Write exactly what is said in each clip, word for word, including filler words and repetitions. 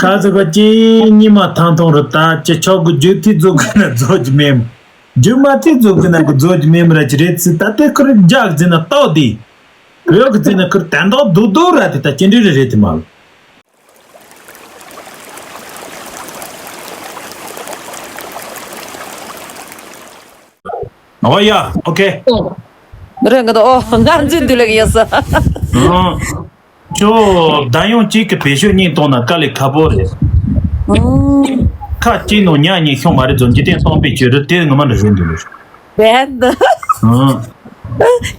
ཁ་ཚ་ཁ་ཅི་ཉི་མ་ཐང་ཐོང་རུ་ད་ཅི་ཆོག་གི་རྒྱུ་ཐི་རྫོགས་གི་ན་རྫོགས་ཀྱི་མེད། རྒྱུ་མ་ཐི་རྫོགས་གི་ན་གི་རྫོགས་ཀྱི་མེད་མི་ར་ཅི་རེད་ཚི་ད་ལྟའི་ཁུར་རྒྱག་ཟིན་ན་ལྟོགས་དེ། བོད་གི་ཟིན་ན་ཁུར་དན་ཏོག་རྡོག་རྡོག་ར་དེ་ད་ཅི་འདྲ་རེ་རེད་དེ་མ་ལ། ཨོ་ཡ། ཨོ་ཁེ། རེད་གི་འདུག་ཨོ་ང་འཛིན་དུས་ལེགས་ཡོད་ས། ཨོ། ཁྱོད་བདག་ཡོང་གཅིག་གི་བེད་སྤྱོད་སྙིང་གཏོང་ན་དཀའ་ལས་ཁག་པོ་རེད། ཨོ། ཁ་གཅིག་ནང་ཉག་གཉིས་ཤོང་མ་རེད་ཚོ་འཇིག་རྟེན་སྟོང་པའི་ཆོས་རེད་དེ་ངོ་མ་འདྲ་བཟོས་འདུག་ལོ། རེད་འདུག་ཨོ།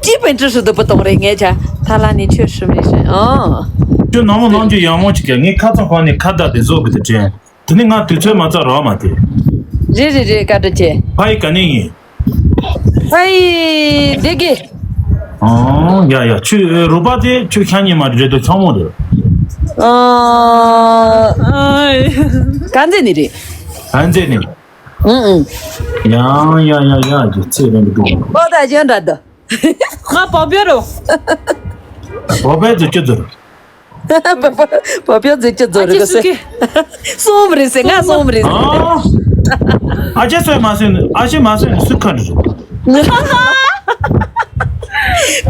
ཅི་པན་ཀྲི་ཧྲི་དུ་པུ་དོང་རེད་ངས་ཆ་ཐ་ལ་ནི་ཆོས་ཧྲི་མི་ཧྲི་ཨོ། ཁྱོད་ནང་མོ་ནང་རྒྱུ་ཡང་མོ་ཅིག་ག་ངས་ཁ་ཚང་ཁང་ནས་ཁ་བརྡ་དེ་བཟོ་གི་དེ་དྲན། དེ་ནི་ང་དུས་ཚོད་མ་ཚར་རོགས་མ་དེ། རེད་རེད་རེད་བཀའ་དྲིན་ཆེ། ཕ་ཡི་ག་ནས་ཡིན། ཕ་ཡི་བདེ་དགེ། ཨོ་ཡ་ཡ་ཁྱོད་རོགས་པ་དེ་ཁྱོད་ཤ་ཉེ་མ་རེད་དོ་ཆང་མོ་རེད། ཨོ། ག་འཛེ་ནི་རེད། ག་འཛེ་ནི། ཨུང་ཨུང་། ཡ་ཡ་ཡ་ཡ་ཀྱི་ཚེ་རིང་གི་འདུག་ཨོ་ད་གཞན་འདྲ་འདུག་ང་བོ་བོ་རོ། བོ་བོ་ཚོ་ཅི་ཚོ་རེད། བོ་བོ་བོ་ཚོ་ཅི་ཚོ་རེད་གོ་སེ། སོང་རེད་སེ་ང་སོང་རེད་སེ། ཨ་ཅེ་སོས་མ་སོས་ནི་ཨ་ཅེ་མ་སོས་ནི་སུ་ཁ་རེད།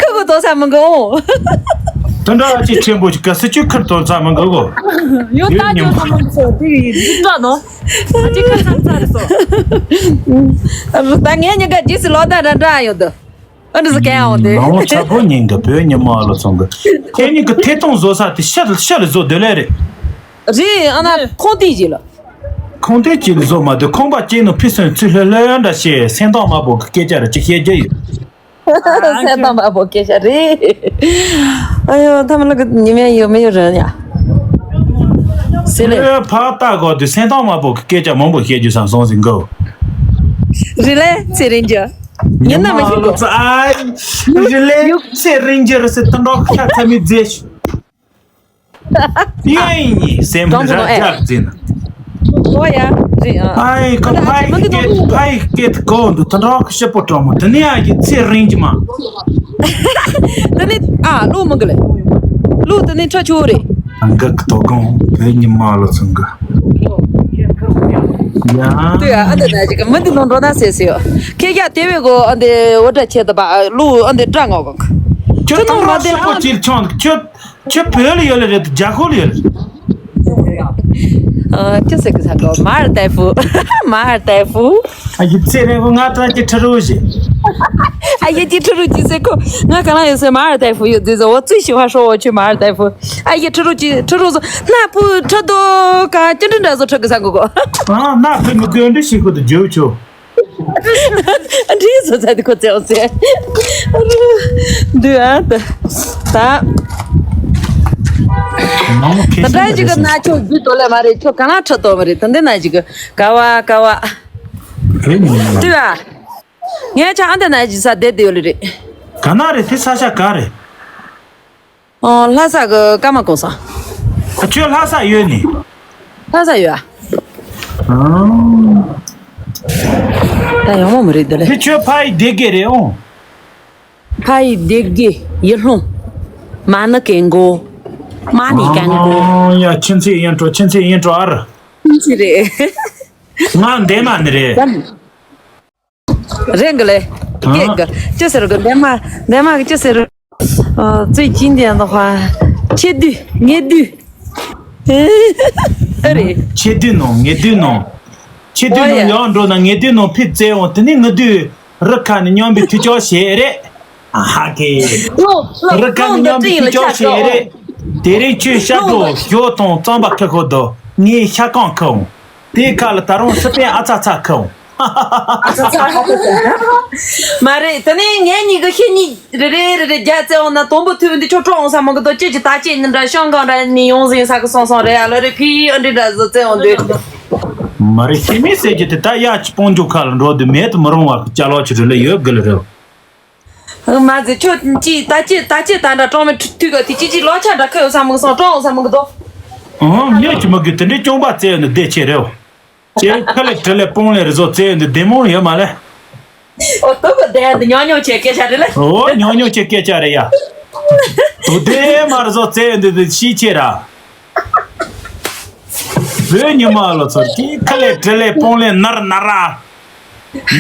ཁ་གོ་དོ་ས་མི་གོ། དོན་དག་ཨ་ཅེ་ཆེན་པོ་ཅིག་ག་སི་ཅུ་ཁར་དོ་ས་མི་གོ་གོ། ཡོད་ད་ཉམས་ཅོ་ས་མི་ཚོ་དེ་ཡི་འདི་འདྲ་ནོ། ཨ་ཅེ་ཁ་ཚང་ཚར་སོ། ད་ངས་ཉི་ག་ཇི་སི་ལོ་ད་ར་འདྲ་ཡོད་དོ། ཨ་འདྲ་ཟེར་ག་ཡང་འོང་དེ། ནང་ཆ་པོ་ཉིན་གི་བོད་ཉི་མ་ལ་སོང་གི་ཁྱེད་གཉིས་ཀྱི་ཐད་གཏོང་བཟོ་ས་དེ་ཤ་ལ་ཤ་ལ་བཟོ་སྡོད་ལེ་རེད། རེད་ཨ་ན་ཁོང་དེ་ཡིན་ལ། ཁོང་དེ་གྱིས་ལ་བཟོ་མ་སྡོད་ཁོང་པ་གཅིག་ནང་ཕི་སོན་ཚུལ་ལྷོད་ལྷོད་འདྲ་བཤད་སེམས་ཐག་མ་པོ་གི་སྐད་ཆ་རེ་ཅིག་བཤད་རྒྱུ་ཡོད། སེམས་ཐག་མ་པོ་སྐད་ཆ་རེད། ཨ་ཡོ་ཐ་མ་ལ་གི་ཉི་མ་ཡོད་མི་ཡོད་རེད་ཡ། ཟེར་ལེ། ཨེ་ཕ་ལྟ་གོ་དུས་སེམས་ཐག་མ་པོ་གི་སྐད་ཆ་མང་པོ་བཤད་རྒྱུ་བསམ་སོང་ཟིན་གོ། རེད་ལེ་ཚེ་རིང་རྒྱུ། ཉི་ཉི་མ་མ་ལོ་ཙ་ཨའི། རི་ལེ་ཚེ་རིང་རྒྱུ་རི་སི་ཏི་འགྲོ་ཁ་ཚ་མི་རྫས་ཤུ། ཡེ་ཡིན་སེམས་ར་རྒྱག་འཛིན། ཨོ་ཡ་རི་ཨ། ཨའི་ཁོ་ཕའི་སྐད་ཕའི་སྐད་གོ་འདུག་ཏི་འགྲོ་ཁ་ཤི་པོ་གྲོགས་མོ་དི་ནི་ཨ་གི་ཚེ་རིང་རྒྱུ་མ། དི་ནི་ཨ་ལོ་མི་གི་ལེ། ལོ་དི་ནི་ཁྲ་ཆུ་རེད། ང་གི་དོ་དགོང་བོད་ཉི་མ་ལོ་ཚང་གི། ཡ། དུ་ཡ་ཨ་འདི་ན་ཅིག་མི་འདི་ནང་འགྲོ་ན་ཟེར་ཟེར་ཡོ། ཁྱེད་ཡ་དེ་བས་གོ་ཨ་འདི་འོ་འདྲ་ཆེ་ད་པ་ལུ་ཨ་འདི་འདྲ་ངོ་གོ། ཁྱོད་ཐོག་མ་དེ་ཤོག་པོ་ཅིལ་ཆོང་ཁྱོད་ཁྱོད་བོད་ལ་ཡོད་ལ་རེད་རྒྱ་ཁོ་ལ་ཡོད་ལ་རེད། ཨ་ཁྱོད་ཟེར་གི་ས་གོ་མར་ཏའི་ཧྥུ། མར་ཏའི་ཧྥུ། ཨ་ཡི་ཚེ་རེ་གོ་ང་ཏྲ་ཅི་ཁྲི་རུ་ཞེ། ཨ་ཡི་ཅི་ཁྲི་རུ་ཅི་ཟེར་གོ་ང་ག་ལ་ཡོད་ཟེར་མར་ཏའི་ཧྥུ་ཡོད་ཟེར་ཟེར་འོ་ཙུའི་ཞི་བ་ཧྲོ་འོ་ཆུ་མར་ཏའི་ཧྥུ། ཨ་ཡི་ཁྲི་རུ་ཅི་ཁྲི་རུ་ཟོ་ན་པུ་ཁྲི་དོ་ཀ་ཅི་འདྲི་འདྲ་ཟོ་ཁྲི་གི་ས་གོ་གོ། ཨ་ན་ཕི་མི་གོན་འདྲི་ཞིག་གོ་དུ་ཇོ་ཆོ། འདྲི་ཟོ་ཚ་དི་ཁོ་ཚེ་འོ་ཚེ། འདུ་ཨ་ད། ད་ད་ཅི་གི་ན་ཆོ་རྒྱུ་དོ་ལེ་མ་རེད་ཁྱོ་ག་ན་ཁྲི་དོ་མ་རེད་ད་འདི་ན་ཅི་གི་ག་བ་ག་བ། འདུ་ཨ། ངས་ཆ་ཨ་འདི་ན་ཅི་ས་བསྡད་དེ་ཡོད་ལེ་རེད། ག་ན་རེད་དེ་ས་ཆ་ག་རེད། ཨོ་ལྷ་ས་གི་ཀརྨ་ཀོང་ས། ཨ་ཁྱོད་ལྷ་ས་ཡོད་ནི། ལྷ་ས་ཡོད་ཨ། ཨང་། ད་ཡོང་མོ་མི་རེད་འདི་ལེ། དེ་ཁྱོད་ཕ་ཡི་སྡེ་དགེ་རེད་ཨོ། ཕ་ཡི་སྡེ་དགེ་ཡིད་ལྷུང་། མ་ཎི་གན་གོ། མ་ཎི་གན་གོ། ཨང་ཡ་ཁྱིམ་མཚེས་ཡིན་འགྲོ་ཁྱིམ་མཚེས་ཡིན་འགྲོ་ཨར། ཁྱིམ་མཚེས་རེད། ང་འདན་མ་ནི་རེད། རེད་གི་ལེ། ཨ། སྐད་གི་ཅི་ཟེར་གི་འདན་མ་འདན་མ་གི་ཅི་ཟེར། ཨ་最经典的话། ཁྱེད་དུས་ངེད་དུས། ཨ་རེད། ཁྱེད་དུས་ནོ་ངེད་དུས་ནོ། ཁྱེད་དུས་ནོ་ཨོ་ཡ། ཡང་འགྲོ་ན་ངེད་དུས་ནོ་ཕི་བཙལ་འོང་དེ་ནི་ངེད་དུས་རི་ཁ་ནས་སྙོམས་པའི་དུས་ཅོག་བྱེད་རེད། ཨ་ཧ་གེ། ལོ་ལོ་རི་ཁ་ནས་སྙོམས་པའི་དུས་ཅོག་བྱེད་རེད། དེ་རིང་ཁྱོད་ཤ་སྒྲོ་ཞོ་དང་རྩམ་པ་ཁུ་ཁོ་དོ་ངས་ཤ་རྐང་ཁུ་འོང་། དེའི་ཁ་ལ་ད་རུང་སི་པན་ཨ་ཚ་ཚ་ཁུ་འོང་། མ་རེད་དེ་ནས་ངས་གཉིས་ཀྱི་ཤེས་གཉིས་རེ་རེ་རེ་རེ་རྒྱ་བཙལ་འོང་ན་དང་པོ་ཐུབ་འདི་ཆོ་སྤྲོ་འོང་ས་མང་གི་དོ་ཅེ་ཅི་ད་ཅེ་ནི་འདྲ་ཤང་གང་འདྲ་ནི་ཡོང་ཟིན་ས་གི་སོང་སོང་རེད་ཨ་ལོ་རེ་ཕི་ཨ་འདྲི་འདྲ་བཟོ་བཙལ་འོང་འདི། མ་རེད་ཤེས་མེད་ཟེར་གྱི་དེ་ད་ཡ་ཅི་སྤོང་རྒྱུ་ཁ་ལ་འགྲོ་དུས་མེད་དུ་མི་རུང་བ་གི་ཅ་ལག་ཅི་རེ་ལ་ཡོད་དགི་ལ་རེད། མ་ཟེར་ཁྱོད་ཀྱིས་ད་ཅི་ད་ཅི་ད་འདྲ་གྲོང་མི་ཐུག་ག་དེ་ཅི་ཅི་ལོ་ཆ་འདྲ་ཁ་ཡོད་ས་མི་སོང་གྲོང་ས་མི་གི་དོ། ཨང་ཉོ་ཅི་མ་གི་དེ་འདྲའི་ཅོང་པ་བཙལ་ཡོད་ནི་བདེ་ཆེ་རེད། ཅེ་ཁ་ལེ་བྲི་ལེ་སྤོང་ལེ་རི་བཟོ་བཙལ་ཡོད་ནི་བདེ་མོ་ཡོད་མ་ལེ། ཨོ་ཏོ་གི་བདེ་འདི་ཉོ་ཉོ་ཆེ་སྐད་ཆ་རེད་ལེ། ཨོ་ཉོ་ཉོ་ཆེ་སྐད་ཆ་རེད་ཡ། དོ་བདེ་མ་རི་བཟོ་བཙལ་ཡོད་འདི་དེ་ཤི་ཆེ་ར། བོད་ཉི་མ་ལོ་ཚོར་གྱིས་ཁ་ལས་བྲེ་ལས་སྤོང་ལས་ནར་ནར་ར།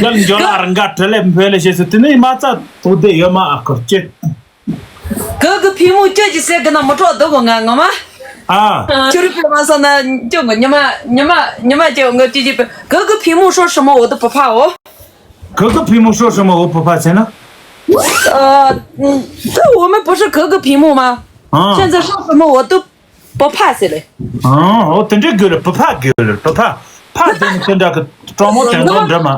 འགལ་འཇོ་ལ་རང་ག་བྲེ་ལས་འཕོས་ལས་བྱེད་སུ་དེ་ནས་མ་རྩ་དོ་བདེ་ཡོད་མ་ཨ་ཁོར་ཅེ། ག་གི་ཕི་མོ་ཅོ་ཅི་ཟེར་གི་ན་མོ་ཏྲོ་དོ་གོ་ང་ངོ་མ། ཨ། ཁྱོད་རིག་པའི་མ་སོང་ན་ཅོ་ངོ་ཉི་མ་ཉི་མ་ཉི་མ་ཅོ་ངོ་ཅི་ཅི་པེ་ག་གི་ཕི་མོ་ཧྲོ་ཧྲི་མོ་འོ་དུ་པོ་ཕ་འོ། ག་གི་ཕི་མོ་ཧྲོ་ཧྲི་མོ་འོ་པོ་ཕ་ཟེར་ན། 呃，嗯，这我们不是格格屏幕吗？啊。现在说什么我都不怕谁嘞。 ཨང་། འོ་དེ་འདྲའི་དགོས་ལ་བུ་ཕ་དགོས་ལ་བུ་ཕ། ཕ་དེ་ནི་དེ་འདྲ་གི་གྲོགས་མོ་དོན་དག་འདྲ་མ།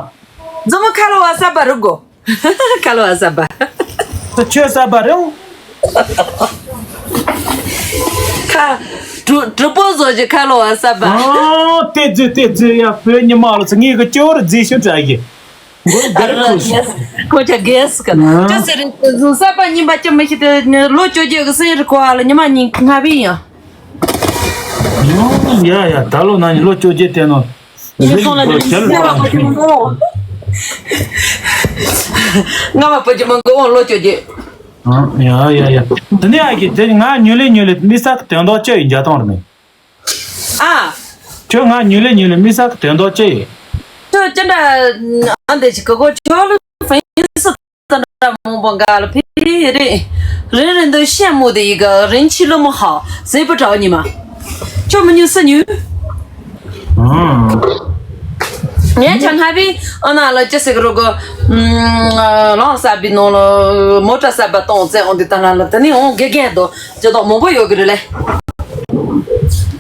怎么看了我三百如果？看了我三百。 ཁྱོད་གསར་པ་རེད། ཁ། གྲུ་གྲུ་པོ་བཟོ་རྒྱུ་ཁ་ལོ་བ་གསར་པ། ཨོ། དེ་རྫུས་དེ་རྫུས་ཡ་བོད་ཉི་མ་ལོ་ཚོ་ངེད་ཀྱི་སྐྱོ་བར་རྫིས་ཤོད་དྲ་གི། མགོ་ཨ་ར་རྒྱལ་ཁུ་ཤི། ཁོ་ཆ་རྒྱལ་སི་ཀ་ཨ། ཅི་ཟེར་རེད། གསར་པ་རྙིང་པ་ཅི་མི་ཤེས་ཏེ་ལོ་བཅོ་བརྒྱད་ཀྱི་སེང་རི་ཁོ་ཨ་ལ་ཉི་མ་ཉིན་ལྔ་བི་ཡང་། ཡོང་ཡ་ཡ་ད་ལོ་ན་ནི་ལོ་བཅོ་བརྒྱད་དེ་ནོ། ཤི་སོང་ལ་རིག་ཤི་སོང་ལ་རིག་སོང་། ང་མ་བུ་ཅི་མང་གི་འོང་ལོ་བཅོ་བརྒྱད། ཨ་ཡ་ཡ་ཡ། དེ་ནས་ཨ་གི་དེ་ང་ཉུལ་ལེ་ཉུལ་ལེ་མི་ས་གི་དོན་དག་ཅི་ཡིན་རྒྱ་དང་ར་མེད། ཨ། ཁྱོད་ང་ཉུལ་ལེ་ཉུལ་ལེ་མི་ས་གི་དོན་དག་ཅི་ཡིན། ཁྱོད་ཅི་འདྲ་ཨ་འདི་ཅི་གི་གོ་ཁྱོད་ལ་ཧྥན་སི་དང་འདྲ་མང་པོ་འགའ་ལ་ཕི་རེ་རེ་རེ་འདི་ཤེས་མོ་དེ་ཡི་ག་རིན་ཆི་ལོ་མོ་ཧ་ཟེ་པུ་གྲའོ་ཉི་མ། ཁྱོད་མི་ཉུལ་སུ་ཉུལ། ཨང་། ངས་ཆང་ཧ་བི་ཨ་ན་ལ་ཅི་ཟེར་གི་རོ་གོ། ལོང་ས་བི་ནོ་ལོ་མོ་ཏྲ་ས་བ་ཏོང་ཙེ་འོང་དེ་ཏ་ན་ལ་ཏ་ནི་འོང་དགེ་རྒན་དོ་ཅི་དོ་མང་པོ་ཡོད་གི་རེད་ལེ།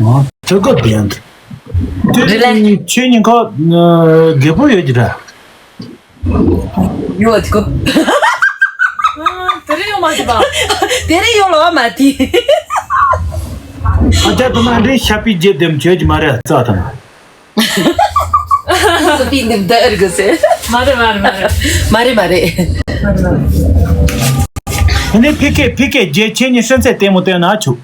ཨང་། ཅི་གོ་བདེན། དེ་རེད་ལེ། ཁྱེད་ཉིན་ཁ་རྒད་པོ་ཡོད་ཀྱི་ར། ཡོད་ཀྱི་གོ། དེ་རིང་ཡོང་མ་ཐུབ་པ། དེ་རིང་ཡོང་ལོ་མ་ཐུབ། ཨ་ཅག་དུ་མ་འདྲེ་ཤ་པི་རྗེ་དེམ་བྱོས་ཀྱི་མ་རེད་རྩ་དང་། སུ་པི་འདེམ་ད་ཨེར་གི་སེ། མ་རེད་མ་རེད་མ་རེད། མ་རེད་མ་རེད། དེ་ནས་ཕི་ཀེ་ཕི་ཀེ་རྗེ་ཁྱེད་གཉིས་སྲིན་ཚད་ལྟད་མོ་བལྟས་ན་ཆོག་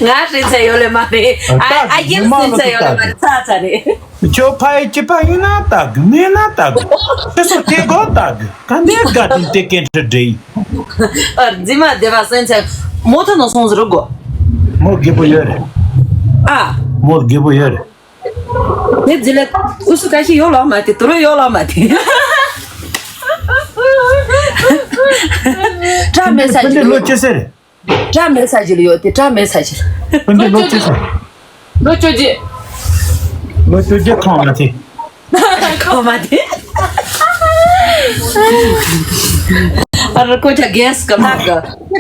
ང་སྲིད་ཚད་ཡོད་ལེ་མ་རེད། ཨ་ཨ་ཡེ་སྲིད་ཚད་ཡོད་ལེ་མ་རེད། ཚ་ཚ་རེད། ཁྱོད་ཕ་ཡི་སྐྱི་པ་ཡིན་ན་ལྟ་གི་མེད་ན་ལྟ་གི་ཁྱོད་སོ་དེ་གོ་ལྟ་གི་ག་འདྲའི་དགའ་དྲིན་དེ་སྐད་འཕྲི་འདྲེ་ཡིན། ཨ་རྫི་མ་སྡེ་བ་སྲིད་ཚད་མོ་ཐ་ནོ་སོང་ཟེར་གོ། མོ་རྒད་པོ་ཡོད་རེད། ཨ། མོ་རྒད་པོ་ཡོད་རེད། དེ་རྫི་ལ་ཨུ་སུ་ཀ་ཤི་ཡོད་ལོ་མ་དེ་དུ་རོ་ཡོད་ལོ་མ་དེ། བཀྲ་མེད་ས་ཅི་ལོ་ཅི་ཟེར། བཀྲ་མེད་ས་ཅི་ལ་ཡོད་དེ་བཀྲ་མེད་ས་ཅི་ལ། སྤུན་ཟླ་ལོ་ཅི་ཟེར། ལོ་བཅོ་བརྒྱད། ལོ་བཅོ་བརྒྱད་ཁོང་མ་དེ། ཁོང་མ་དེ། ཨ་ར་ཀོ་ཆ་གེས་ཀ་ལག་ག་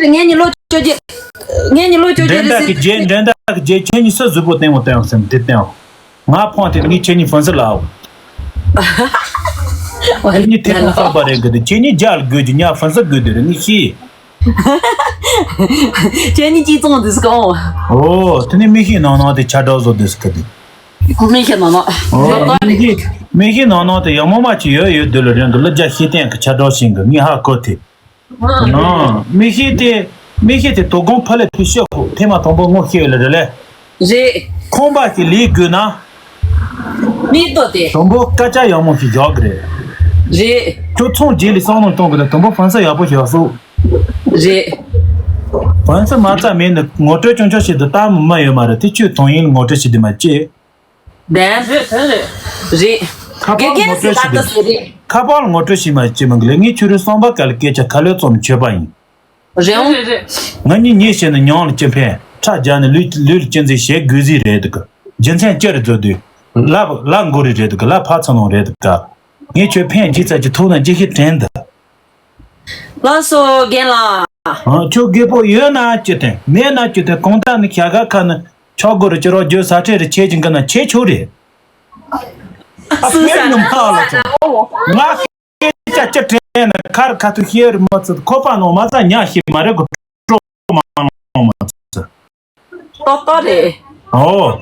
ངེད་གཉིས་ལོ་བཅོ་བརྒྱད། ངེད་གཉིས་ལོ་བཅོ་བརྒྱད་འགྲན་ཟླ་གི་རེད་རྗེས་འགྲན་ཟླ་གི་རྗེས་ཁྱེད་གཉིས་སུ་གཟུགས་པོ་བསྟན་འོང་བསྟན་འོང་སེམས་དེ་བསྟན་འོང་། ང་ཕོང་དེ་ངས་ཁྱེད་གཉིས་ཧྥན་སི་ལའོ། ཁྱེད་གཉིས་ཐེ་ཁོང་གསར་པ་རེད་གི་དེ་ཁྱེད་གཉིས་རྒྱ་ལ་དགོས་ཀྱི་ཉ་ཧྥན་སི་དགོས་དེ་རེད་ངས་ཤེས། ཁྱེད་གཉིས་གཅིག་བཙོང་དུས་སྐོང་། ཨོ་དེ་ནས་མི་ཤེས་ནང་ནང་དེ་ཆ་འདྲ་བཟོ་དུས་སྐད་དེ། མི་ཤེས་ནང་ནང་། ཨོ་མི་ཤེས་མི་ཤེས་ནང་ནང་དེ་ཡང་མོ་མ་ཅིག་ཡོད་ཡོད་དུས་ལ་རེད་འདུག་ལ་རྒྱ་ཤེས་ལྡན་གི་ཆ་འདྲ་ཞིག་གི་ངས་ཧ་གོ་དེ། ཨང་། མི་ཤེས་དེ། མི་ཤེས་དེ་དོ་དགོང་ཕ་ལས་དུས་ཤོག་གོ་ཐེངས་མ་དང་པོ་ངོ་ཤེས་ཡོད་ལ་རེད་ལེ། རེད། ཁོང་པ་ཞིག་ལས་དགོས་ན། མི་ལྟོ་དེ། དང་པོ་སྐད་ཆ་ཡག་མོ་ཞིག་བཞག་གི་རེད། རེད། ཁྱོད་ཚོང་རྗེས་ལས་བསམ་བློ་གཏོང་གི་རེད་དང་པོ་ཧྥན་སི་ཡག་པོ་ཞིག་ཡག་སོ། རེད། ཧྥན་སི་མ་རྩ་མེད་ནི་ངོ་སྤྲོད་ཅུང་ཆོག་ཞིག་ཏུ་ལྟ་མི་མ་ཡོད་མ་རེད་དེ་ཁྱོད་དོན་ཡིན་ངོ་སྤྲོད་བྱེད་དུས་མ་ཅེ། དན། རེད་དོན་རེད། རེད། ཁ་པར་དགེ་རྒན་ངོ་སྤྲོད་ཞིག་ཟེར་ད་ལྟ་ཟེར་རེད། ཁ་པར་ངོ་སྤྲོད་ཞིག་མ་བྱེད་མི་དགོས་ལས་ངས་ཁྱོད་རའི་བསམ་པ་ག་ལ་སྐད་ཆ་ག་ལོས་ཙམ་བྱོས་པ་ཡིན། རེད་འོང་། རེད་རེད། ང་གཉིས་ཉལ་བྱས་ནས་ཉང་ལ་ཅི་ཕན་ཁྲག་རྒྱག་ནས་ལུས་ལུས་ལ་ཅི་འཛིན་བྱེད་དགོས་ཟིག་རེད་འདུག་གི་རྒྱུ་མཚན་ཅི་རེད་བཟོ་དུས། ལ་ལ་མགོ་རིལ་རེད་འདུག་གི་ལ་ཕར་ཚུར་ལོང་རེད་འདུག་ག་ངས་ཁྱོད་ཕན་རྒྱུ་ཚ་གྱི་ཐུག་ན་ཅི་ཤེས་དྲན་འདུག་ལགས་སོ་རྒན་ལགས། ཨ་ཁྱོད་རྒད་པོ་ཡོད་ན་ཅི་དེ་མེད་ན་ཅི་དེ་གང་ལྟར་ནི་ཤ་ཁ་ཁ་ནི་ཆག་སྒོ་རུ་ཅི་རོགས་རྒྱུ་ས་ཁྲལ་རུ་ཆེ་ཅིང་གི་ན་ཆེ་ཆོག་རེད། ཨ་སུ་ས་ཕན་ནི་མ་ལ་ཆོག་ང་སྐད་ཆ་ཅི་དྲན་ན་ཁར་ཁ་ཐུག་ཤེས་རི་མ་ཚུད་ཁོ་པ་ནོ་མ་ཚ་ཉ་ཤེས་མ་རེད་གོ་སྤྲོ་མ་ནོ་མ་ཚུད། ཏོག་ཏོག་རེད། ཨོ།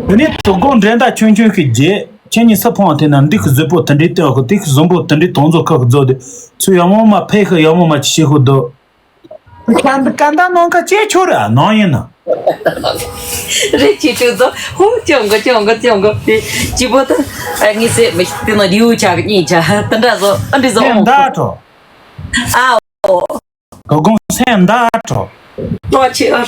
དེ་ནས་དོ་དགོང་འགྲན་ཟླ་ཆུང་ཆུང་གི་རྗེས་ཁྱེད་གཉིས་སུ་ཕོངས་དེ་ན་འདི་གི་གཟུགས་པོ་དེ་འདྲའི་སྟེང་གི་དེ་གི་གཟུགས་པོ་དེ་འདྲའི་དོང་བཟོ་ཁག་གི་བཟོ་དེ་ཚུ་ཡག་མོ་མ་ཕེ་ཤི་ཡག་མོ་མ་ཅི་ཤེས་ཤོག་དོ། ཀ་ད་ཀ་ད་ནང་ཁ་ཅེ་ཆོ་ར་ནང་ཡིན་ན། རེ་ཅི་ཅུ་ཚོ་ཧུ་ཅོང་གོ་ཅོང་གོ་ཅོང་གོ་དེ་ཅི་པོ་ད་ཨ་ངི་སེ་མི་དེ་ན་ལིའུ་ཆ་གི་གཉིས་ཆ་དེ་འདྲ་བཟོ་ཨ་འདྲི་བཟོ་ཨོ། ད་ཁྲོ། ཨའོ། གོ་གོང་སེང་ད་ཁྲོ། ཏོ་ཆེ་ཨར།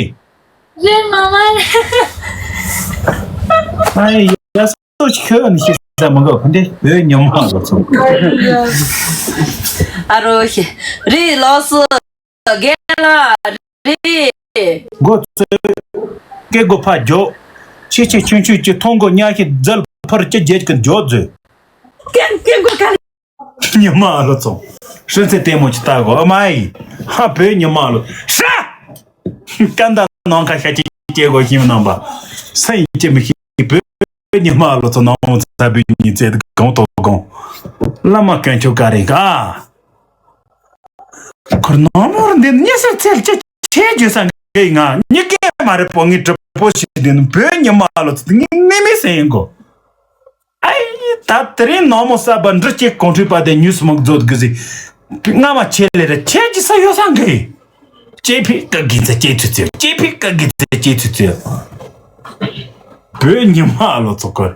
རེད། རེད། མ་མ་རེད། ཨ་ཡ། སོ་ཆི་ཁྱོད་ནི་ཤི་ས་མི་འགོ་ཕན་དེ་བོད་ཉི་མ་ལོ་ཚོ། ཨ་རོ་ཤི། རེད་ལོ་སི། རྒན་ལགས་རེད། མགོ་ཚོས། སྐད་མགོ་ཕར་རྒྱོབ། ཆེ་ཆེ་ཆུང་ཆུང་གི་མཐོང་སྒོ་ཉག་གི་རྫལ་ཕར་ཅི་རྒྱལ་གི་རྒྱོབ་མཛོད། སྐད་སྐད་མགོ་ག་ལ། ཉི་མ་ལོ་ཚོ། ཧྲིན་ཚེ་ལྟད་མོ་ཅི་ལྟ་གོ་ཨ་མ་ཡི། ཧ་བོད་ཉི་མ་ལོ། ཧྲ། སྐད་མདའ་ནང་ཁ་ཤ་ཅིག་སྐྱེ་དགོས་ཤིང་རྣམ་པ། ས་ཡིན་ཅི་མི་ཤེས་བོད། ཉི་མ་ལོ་ཚོ་ནང་ཚ་བའི་ཉི་ཚེ་གང་ཐོག་གང་། བླ་མ་དཀོན་མཆོག་བཀའ་རིང་ག་ཁུར་ནང་མོར་འདི་ཉི་ཟེར་ཚེར་ཅི་ཆེ་རྒྱུ་སང་གི་ང་ཉི་གེ་མ་རེད་པོ་ངའི་གྲི་པོ་ཞིག་འདི་ནི་བོད་ཉི་མ་ལོ་ཚོ་ངའི་ནི་མི་སེང་གོ། ཨའི་ད་དེ་རིང་ནང་མོ་གསར་པ་འབྲི་གཅིག་གོང་འཕྲོས་པ་དེ་ཉུས་སུ་མ་རྫོགས་གི་ཟིག་སྔ་མ་ཆེ་ལེ་རེ་ཆེ་ཅི་ས་ཡོད་སང་གི། ཅེ་ཕི་ཀ་གི་ཚ་ཅེ་ཚུ་ཚེ། ཅེ་ཕི་ཀ་གི་ཚ་ཅེ་ཚུ་ཚེ། བོད་ཉི་མ་ལོ་ཚོ་ཁོ།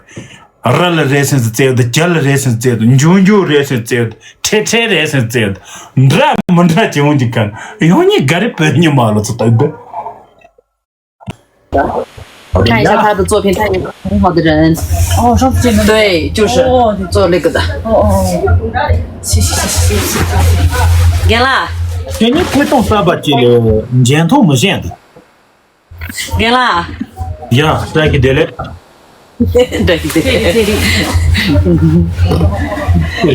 ར་ལ་རེ་སེན་ཚེ་ཚེ་དུ་རྒྱ་ལ་རེ་སེན་ཚེ་དུ་འཇུ་འཇུ་རེ་སེན་ཚེ་དུ་ཁྲེ་ཁྲེ་རེ་སེན་ཚེ་དུ་འདྲ་མི་འདྲ་ཅི་འོང་གི་ཁན་ཡོང་ཉི་ག་རེ་བོད་ཉི་མ་ལོ་ཚོ་ལྟ་བུ། 看一下他的作品，他有很好的人。哦，上次见的。对，就是哦，做那个的。哦哦哦，谢谢谢谢谢谢。རྒན་ལགས། དེ་ནི་ཐད་གཏོང་གསར་པ་ཅིག་ལས་འཇོན་ཐང་མི་ཞན་འདུག་རྒན་ལགས། ཡ་བཀྲ་ཤིས་བདེ་ལེགས། བཀྲ་ཤིས་བདེ་ལེགས། དེ་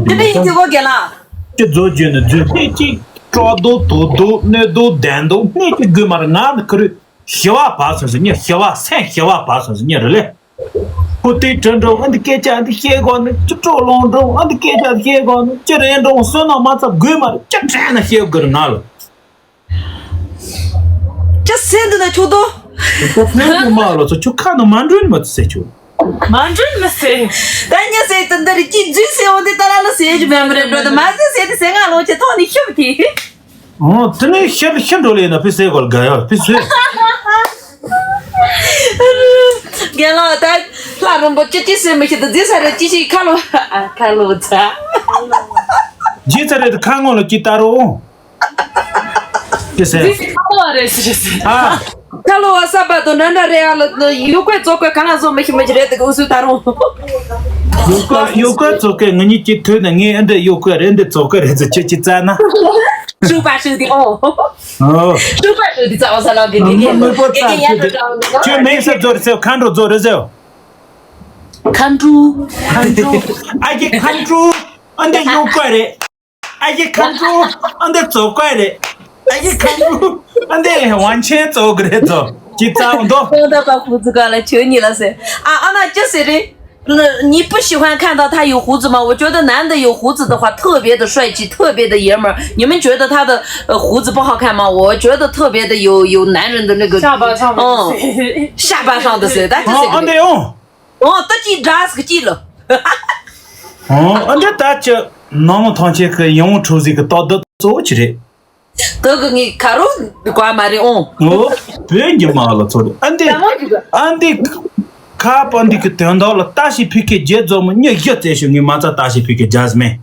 འདྲ་ཡིན་དུས་གོ་རྒན་ལགས། ཅི་རྫོགས་རྒྱུ་ནི་རྫུན་ལྟས་ཅིག་སྐྲག་འདུག་དོགས་འདུག་གནོད་འདུག་བདེན་འདུག་སྣེ་ཅིག་དགོས་མ་རེད། ང་ནི་ཁུ་རུ་ཞི་བ་བ་སོ་སོ་ཉི་ཞི་བ་སེམས་ཞི་བ་བ་སོ་སོ་ཉི་རེད་ལེ། ཁོ་དེ་དྲན་འགྲོ་ཨ་འདི་སྐད་ཆ་འདི་བཤད་དགོས་ནི་ཅི་སྤྲོ་ལོང་འགྲོ་ཨ་འདི་སྐད་ཆ་བཤད་དགོས་ནི་ཅི་རེད་འགྲོ་བསོད་ནམས་མ་ཚབ་དགོས་མ་རེད། ཅི་དྲན་ན་བཤད་དགོས་རེད་ང་ལ། ཅི་ཟེར་འདི་ན་ཆོག་དོ། ཁོ་ཕན་གྱི་མ་ལོ་ཚོ་ཁྱོད་ཁ་ནང་མ་འགྲོ་ནི་མ་ཚོ་ཟེར་ཆོག་མ་འགྲོ་ནི་མ་ཟེར། ད་ཉི་ཟེར་དེ་འདི་རི་ཅི་རྫུས་ཟེར་འོང་དེ་ད་ལ་ལ་ཟེར་གྱི་མེད་མ་རེད་འགྲོ་དེ་མ་ཟེར་ཟེར་དེ་ཟེར་ང་ལོ་ཆེ་ཐོག་ནས་ཤུབ་དེ། ཨོ་དེ་ནས་ཤི་ཤི་འགྲོ་ལེ་ན་ཕི་སེ་གོལ་ག་ཡ་ཕི་སེ། རྒན་ལགས་ད་ལྷ་རིན་པོ་ཆེ་ཅི་ཟེར་མི་ཤེས་དེ་རྫུས་ས་རེད་ཅི་ཞིག་ཁ་ལོ་ཨ་ཁ་ལོ་ཚ། རྫུས་ས་རེད་དེ་ཁ་ངོ་ལ་ཅི་ལྟ་རོ། ཅི་ཟེར། རྫུས་ས་ཁ་ལོ་རེད་ཟེར་ཟེར། ཨ། ཁ་ལོ་བ་ས་པ་དོ་འདྲ་འདྲ་རེད་ཨ་ལ་ཡུ་ཀོས་ཙོ་ཀོས་ག་ལ་བཟོ་མི་ཤེས་མི་ཤེས་རེད་དེ་ག་འུ་སུ་ད་རུང་། ཡུ་ཀོ་ཡུ་ཀོ་ཙོ་ཀོས་ང་གཉིས་ཀྱི་ཐོས་ནས་ངས་ཨ་འདི་ཡུ་ཀོ་རེད་འདི་ཙོ་ཀོ་རེད་ཟེར་ཁྱེད་ཀྱིས་བཙལ་ན། ཧྲུག་པ་ཧྲུག་དེ་ཨོ། ཨོ། ཧྲུག་པ་ཧྲུག་དེ་ཙ་བ་ས་ལ་གི་དེ་གི་དངོས་པོ་དེ་གི་ཙམ་ཡར་ཞིག་འགྲོ་དེ་གྲང་འདུག་ཁྱོད་མིང་ས་རྫོགས་རེད་ཟེར་ཁ་འགྲོ་རྫོགས་རེད་ཟེར། མཁའ་འགྲོ། མཁའ་འགྲོ། ཨ་ཀྱི་མཁའ་འགྲོ། ཨ་འདི་གཡོག་པ་རེད། ཨ་ཀྱི་མཁའ་འགྲོ། ཨ་འདི་བཙོག་པ་རེད། ཨ་ཀྱི་མཁའ་འགྲོ། ཨ་འདི་ཝང་ཆེན་བཙོག་གི་རེད་ཙོ། ཅི་ཙང་འདོ། 说到把胡子刮了，求你了噻。啊，啊，那这谁的？你不喜欢看到他有胡子吗？我觉得男的有胡子的话特别的帅气，特别的爷们儿。你们觉得他的呃胡子不好看吗？我觉得特别的有有男人的那个下巴上面的嗯，下巴上的谁？他是谁？ ཨ་འདི་ཨོ། 哦，ད་ཅི་འདྲ་ཟིག་ཅི་ལ། ཨོ་ཨ་འདི་ད་ཅི་ནང་མི་ཐང་ཆེན་གི་ཡང་ཁྲོ་ཟིག་གི་ཏོག་ཏོག་གཙོ་བོ་ཅི་རེད། དེ་གི་ངས་ཁ་རོ་བཀའ་མ་རེད་ཨོ། ཨོ་བོད་ཉི་མ་ལ་ཚོ་རེད་ཨ་འདི། ཨ་འདི་ཁ་པ་འདི་གི་དོན་དག་ལ་ལྟ་ཞིག་ཕི་ཁེ་རྒྱལ་རྫོགས་མི་ཉི་བཞི་བཙལ་ཞིག་ངས་མ་རྩ་ལྟ་ཞིག་ཕི་ཁེ་རྒྱལ་མེད།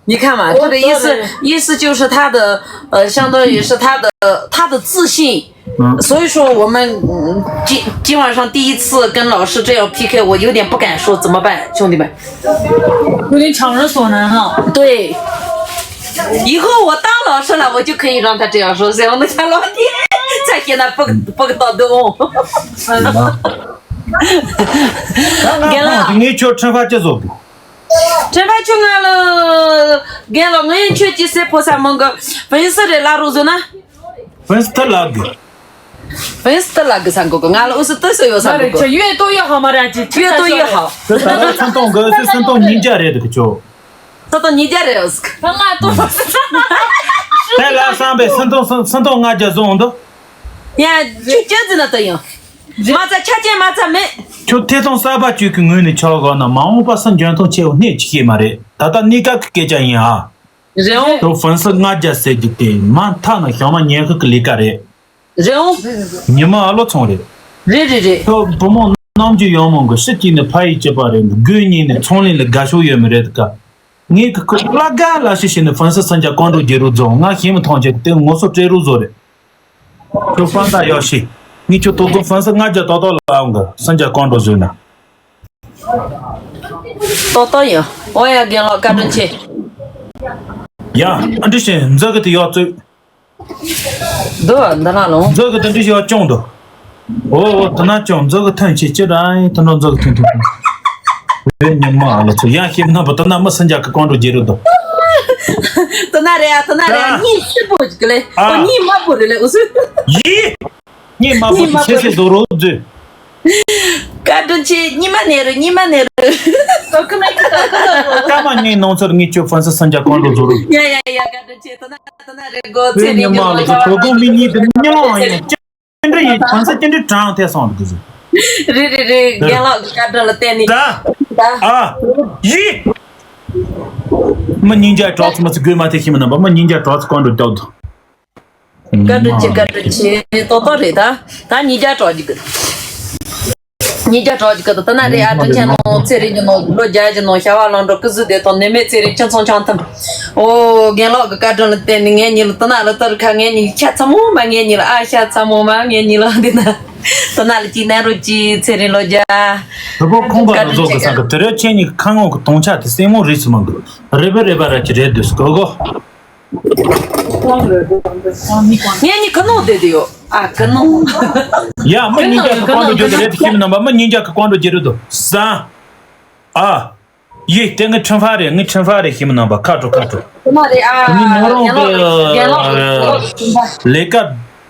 你看嘛，这个意思，意思就是他的，呃，相当于是他的，他的自信。所以说我们，嗯，今，今晚上第一次跟老师这样P K，我有点不敢说，怎么办，兄弟们？有点强人所难哈。对，以后我当老师了，我就可以让他这样说，谁让那家老爹在现在不，不懂的哦。 ད་ང་ཁོང་དེ་ངས་ཁྱོད་ཁྲེན་ཧྥ་ཅི་བཟོ་དགོས། ཁྲེན་ཧྥ་ཁྱོད་ང་ལ་རྒན་ལགས་ངས་ཁྱོད་ཀྱི་སེ་ཕོ་ས་མང་གི་ཝེན་སི་རེ་ལ་རོགས་བཟོ་ན། ཝེན་སི་ཐི་ལགས་གི། ཝེན་སི་ཐི་ལགས་གི་ས་མགོ་གི་ང་ལ་ཨུ་སི་ཏི་སི་ཡོད་ས་མགོ་གི། 越多越好嘛，这样子。 越多越好。 ད་ད་ལྟ་སུམ་སྟོང་གི་སུམ་སྟོང་ཉིས་བརྒྱ་རེད་འདུག་ཁྱོད། སུམ་སྟོང་ཉིས་བརྒྱ་རེད་ཨུ་སི་ཀི། ད་ང་ཏོ། དེ་ལ་བསམ་པའི་སུམ་སྟོང་སུམ་སུམ་སྟོང་ལྔ་བརྒྱ་བཟོ་འོང་དུ། ཡ་ཁྱོད་ཁྱོད་ཟིན་ན་ད་ཡང་། མ་རྩ་ཆ་རྐྱེན་མ་རྩ་མེད། ཁྱོད་ཐེ་ཚོམ་གསར་པ་བཅུད་ཀྱི་ངོས་ནས་ཆགས་གོ་ན་མ་འོངས་པ་སུ་འཇོན་ཐང་ཆེ་བོ་སྣེ་གཅིག་ཤེས་མ་རེད། ད་ལྟ་གནས་སྐབས་ཀྱི་སྐད་ཆ་ཡིན་ཨ། རེད་འོང་། ཁྱོད་ཧྥན་སི་ལྔ་བརྒྱ་ཟེར་རྒྱུ་དེ་མ་མཐའ་ན་ཞོགས་མ་ཉལ་ཁུག་གི་ལས་ཀ་རེད། རེད་འོང་། ཉི་མ་ཨ་ལོ་ཚོང་རེད། རེད་རེད་རེད། ཁྱོད་བུ་མོ་རྣམ་འགྱུར་ཡག་མོ་གི་ཕྱི་གཅིག་ནས་ཕ་ཡུལ་གཅིག་པ་རེད། སྒོ་གཉིས་ནས་ཚོང་ལས་ལ་དགའ་ཕྱོགས་ཡོད་མི་རེད་ཀ། ངས་ཁི་ཁོ་བླ་དགའ་ལ་ཤི་ཤི་ནས་ཧྥན་སི་སན་ཅ་ཀོང་ཀྲོ་རྒྱལ་རུ་རྫོགས་ང་ཤེས་མི་ཐོང་ཆེ་དེ་ངོ་སོ་སྤྲད་རུ་བཟོ་རེད། ཁྱོད་ཧྥན་ཏ་ཡག་ཤི། ངས་ཁྱོད་ཏོག་ཏོག་ཧྥན་སི་ལྔ་བརྒྱ་ཏོག་ཏོག་ལ་ཨང་གི་སན་ཅ་ཀོང་ཀྲོ་བཟོས་ན། ཏོག་ཏོག་ཡིན། ཨོ་ཡ་རྒན་ལགས་བཀའ་དྲིན་ཆེ། ཡ་ཨ་འདྲི་ཤེས་མཛད་གི་དེ་ཡག་བཙུགས། འདུག་འདི་ན་ལོང་། མཛོད་ཀྱི་དེ་འདྲ་ཞིག་སྐྱོང་འདུག་ཨོ་ཨོ་དེ་ན་སྐྱོང་མཛོད་ཀྱི་ཐོན་ཆེ་ཅི་ར་ཨེ་དེ་འདྲ་མཛོད་ཀྱི་ཐོན་ཐོན་ཐོན། ཨེ་ཉི་མ་ཨ་ལ་ཚོ་ཡང་ཤེས་ན་པ་དེ་ན་མི་སུན་ཅག་གི་ཀོང་ཀྲོ་རྒྱལ་རུ་འདུག་དེ་ན་རེད་ཨ་དེ་ན་རེད་ཨ་ད་གཉིད་སྐྱིད་པོ་ཞིག་ལས་ཨ་ཨོ་གཉིད་མ་པོ་རེད་ལས་འུ་སུ། ཡི། གཉིད་མ་པོ་ཞིག་ཁྱེད་སེ་བཟོ་རོགས་མཛོད། བཀའ་དྲིན་ཆེ། གཉིད་མ་ནེ་རུ་གཉིད་མ་ནེ་རུ། ཏོ་ཁུ་མེ་ཁུ་ཏོ་ཁུ་ཏོ་ཁུ། སྐར་མ་གཉིས་ནང་ཚུར་ངས་ཁྱོད་ཧྥན་སི་སུན་ཅག་ཀོང་ཀྲོ་བཟོ་རུ། ཡ་ཡ་ཡ་བཀའ་དྲིན་ཆེ། ད་ན་ད་ན་རེ་གོ་ཚེ་རིང་གི་ནོ་ཡ་ཁོ་གོ་མི་གཉིས་དེ་མི་ལོང་ཡང་ཅི་འདྲ་ཡིན་ཧྥན་སི་ཅི་འདྲ་དྲང་ཐལ་སོང་འདུག་ཟེར། རེད་རེད་རེད་རྒན་ལགས་ཀྱི་བཀའ་དྲིན་ལ་བརྟེན་ནས། ད་ད་ཨ་ཡི། མི་གཉིས་ཀྱ་གྲོགས་ཚོ་མི་ཚེ་དགོས་མ་ཐེ་ཤི་མི་རྣམ་པ་མི་གཉིས་ཀྱ་གྲོགས་ཚོ་ཀོང་ཀྲོ་རྒྱག་འདུག་བཀའ་དྲིན་ཆེ། བཀའ་དྲིན་ཆེ། ཏོག་ཏོག་རེད་ད། ད་ཉིས་བརྒྱ་གྲོགས་ཀྱི་གི་ཉིས་བརྒྱ་གྲོགས་ཀྱི་གི་ད་ན་རེད་ཨ། དྲིན་ཆེན་ནོ་ཚེ་རིང་གི་ནོ་ལོ་བརྒྱ་གི་ནོ་ཤ་བ་ལང་འགྲོ་ཀི་ཟུ་དེ་དང་ནད་མེད་ཚེ་རིང་ཁྱུང་ཚང་ཆང་ཐུམ། ཨོ་རྒན་ལགས་ཀྱི་བཀའ་དྲིན་ལ་བརྟེན་ནས་ངེད་གཉིས་ལ་ད་ན་ལ་ཏར་ཁ་ངེད་གཉིས་ཤ་ཚ་མོ་མ་ངེད་གཉིས་ལ་ཨ་ཤ་ཚ་མོ་མ་ངེད་གཉིས་ལ་འདི་ན་ད་ན་ལ་ཅི་ན་རོ་ཅི་ཚེ་རིང་ལོ་བརྒྱ། དེ་གོ་ཁོང་ག་རུ་བཟོ་གི་ས་གི་དེ་རེ་ཁྱེད་གཉིས་ཁ་ངོ་གི་དུང་ཆ་དེ་སེན་མོ་རིས་སུ་མང་གི་རེ་བེ་རེ་བ་ར་ཅི་རེད་འདུག་གོ་གོ། ངས་ནི་ཁ་ནོ་བསྡད་དེ་ཡོད། ཨ་ཁ་ནོ། ཡ་མི་གཉིས་ཀ་གི་ཀོང་ཀྲོ་བརྗོད་དེ་རེད་ཤི་མི་རྣམ་པ་མི་གཉིས་ཀ་གི་ཀོང་ཀྲོ་བརྗོད་རེད་དོ་ས། ཨ། ཡེ་དེ་ངའི་ཁྲིམས་ཧྥ་རེད་ངའི་ཁྲིམས་ཧྥ་རེད་ཤི་མི་རྣམ་པ་ཁ་དྲོ་ཁ་དྲོ། ཁོ་མ་རེད་ཨ། ངའི་མོ་རང་གི་ལས་ཀ་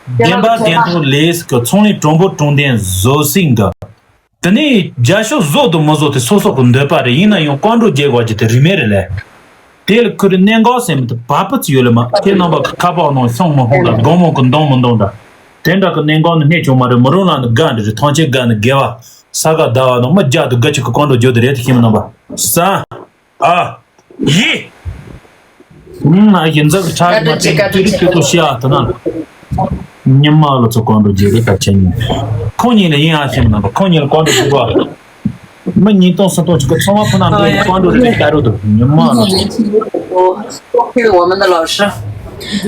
བདེན་པ་བདེན་ཐོག་ལས་ཀྱི་ཚོང་ལས་གྲོང་པོ་གྲོང་རྡལ་བཟོ་སྲིད་འགའ། དེ་ནས་རྒྱ་ཤོག་བཟོ་དང་མི་བཟོ་དེ་སོ་སོ་གི་འདོད་པ་རེད། ཡིན་ན་ཡང་ཀོང་ཀྲོ་རྒྱག་དགོས་ཀྱི་དེ་རིན་མེད་རེད་ལས། དེ་ལ་ཁུ་རི་གནད་འགག་ཟེར་མི་དེ་བ་སྤུ་ཙི་ཡོད་ལ་མ་ཁྱེད་རྣམ་པ་གི་ཁ་པར་ནང་ཤོང་མི་ཧོང་དང་དགོང་མོ་གི་འདོང་མི་འདོང་འདྲ། དེ་འདྲ་གི་གནད་འགག་ནི་སྣེ་ཆུང་མ་རེད། མི་རུང་ལ་ནི་དགའ་འདྲ་རེད། ཐང་ཆེན་དགའ་ནི་དགེ་བ་ས་ག་ཟླ་བ་ནང་མི་རྒྱ་དུ་དགའ་ཆེ་གི་ཀོང་ཀྲོ་རྒྱག་དེ་རེད་དེ་ཤི་མི་རྣམ་པ་ས། ཨ། ཡི། ང་ཡིན་ཟག་ཆགས་མ་ཐེངས་ཀྱི་རིགས་ཀྱི་ཐོ་ཤི་ཨ་ཐ་ན། ཉི་མ་ལོ་ཚོ་ཀོང་ཀྲོ་རྒྱལ་རེད་ད་ཆེན་ཉིན། ཁོང་ཉིད་ལ་ཡིན་ཨ་ཤེས་མི་རྣམ་པ་ཁོང་ཉིད་ལ་ཀོང་ཀྲོ་རྒྱལ་བ། མི་ཉིས་སྟོང་སུམ་སྟོང་ཅིག་གི་ཚང་མ་ཁོ་ན་འགྲོ་ཡི་ཀོང་ཀྲོ་རེད་ད་རུ་དུ་ཉི་མ་ལོ་ཚོ། 多亏我们的老师，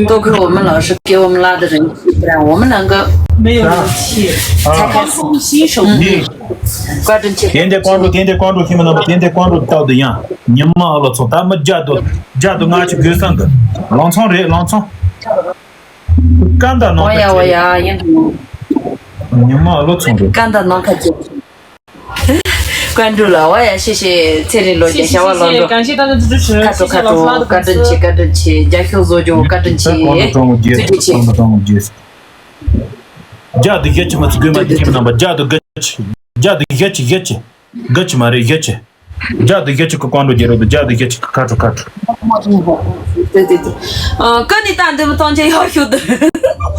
多亏我们老师给我们拉的人，不然我们两个没有人气，才开始新手。 བཀའ་དྲིན་ཆེ། དེ་འདྲའི་ཀོང་ཀྲོ་དེ་འདྲའི་ཀོང་ཀྲོ་ཤེས་མི་རྣམ་པ་དེ་འདྲའི་ཀོང་ཀྲོ་རྟག་ཏུ་ཡང་ཉི་མ་ཨ་ལོ་ཚོ་ད་མི་རྒྱ་དུ་རྒྱ་དུ་ང་ཆུ་དགོས་སང་གི་ལང་ཚང་རེད་ལང་ཚང་། ཀན་ད་ནང་ཁ་ཅེ་ཉི་མ་ཨ་ལོ་ཚོ་རེད། ཀན་ད་ནང་ཁ་ཅེ། བཀའ་འདྲི་ལ་བ་ཡ་ཤེས་ཤེས་ཚེ་རིང་ལོ་རྒྱ་ཤ་བ་ལོ་འགྲོ། ཁ་དྲོ་ཁ་དྲོ། བཀའ་དྲིན་ཆེ། བཀའ་དྲིན་ཆེ། རྒྱ་ཤོག་བཟོ་རྒྱུ་བཀའ་དྲིན་ཆེ། གོང་དུ་གྲོང་རྒྱས། གོང་དུ་གྲོང་རྒྱས། རྒྱ་དུ་རྒྱ་ཆེ་མ་ཚུགས་དགོས་མ་རྒྱ་ཆེ་མ་རྣམ་པ། རྒྱ་དུ་རྒྱ་ཆེ། རྒྱ་དུ་རྒྱ་ཆེ་རྒྱ་ཆེ། རྒྱ་ཆེ་མ་རེད་རྒྱ་ཆེ། རྒྱ་དུ་རྒྱ་ཆེ་ཁ་གོང་དུ་རྒྱ་རོགས་དུ་རྒྱ་དུ་རྒྱ་ཆེ་ཁ་དྲོ་ཁ་དྲོ། ཀ་ནི་ཏང་འདི་མི་ཐོང་ཆེ་ཡོ་ཤུ་དུ།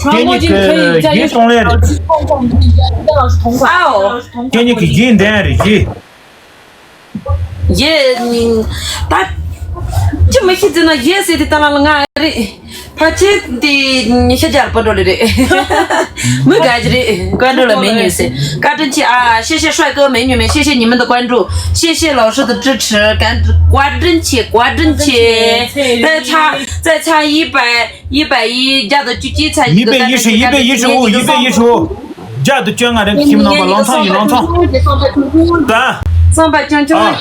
ཁྱེད་གཉིས་ཀྱི་རྒྱན་གཏོང་ལེན་རེད། ཨའོ། ཁྱེད་གཉིས་ཀྱི་རྒྱན་ལྡན་རེད་ཀྱི། ཡེ། ད། ཅི་མི་ཤེས་ཟེར་ན་ཡེ་ཟེར་དེ་ད་ལ་ལ་ང་རེད། ཕ་ཆེ་དེ་ཤ་རྒྱལ་པོ་འགྲོ་ལེ་རེད། མི་དགའ་གི་རེད། 关注了美女ཟེར། བཀའ་དྲིན་ཆེ་ཨ། 谢谢帅哥美女们，谢谢你们的关注，谢谢老师的支持，感 བཀའ་དྲིན་ཆེ། བཀའ་དྲིན་ཆེ། 再差再差一百 一百一，加的就精彩一个。一百一十，一百一十五，一百一十五。加的捐啊，人听不懂吗？老唱一老唱。三。 སོང་པ་ཆུང་ཆུང་ཨ།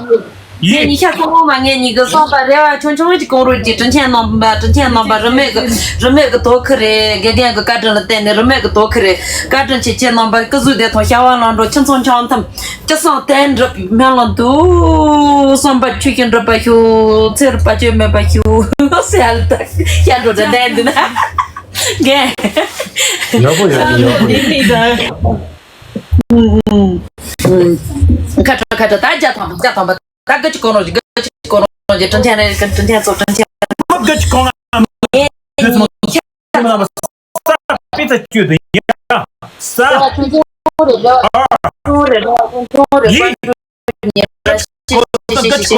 ཡིན། ངས་ཉི་ཤ་སོང་མ་ངས་ཉི་གི་སོང་པ་རེ་བ་ཆུང་ཆུང་ཅིག་གོང་རོལ་གྱི་དྲིན་ཆེན་རྣམ་པ། དྲིན་ཆེན་རྣམ་པ་རི་མེད་གི་རི་མེད་གི་དོ་ཁུ་རེད། དགེ་རྒན་གི་བཀའ་དྲིན་ལ་བརྟེན་ནས་རི་མེད་གི་དོ་ཁུ་རེད། བཀའ་དྲིན་ཆེ། ཁྱེད་རྣམ་པ་སྐུ་གཟུགས་བདེ་ཐང་། བྱ་བ་ལམ་འགྲོ། ཁྱིམ་ཚང་འཆམ་མཐུན། སྤྱི་བསང་བསྟན་འགྲུབ་སྨོན་ལམ་འདུག་བསམ་པ་ཆོས་ཀྱི་འགྲུབ་པ་ཤོག་ཚེ་རབས་བར་ཆད་མེད་པ་ཤོག་ཟེར་ཡ་ལ་ད་ཤ་འགྲོ་འདྲ་བསྡད་འདུག་ན། རྒན། ཡག་པོ་ཡག་པོ་ཡག་པོ་ཡག་པོ། ཁ་ཁྲ་ཁ་ཁྲ། ད་བརྒྱ་ཐམ་པ་བརྒྱ་ཐམ་པ། ད་དགའ་ཅིག་གོ་རོགས་ཀྱི། དགའ་ཅིག་གོ་རོགས་ཀྱི། དྲིན་ཆེན་རེད། དྲིན་ཆེན་ཚོ། དྲིན་ཆེན། དགའ་ཅིག་གོ་རོགས། ངས་ཉི་ཤ་ས་པི་ཚ་བཅུད་དུ་ཡ་ས། ཨ། ཡི། དགའ་ཅིག་གོ་རོགས། དགའ་ཅིག་གོ་རོགས། ཐུགས་རྗེ་ཆེ།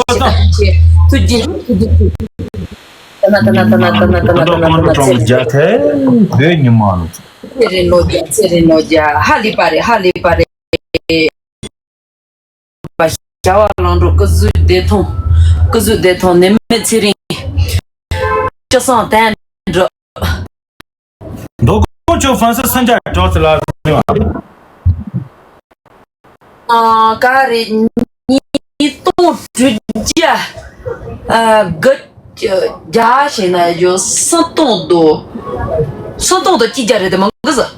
ཐུགས་རྗེ་ཆེ། ད་ན་ད་ན་ད་ན་ད་ན་ད་ན་ད་ན་ད་ན་ད་ན་ད་ན། ཚེ་རིང་ལོ་རྒྱ། ཚེ་རིང་ལོ་རྒྱ། ཧ་ལས་པ་རེད། ཧ་ལས་པ་རེད། བྱ་བ་ལམ་འགྲོ། སྐུ་གཟུགས་བདེ་ཐང་། སྐུ་གཟུགས་བདེ་ཐང་། ནད་མེད་ཚེ་རིང་། སྤྱི་བསང་བསྟན་འགྲུབ། མདོ་དགོང་ཁྱོད་ཧྥན་སི་སུན་ཅཱ་གྲོགས་ཚོ་ལ་ཨ། ག་རེ། ཉིས་སྟོང་དྲུག་བརྒྱ་ཨ་དགུ་བརྒྱ་བྱས་ན་ཡོད། སུམ་སྟོང་དུ། སུམ་སྟོང་དུ་གཅིག་བརྒྱ་རེད་དེ་མང་གི་ཟེར།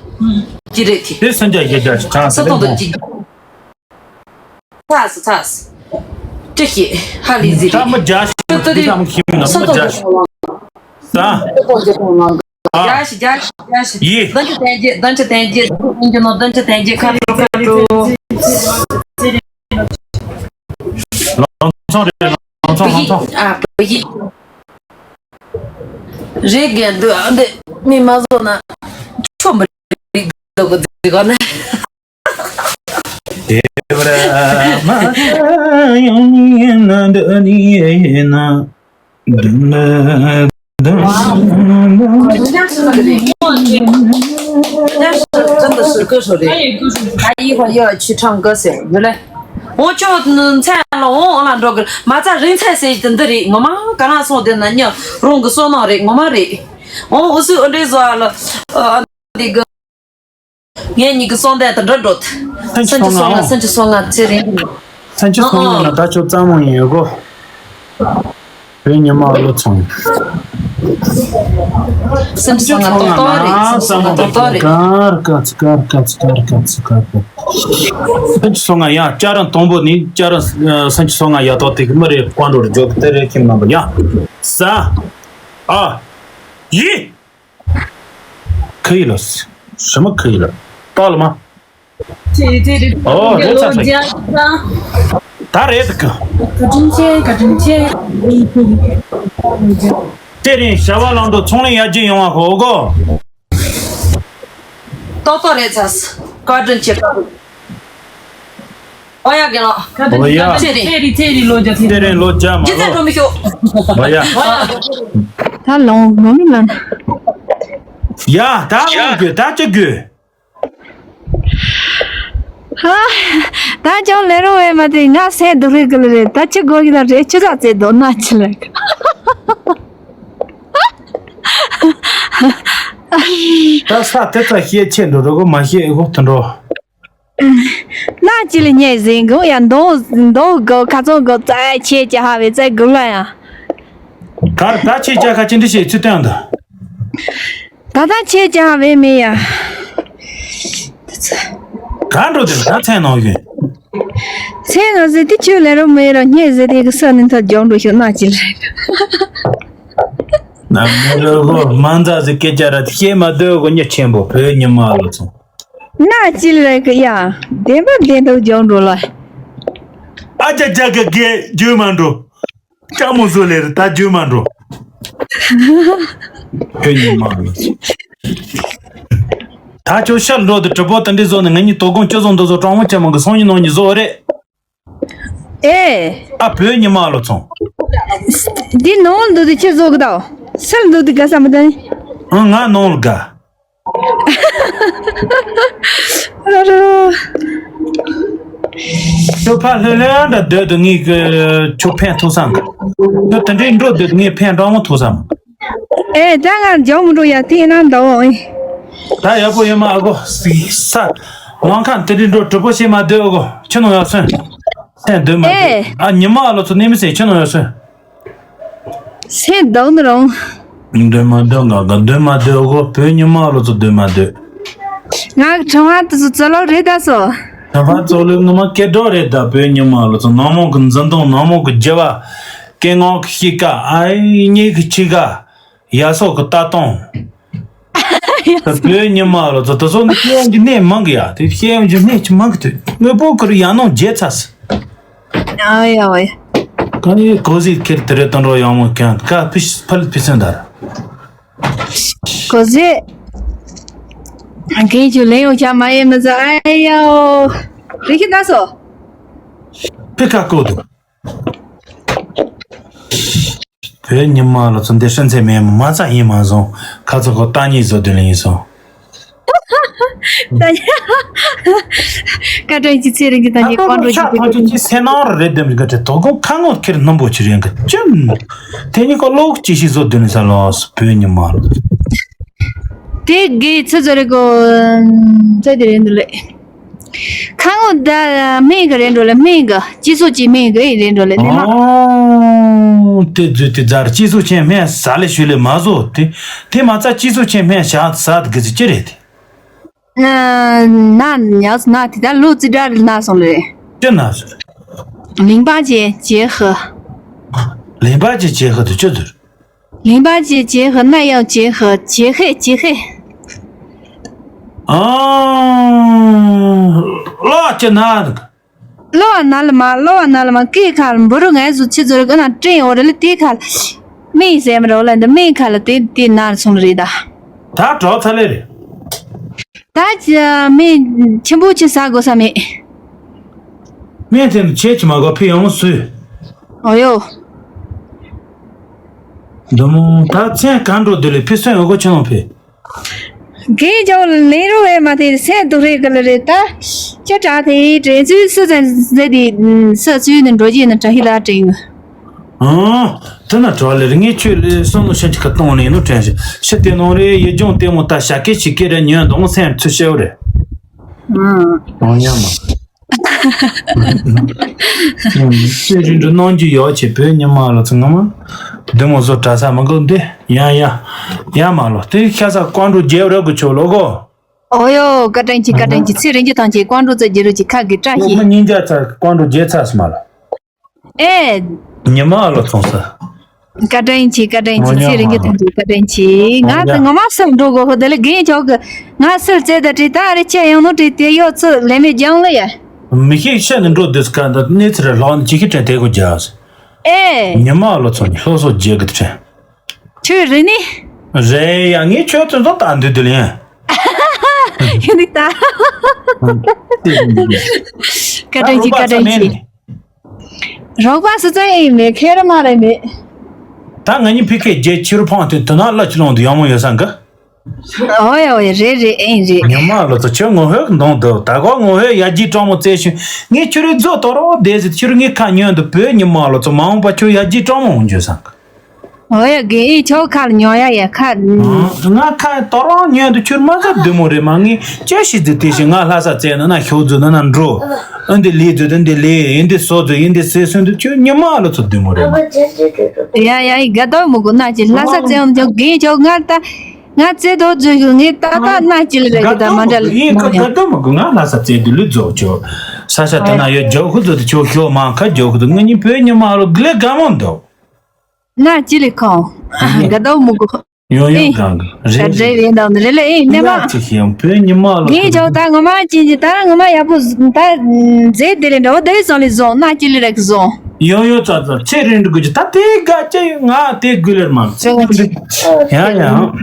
གཅིག་རེད་དེ། དེ་སུན་ཅཱ་བརྒྱད་བརྒྱ་ཞིག་གྲངས་སུམ་སྟོང་དུ་གཅིག་བརྒྱ། ཚ་སི་ཚ་སི། ཅི་ཞིག་ཧ་ལས་ཟིག་རེད། ད་མི་བརྒྱ་ཞིག་ད་དེ་ད་མི་ཁྱིམ་ན་མི་བརྒྱ་ཞིག་ད། བརྒྱ་ཞིག་བརྒྱ་ཞིག་བརྒྱ་ཞིག་ཡི། བདུན་ཅུ་དོན་བརྒྱད། བདུན་ཅུ་དོན་བརྒྱད། བདུན་ཅུ་དོན་བརྒྱད། ཁ་དྲོ་ཁ་དྲོ། ལང་ཚང་རེད། ལང་ཚང་། ལང་ཚང་། ཨ། བོད་ཡིག་རེད་གན་འདུག་ཨ། འདི་མི་མ་བཟོ་ན་ཆོ་མི་རིག་འདུག་གི་ཟིག་ག་ན། དེ་བར་མ་ཡོང་ཡིན་ན་འདི་ནི་ཡིན་ན། དེ་འདྲ་ཟེར་གི་ཟེར་རེད། ད་ཡིག་ཧོ་ཡོ་ཆུ་ཁྲང་གི་ཟེར་ཡོད་ལེ། འོ་ཁྱོད་མཚན་ལ་འོང་ལ་འགྲོ་གི་མ་རྩ་རིང་ཚད་ཟེར་གི་འདི་རེད། ངོ་མ་ག་རང་སོང་དེ་ན་ཉ་རོང་གི་སོ་ནང་རེད། ངོ་མ་རེད། འོ་འུ་སུ་འུ་འདྲེ་བཟོ་ལ་འདི་གི་ངེད་གཉིས་ཀྱི་སོང་དེ་ད་འགྲོ་འགྲོ། སུམ་ཅུ་སོ་ལྔ། སུམ་ཅུ་སོ་ལྔ་ཚེ་རིང་། སུམ་ཅུ་སོ་ལྔ་ན་ད་ཁྱོད་གཙང་མ་ཡིན་གོ། བོད་ཉི་མ་བློ་ཚང་། སུམ་ཅུ་སོ་ལྔ་ཏོག་ཏོག་རེད། སུམ་ཅུ་སོ་ལྔ་ཏོག་ཏོག་རེད། ཀར་ཀ་ཚི་ཀར་ཀ་ཚི་ཀར་ཀ་ཚི་ཀར་ཀ། སུམ་ཅུ་སོ་ལྔ་ཡ་བསྐྱར་རང་དང་པོ་ནི་བསྐྱར་རང་སུམ་ཅུ་སོ་ལྔ་ཡ་ཏོག་དེ་གི་མི་རེ་ཀོང་འགྲོ་རུ་འཇོག་གི་དེ་རེ་ཁྱིམ་རྣམ་པ་ཡ་ས། ཨ། ཡི། 可以了，什么可以了？到了吗？ ཨོ་རེད་ཚ་ཚ། ད་རེད་གི། བཀའ་དྲིན་ཆེ། བཀའ་དྲིན་ཆེ། དེ་རིང་བྱ་བ་ལམ་དུ་ཚོང་ལས་ཡར་རྒྱས་ཡོང་བ་ཧོ་གོ། ཏོག་ཏོག་རེད་ཚ། བཀའ་དྲིན་ཆེ། ཨོ་ཡ་རྒན་ལགས། ཨོ་ཡ། ཚེ་རིང་། ཚེ་རིང་ལོ་བརྒྱ། ཚེ་རིང་ལོ་བརྒྱ་མ་ལོ། རྗེས་ཚད་འགྲོ་མི་ཤོག་ཨོ་ཡ། ཨོ་ཡ། ད་ལོང་ངོ་མི་ལ་ན། ཡ་ད་ལོང་དགོས། ད་ཅི་དགོས། ཧ། ད་ཅང་ལས་རོགས་བས་མ་དེ་ང་སེ་འདུག་རེད་གི་ལ་རེད། ད་ཅི་དགོས་གི་ད་རེད། ཅི་ཟ་ཙེ་འདུག་ན་ཅི་ལ། ད་ས་དེ་ཚ་ཤེས་ཆེ་འགྲོ་རོགས་མ་ཤེས་ཨེ་གོ་དུ་འགྲོ། ན་ཅི་ལ་ཉེ་ཟིན་གི་ཡ་འདོ་འདོ་གི་ཁ་ཚོན་གི་རྩ་ཆེ་ཅི་ཧ་བའི་རྩ་གི་ལ་ཡ། གར་ད་ཆེ་ཅི་ཁ་ཅི་འདྲི་ཤེས་ཚུལ་སྟོན་འདུག་ད་ལྟ་ཆེ་ཅང་བས་མེད་ཡ། ག་འགྲོ་དེ་ད་ཚན་ནང་ཡོད། ཚེ་ང་ཟེར་དེ་ཁྱོད་ལས་རོགས་མེད་རོགས་སྙད་ཟེར་དེ་གི་ས་ནི་ཐ་རྒྱང་འགྲོ་ཤོག་ན་ཅི་ལ། ན་མི་རོ་གོ་མ་འཛའ་ཟེར་སྐད་ཆ་ར་ཤེས་མ་སྡོད་གོ་མྱི་ཆེན་པོ་བོད་ཉི་མ་ལོ་ཚོང་། ན་ཅི་ལ་གི་ཡ། བདེན་པ་བདེན་ཐོག་རྒྱང་འགྲོ་ལ། ཨ་ཅག་ཅག་གི་གེ་རྒྱུ་མ་འགྲོ། ཅག་མོ་བཟོ་ལེ་ར་ད་རྒྱུ་མ་འགྲོ། བོད་ཉི་མ་ལོ་ཚོང་། ད་ཁྱོད་ཤར་འགྲོ་དུ་གྲི་པོ་དེ་འདྲས་བཟོ་ནས་ང་གཉིས་དོ་དགོང་ཁྱོད་བཟོ་འདི་བཟོ་གྲང་མོ་ཆེ་མོ་གི་སང་ཉིན་ནང་ཉིན་བཟོ་རེད། ཨེ། ཨ་བོད་ཉི་མ་ལོ་ཚོང་། འདི་ནང་ལ་འདུག་དེ་ཁྱེད་བཟོ་གི་དང་། སར་འདུག་དེ་དགའ་ས་མི་དང་། ཨང་ང་ནང་ལ་དགའ། ར་ར་ར། ཁྱོད་ཕ་ལྷོད་ལྷོད་འདྲ་སྡོད་དུ་ངས་ཁྱོད་ཕན་ཐོགས་སང་གི། ཁྱོད་དེ་འདྲའི་འགྲོ་སྡོད་ངས་ཕན་འདྲ་མོ་ཐོགས་སམ། ཨེ་ད་ང་རྒྱང་མི་འགྲོ་ཡ་དེ་ན་འདའ་འོང་ཨེ། ད་ཡག་པོ་ཡོད་མ་ཨ་གོ་སི་ས། ལང་ཁ་དེ་འདྲའི་འགྲོ་གྲི་པོ་བྱེད་མ་སྡོད་ཨ་གོ་ཁྱོད་ནང་ཡག་སོན། སེམས་སྡོད་མ་སྡོད་ཨེ། ཨ་ཉི་མ་ལོ་ཚོ་གནས་མི་སེ་ཁྱོད་ནང་ཡག་སོན། སེམས་སྡོད་ནི་རུང་། སྡོད་མ་སྡོད་ང་ག་སྡོད་མ་སྡོད་ཨ་གོ་བོད་ཉི་མ་ལོ་ཚོ་སྡོད་མ་སྡོད། ང་གི་ཁྲང་བ་དུ་སུ་ཙོ་ལོ་རེད་ད་སོ། ཁྲང་བ་ཙོ་ལོ་ངོ་མ་སྐད་སྒྲོག་རེད་ད་བོད་ཉི་མ་ལོ་ཚོ་ནག་མོ་གི་འཛིན་སྟངས་ནག་མོ་གི་རྒྱུ་བ། སྐད་ངག་གི་གཤིས་ཀ་ཨ་ཡེ་གཉིས་ཀྱི་གཤིས་ཀ་ཡ་སོགས་ཀྱི་ལྟ་སྟངས། ད་བོད་ཉི་མ་ལོ་ཚོ་ད་སོགས་ནི་སྐྱེ་ཡོང་གི་གནས་མང་གི་ཡ་དེ་སྐྱེ་ཡོང་གི་གནས་ཀྱི་མང་གི་དུས་དངོས་པོ་ཁུར་ཡ་ནོ་རྗེ་ཚ་སི། ཨ་ཡ་ཝེ། གང་ཡིན་གོ་ཟིག་ཁེར་དེ་རེ་དོན་རོ་ཡང་མོ་ཀྱང་ཀ་ཕིས་ཕལ་ཕིས་སོན་དར། གོ་ཟིག་གིན་ཆུ་ལེན་ཡོང་ཆ་མ་ཡེ་མི་ཟ་ཨ་ཡའོ། རི་ཁི་ད་སོ། ཕི་ཁ་ཀོ་དུ། བོད་ཉི་མ་ལོ་ཚོ་འདི་ཧྲིན་ཚེ་མེད་མ་མ་ཚ་ཡིན་མ་སོང་ཁ་ཚོ་ཁོ་ལྟ་ཉིད་བཟོ་དུས་ལ་ཡིན་སོང་། ད་ཉ་བཀའ་དྲིན་ཆེ་ཚེ་རིང་གི་ད་ཉི་ཨ་ཁོ་ཀོང་ཀྲོ་ལོ་ཅི་ཤ་ཐོང་ཅི་ཅི་སེ་ནང་རེད་དེ་མི་ག་དྲི་དོ་ཁོ་ཁ་ངོ་ཁེར་སྣུམ་པོ་ཅི་རེད་གི་ཅི། དེ་ཉི་ཁོ་ལོག་ཅི་ཞིག་བཟོ་དུས་ལ་ས་ལོ་བོད་ཉི་མ་ལོ། དེ་དགེ་ཚེ་ཚོ་རེ་གོ་ཚེ་དེ་རེད་འདུག་ལེ། ཁ་ངོ་ད་སྨན་གི་རེད་འགྲོ་ལེ་སྨན་གི་སྤྱི་ཚོགས་ཀྱི་སྨན་གི་རེད་འགྲོ་ལེ་ལེ་མ། ཨོ། དེ་རྫུས་དེ་རྫར་སྤྱི་ཚོགས་ཆེན་སྨན་ཟ་ལེ་ཞུ་ལེ་མ་བཟོ་དེ། དེ་མ་ཚ་སྤྱི་ཚོགས་ཆེན་སྨན་ཞག་ཟ་དེ་གི་ཟི་ཅི་རེད་དེ། ན་ཉག་ན་དེ་ད་ལོ་ཙི་འདྲ་རེད་ན་སོང་ལེ། ཅི་ན་སོང་། ལིང་པ་ཅེ་ཅེ་ཧི། ལིང་པ་ཅེ་ཅེ་ཧི་དེ་ཅི་ཟེར། 淋巴结结核、耐药结核、结核、结核。 ཨང་། གློ་བ་ཅི་ན། གློ་བ་ན་ལ་མ་གློ་བ་ན་ལ་མ་སྐེ་ཁ་ལ་འབུ་རུ་ངལ་གསོ་ཆི་ཟེར་གི་ན་སྤྲིན་འོ་རེ་ལ་དེ་ཁ་ལ། སྨན་ཟེར་མི་རོ་ལ་འདི་སྨན་ཁ་ལ་དེ་དེ་ན་སོང་རེད་ད། ད་གྲོགས་ཚ་ལེ་རེད། ད་ཅི་སྨན་ཆེན་པོ་ཅི་ཟ་དགོས་ས་མེད། སྨན་དེ་ནི་ཆེ་ཆི་མ་གོ་ཕི་ཡང་སུས། ཨོ་ཡོ། འདི་མོ་ད་མཚན་གང་འགྲོ་འདི་ལས་ཕི་སོན་འོ་གོ་ཆི་ནང་ཕི། རྒན་ཅོ་ལེན་རོ་ཨེ་མ་དེ་སེ་དུ་རེ་ག་ལ་རེ་ད། ཅི་དྲ་དེ་དྲན་ཚུལ་སུ་ཟན་ཟེ་དེ་ས་ཚུལ་ནི་འགྲོ་རྒྱུ་ནི་དྲ་ཧི་ལ་དྲན་ཡོད། ཨང་། དེ་ན་གྲོགས་ལེ་རེ་ངས་ཁྱོད་ལས་སོང་ལོ་ཤན་ཅི་ཁ་གཏོང་ལེ་ནོ་དྲན་ཤི་ཤི་དེ་ནང་རེ་ཡེ་ལྗོངས་ལྟད་མོ་ད་ཞག་སྐད་ཆི་སྐད་རེ་ཉོན་དང་སེམས་ཚུལ་ཤེའུ་རེ། ཨང་། ཨང་ཡ་མ། ཤེས་རིག་འདྲ་གནང་རྒྱུ་ཡོད་ཆེ་བོད་ཉི་མ་ལོ་ཚོ་ངོ་མ། བདུད་མོ་བཟོ་གྲྭ་ས་མི་དགོས་འདི་ཡང་ཡ། ཡ་མ་ལོ་དེ་ཤ་ས་ཀོང་འགྲོ་རྒྱལ་རབ་གི་ཆོག་ལོ་གོ། ཨོ་ཡོ་བཀའ་དྲིན་ཆེ་བཀའ་དྲིན་ཆེ་ཚེ་རིང་གི་ཐང་ཆེ་ཀོང་འགྲོ་ཚ་རྒྱལ་རབ་ཀྱི་ཁ་གི་བཀྲ་ཤིས། མི་ཉིན་རྒྱ་ཚ་ཀོང་འགྲོ་རྒྱལ་ཚ་སི་མ་ལོ། ཨེ། ཉི་མ་ལོ་ཚོང་ས། བཀའ་དྲིན་ཆེ་བཀའ་དྲིན་ཆེ་ཚེ་རིང་གི་ཐོན་དུས་བཀའ་དྲིན་ཆེ། ང་ད་ངོ་མ་སེམས་འགྲོ་དགོས་ཧོ་དེ་ལ་རྒན་ཆོག་གི། ང་སིལ་རྩེ་ད་བྲིས་ད་རེ་ཆེ་ཡང་ནོ་བྲིས་དེ་ཡོད་ཚུལ་ལས་མེད་ཀྱང་ལ་ཡ། མི་ཤེས་ཤེས་ནི་འགྲོ་དུས་ཀ་འདི་གནས་ཚུལ་རེ་ལྷག་ནི་ཅི་ཤེས་དྲན་དེ་གོ་རྒྱ། ཨེ། ཉི་མ་ལོ་ཚོང་ནི་ལྷོ་སོ་རྒྱལ་གི་དྲན། ཁྱོད་རེད་ནི། རེད་ཡ་ངས་ཁྱོད་ཚོ་ཚོ་ད་འདུས་དུ་ལེན། ཡ་ནི་ད། བཀའ་དྲིན་ཆེ་བཀའ་དྲིན་ཆེ། རོགས་པ་སུ་ཚོད་ཡིན་མེད་ཁེ་ར་མ་རེད་མེད། ད་ང་གཉིས་ཕི་ཁེ་རྒྱལ་ཕྱི་རུ་འཕངས་དུས་དུ་ན་བླ་ཆུ་ལོང་དུ་ཡང་མོ་ཡོད་ས་འགི། ཨོ་ཡ་ཨོ་ཡ་རེད་རེད་ཨེ་རེད། ཉི་མ་ལོ་ཚོ་ཁྱོད་ངོ་ཧོད་གདོང་དུ་ད་གོ་ངོ་ཧོད་ཡ་རྒྱུས་སྤྲང་མོ་བཙལ་ཤུ་ངས་ཁྱོད་རེ་རྫོ་དོ་རོ་བསྡད་ཟེར་ཁྱོད་ངས་ཁ་ཉོན་དུ་བོད་ཉི་མ་ལོ་ཚོ་མ་འོངས་པ་ཁྱོད་ཡ་རྒྱུས་སྤྲང་མོ་འོང་རྒྱུ་ས་འགི། ཨོ་ཡ་རྒན་ཨེ་ཁྱོད་ཁ་ལ་ཉོ་ཡ་ཡ་ཁ། ང་ཁ་དོ་རང་ཉོན་དུ་ཁྱོད་མ་ཟ་བདུད་མོ་རེད་མ་ངས་ཅི་ཞིག་དུ་དེ་བཞིན་ང་ལྷ་ས་བཙལ་ན་ན་ཤོག་རྫུ་ན་ན་འགྲོ། ཨ་འདི་ལས་རྫུ་དུ་འདི་ལས་ཡིན་འདི་སོ་རྫུ་ཡིན་འདི་སེ་སོན་དུ་ཁྱོད་ཉི་མ་ལོ་ཚོ་བདུད་མོ་རེད་མ། ཡ་ཡ་ཡི་དགའ་དོ་མོ་གོ་ན་ཅི་ལྷ་ས་བཙལ་ཡོང་ཁྱོད་རྒན་ཁྱོད་ང་ད་ང་བཙལ་དོ་རྫུ་ཤོག་ངས་ད་ད་ན་ཅི་ལ་རེད་གི་ད་མ་འདྲ་ལ་ཡིན་མ་ཁ་ཡ། དགའ་དོ་མོ་གོ་ང་ལྷ་ས་བཙལ་དུ་ལུས་རྫོགས་ཁྱོད། ས་ཆ་དེ་ན་ཡོད་རྒྱོ་ཁུ་ཚོ་དེ་ཁྱོད་ཤོག་མང་ཁ་རྒྱོ་ཁུ་ཚོ་ངེད་གཉིས་བོད་ཉི་མ་ལོ་ག་ལེ་དགའ་མོ་འདུག་ང་ཅི་ལེ་ཁོང་། དགའ་ལྡོག་མི་དགོས། ཡོང་ཡོང་ཨེ། གང་གི་རེད་ག་འདྲ་རེད། ཡིན་དང་རེད་ལེ་ཨེ་ནས་མ། ཅི་ཤེས་ཡང་བོད་ཉི་མ་ལོ་ངས་ཇོ་ད་ངོ་མ་ཅི་ཅི་ད་ངོ་མ་ཡག་པོ་ད་མཛེས་དེ་ལེ་འདྲ་བོ་དེ་བས་ཙམ་ལེ་བཟུང་ན་ཅི་ལེ་རེད་གི་བཟུང་། ཡོང་ཡོང་ཙག་ཙག་ཚེ་རིང་འགྲོ་དགོས་ཀྱི་ད་དེ་དགའ་ཅི་ཡོད་ང་དེ་དགོས་ལེར་མ། ཡང་ཡང་།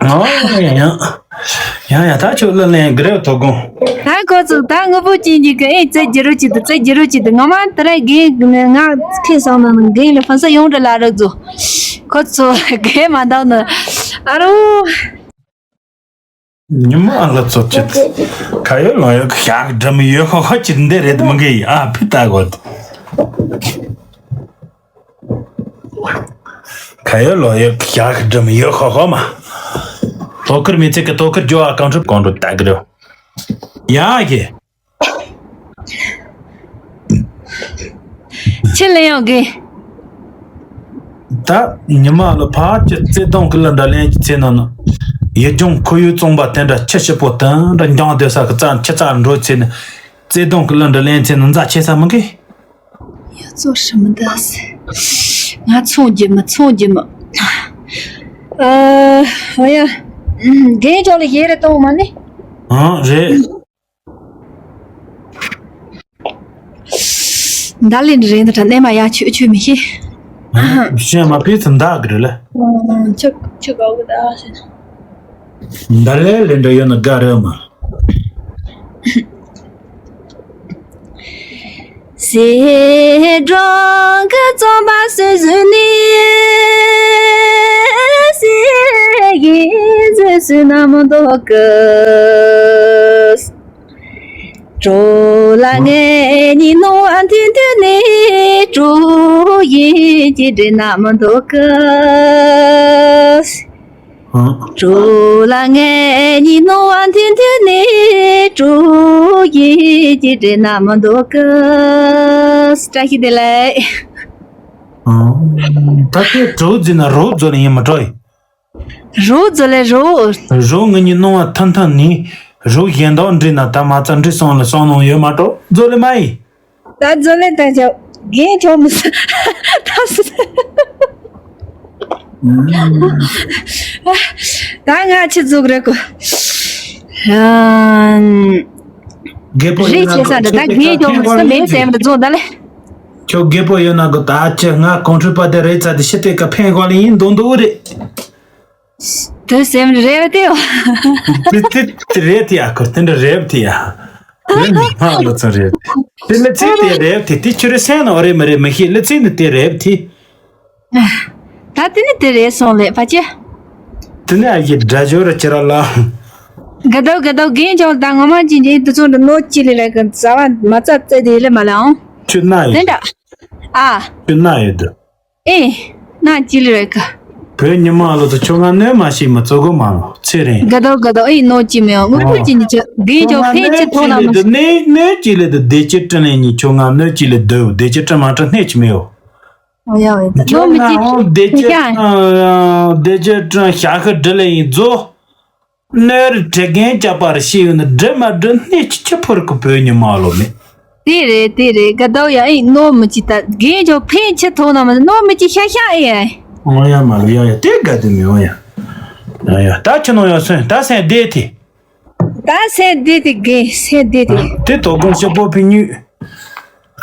ཨོ་ཡ་ཡ། ཡ་ཡ་ད་ཁྱོད་ལ་ལན་གི་རེད་དོ་དགོང་། ད་ཁོ་ཚོ་ད་དངོས་པོ་ཅན་གྱི་གི་ཨེ་རྩེ་རྒྱུ་རུ་ཅི་དུ་རྩེ་རྒྱུ་རུ་ཅི་དུ་ངོ་མ་དེ་རེད་རྒན་ང་ཁེ་སང་ན་རྒན་ལ་ཕན་ས་ཡོང་འདྲ་ལ་རུ་ཚོ། ཁོ་ཚོ་རྒན་མ་འདང་ནི། ཨ་རོ། ཉི་མ་ལ་ཚོ་ཅི། ཁ་ཡོད་ལོ་ཡོད་ཤག་འགྲམ་ཡོད་ཁོ་ཁོ་ཅི་འདི་རེད་མི་གི་ཨ་ཕི་ད་གོ། ག་ཡོད་ལོ་ཡོད་ཞག་སྒྲིམ་ཡོད་ཧོ་ཧོ་མ། ཐོ་ཁུར་མི་ཚེ་གི་ཐོ་ཁུར་རྒྱོ་བ་གང་འགྲུབ་གང་འགྲུབ་ལྟ་གི་རེད། ཡ་གི། ཕྱི་ལ་ཡོང་གི། ད་ཉི་མ་ལ་ཕར་གྱི་བརྩེ་དུང་གི་ལ་འདྲ་ལན་གྱི་ཚེ་ན་ན། ཡིད་སྦྱོང་ཁོར་ཡུག་བཙོང་པ་དེ་འདྲ་ཁྱི་ཞིག་པོ་དེ་འདྲ་འགྱང་སྡོད་ས་གི་རྩ་ཁྱི་རྩ་འགྲོ་ཚེ་ན། བརྩེ་དུང་གི་ལ་འདྲ་ལན་ཚེ་ན་འཛའ་ཆེ་ས་མི་གི། 要做什么的？ང་ཚོང་རྒྱུ་མི་ཚོང་རྒྱུ་མི། ཨ། ཨོ་ཡ། རྒན་ཅོག་ལ་ཡེ་རེ་གཏོང་མ་ནི། ཨང་རེད། འདི་ལས་རེད་འདི་དྲ་གནས་མ་ཡ་ཆུ་ཆུ་མི་ཤེས། ཤེས་མ་པི་ཚི་འདག་གི་རེད་ལ། ཆུ་ཆུ་ག་གི་ད་ཤེས། འདི་ལས་ལས་འདྲ་ཡོད་ན་དགའ་རེད་མ། སེ་སྒྲོན་གྱི་རྩོམ་པ་སོ་སོ་ནི། སེ་ཡི་རྗེས་སུ་ན་མི་འདོད་གི། གྲོ་ལ་ངའི་ཉིན་ནོ་ཨ་མཐུན་མཐུན་ནི། གྲོ་ཡི་ཀྱི་འདྲེ་ན་མི་འདོད་གི། གྲོ་ལ་ངའི་ཉིན་ནོ་ཨ་མཐུན་མཐུན་ནི། གྲོ་ཡི་ཀྱི་འདྲེ་ན་མི་འདོད་གི། བཀྲ་ཤིས་བདེ་ལེགས། ད་ཁྱོད་གྲོ་འཛིན་ན་རོ་རྫོ་ལ་ཡིན་མི་འགྲོ་ཡི། རོ་རྫོ་ལེ་རོ། རོ་ངི་ཉིན་ནོ་ཨ་མཐུན་མཐུན་ནི། རོ་གཞན་དག་འདྲེ་ན་ད་མ་རྩ་འདྲེ་སོང་ལ་སོང་ནོ་ཡོད་མ་འགྲོ་རྫོ་ལེ་མ་ཡི། ད་རྫོ་ལེ་ད་ཆོག་རྒན་ཆོག་མི་ས་ད་སུ། ད་ང་ཆི་རྫོགས་རེད་གོ། རྒད་པོ་རེད་ཡོད་ན་ཆེ་ས་འདྲ་ད་རྒན་ཆོག་མི་ས་མེད་སེམས་འདྲ་རྫོགས་ད་ལེ། ཁྱོད་རྒད་པོ་ཡོད་ན་གོ་ད་ཆི་ང་གོང་ཁྲོས་པ་དེ་རེད་ཚ་དེ་ཤི་དེ་ཀ་ཕན་གོ་ལེ་ཡིན་མདོག་མདོག་རེད། དུ་སེམས་རེ་བ་དེ་བ། དེ་དེ་རེད་དེ་ཡ་ཁོ་དེ་འདྲ་རེད་དེ་ཡ། དེ་ནི་ཕ་ལོ་ཚོ་རེད། དེ་ལི་ཚིག་དེ་རེད་དེ་དེ་ཁྱོད་རེ་སེམས་ནང་རེད་མི་རེད་མི་ཤེས་ལི་ཚིག་ནི་དེ་རེད་དེ། ད་དེ་ནི་དེ་རེད་སོང་ལེ་ཕ་ཅེ། དེ་ནི་ཨ་ཡི་དགྲ་ཇོ་ར་ཅི་ར་ལ། དགའ་ཟླ་དགའ་ཟླ་རྒན་ཆོག་ད་ངོ་མ་ཅི་འདྲ་དུ་ཚོང་འདྲ་ནོ་ཅི་ལི་ལ་གི་ཟ་བ་མ་ཚ་ཚེ་དེ་ལི་མ་ལ་ཨང་། ཁྱོད་ན་ཡོད། དེ་འདྲ། ཨ། ཁྱོད་ན་ཡོད་དུ། ཨེ། ན་ཅི་ལི་རེད་ག་བོད་ཉི་མ་ལོ་ཚོ་ཁྱོད་ང་གནོད་མ་ཤེས་མི་ཚོ་གོ་མ་ལོ་ཚེ་རིང་། དགའ་ཟླ་དགའ་ཟླ་ཨེ་ནོ་ཅི་མེད་ཨང་དངོས་པོ་ཅི་ནི་ཅི་རྒན་ཆོག་ཕན་ཆེ་ཐོག་ན་མ་ཤེས། གནོད་གནོད་ཅི་ལི་དུ་བདེ་སྐྱིད་སྤྲིན་ལས་ཉིད་ཁྱོད་ང་གནོད་ཅི་ལི་དུ་བདེ་སྐྱིད་སྤྲིན་མ་སྤྲིན་སྣེ་ཅི་མེད་ཨོ། ཨོ་ཡ་ཝེ་ད་ཁྱོད་ནོ་མི་ང་ཅི་ཨོ་བདེ་སྐྱིད་ཡ་སྤྲིན་བདེ་སྐྱིད་སྤྲིན་ཞག་ཤི་འདྲི་ལེ་ཡིན་ཛོ། གནོད་རི་དྲེ་རྒན་སྐྱ་པར་ཤེས་ཡོད་ན་འདྲི་མ་འདྲི་སྣེ་ཆི་ཆི་ཕོར་གི་བོད་ཉི་མ་ལོ་མེད། དེ་རེད་དེ་རེད་ག་ཟླ་ཡ་ཨེ་ནོ་མི་ཅི་ད་རྒན་ཆོག་ཕན་ཆེ་ཐོག་ན་མ་ནོ་མི་ཅི་ཤ་ཤ་ཨེ་ཨེ། ཨོ་ཡ་མ་ལོ་ཡ་ཡ་དེ་ག་དེ་མི་ཨོ་ཡ། ཡ་ཡ་ད་ཁྱི་ནོ་ཡ་སོན་ད་སེན་བདེ་དེ། ད་སེན་བདེ་དེ་རྒན་སེན་བདེ་དེ། དེ་དོ་དགོང་ཤི་པོ་ཕི་ཉུས།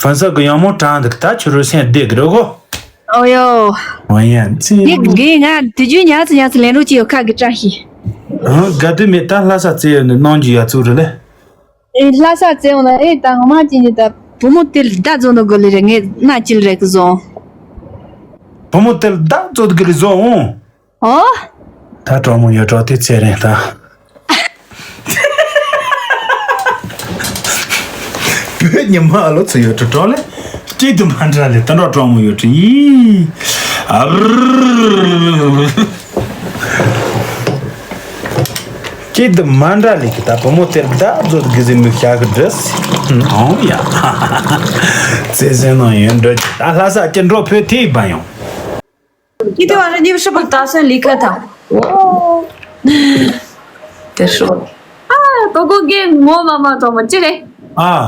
ཕན་ས་གི་ཡང་མོ་དྲང་འདུག་ད་ཁྱོད་རོ་སེན་བདེ་གི་རེད་གོ། ཨོ་ཡོ། ཨོ་ཡ་ཙི། དེ་རྒན་ང་དུས་རྒྱུན་ཉག་ཙི་ཉག་ཙི་ལེན་རོགས་ཅི་ཡོད་ཁ་གི་བཀྲ་ཤིས། ཨང་དགའ་དུས་མེད་ད་ལྷ་ས་ཙི་ཡོད་ནི་གནང་རྒྱུ་ཡ་ཚུགས་རེད་ལེ། ཨེ་ལྷ་ས་ཙེ་འོང་ན་ཨེ་ད་ངོ་མ་ཅི་ནི་ད་བུ་མོ་དེ་ལ་ད་རྫོང་ནོ་གོ་ལི་རེ་ངས་ན་ཅི་ལ་རེ་གི་བཟོ། བུ་མོ་དེ་ལ་ད་རྫོང་གི་རེ་བཟོ་འོང་། ཨོ། ད་གྲོགས་མོ་ཡོད་གྲོགས་དེ་ཚེ་རིང་ད། བོད་ཉི་མ་ལོ་ཚོ་ཡོད་གྲོགས་གྲོགས་ལེ། གཅིག་ཏུ་མ་འདྲ་ལེ་ད་འགྲོ་གྲོགས་མོ་ཡོད་གྲོགས་ཡིན། ཨ་རུ། གཅིག་ཏུ་མ་འདྲ་ལེ་གི་ད་བུ་མོ་དེར་བདག་བཟོ་གི་ཟིན་མི་བྱ་གི་འདྲ་སི། ཨང་ཡ། ཚེ་ཟིན་ནང་ཡོད་འགྲོ་ད་ལྷ་ས་ཀྱི་འགྲོ་བོད་ཐེ་བ་ཡོང་། 你对我说，你是不是打算离开他？哦，得说。啊，不过给我妈妈怎么这嘞？啊。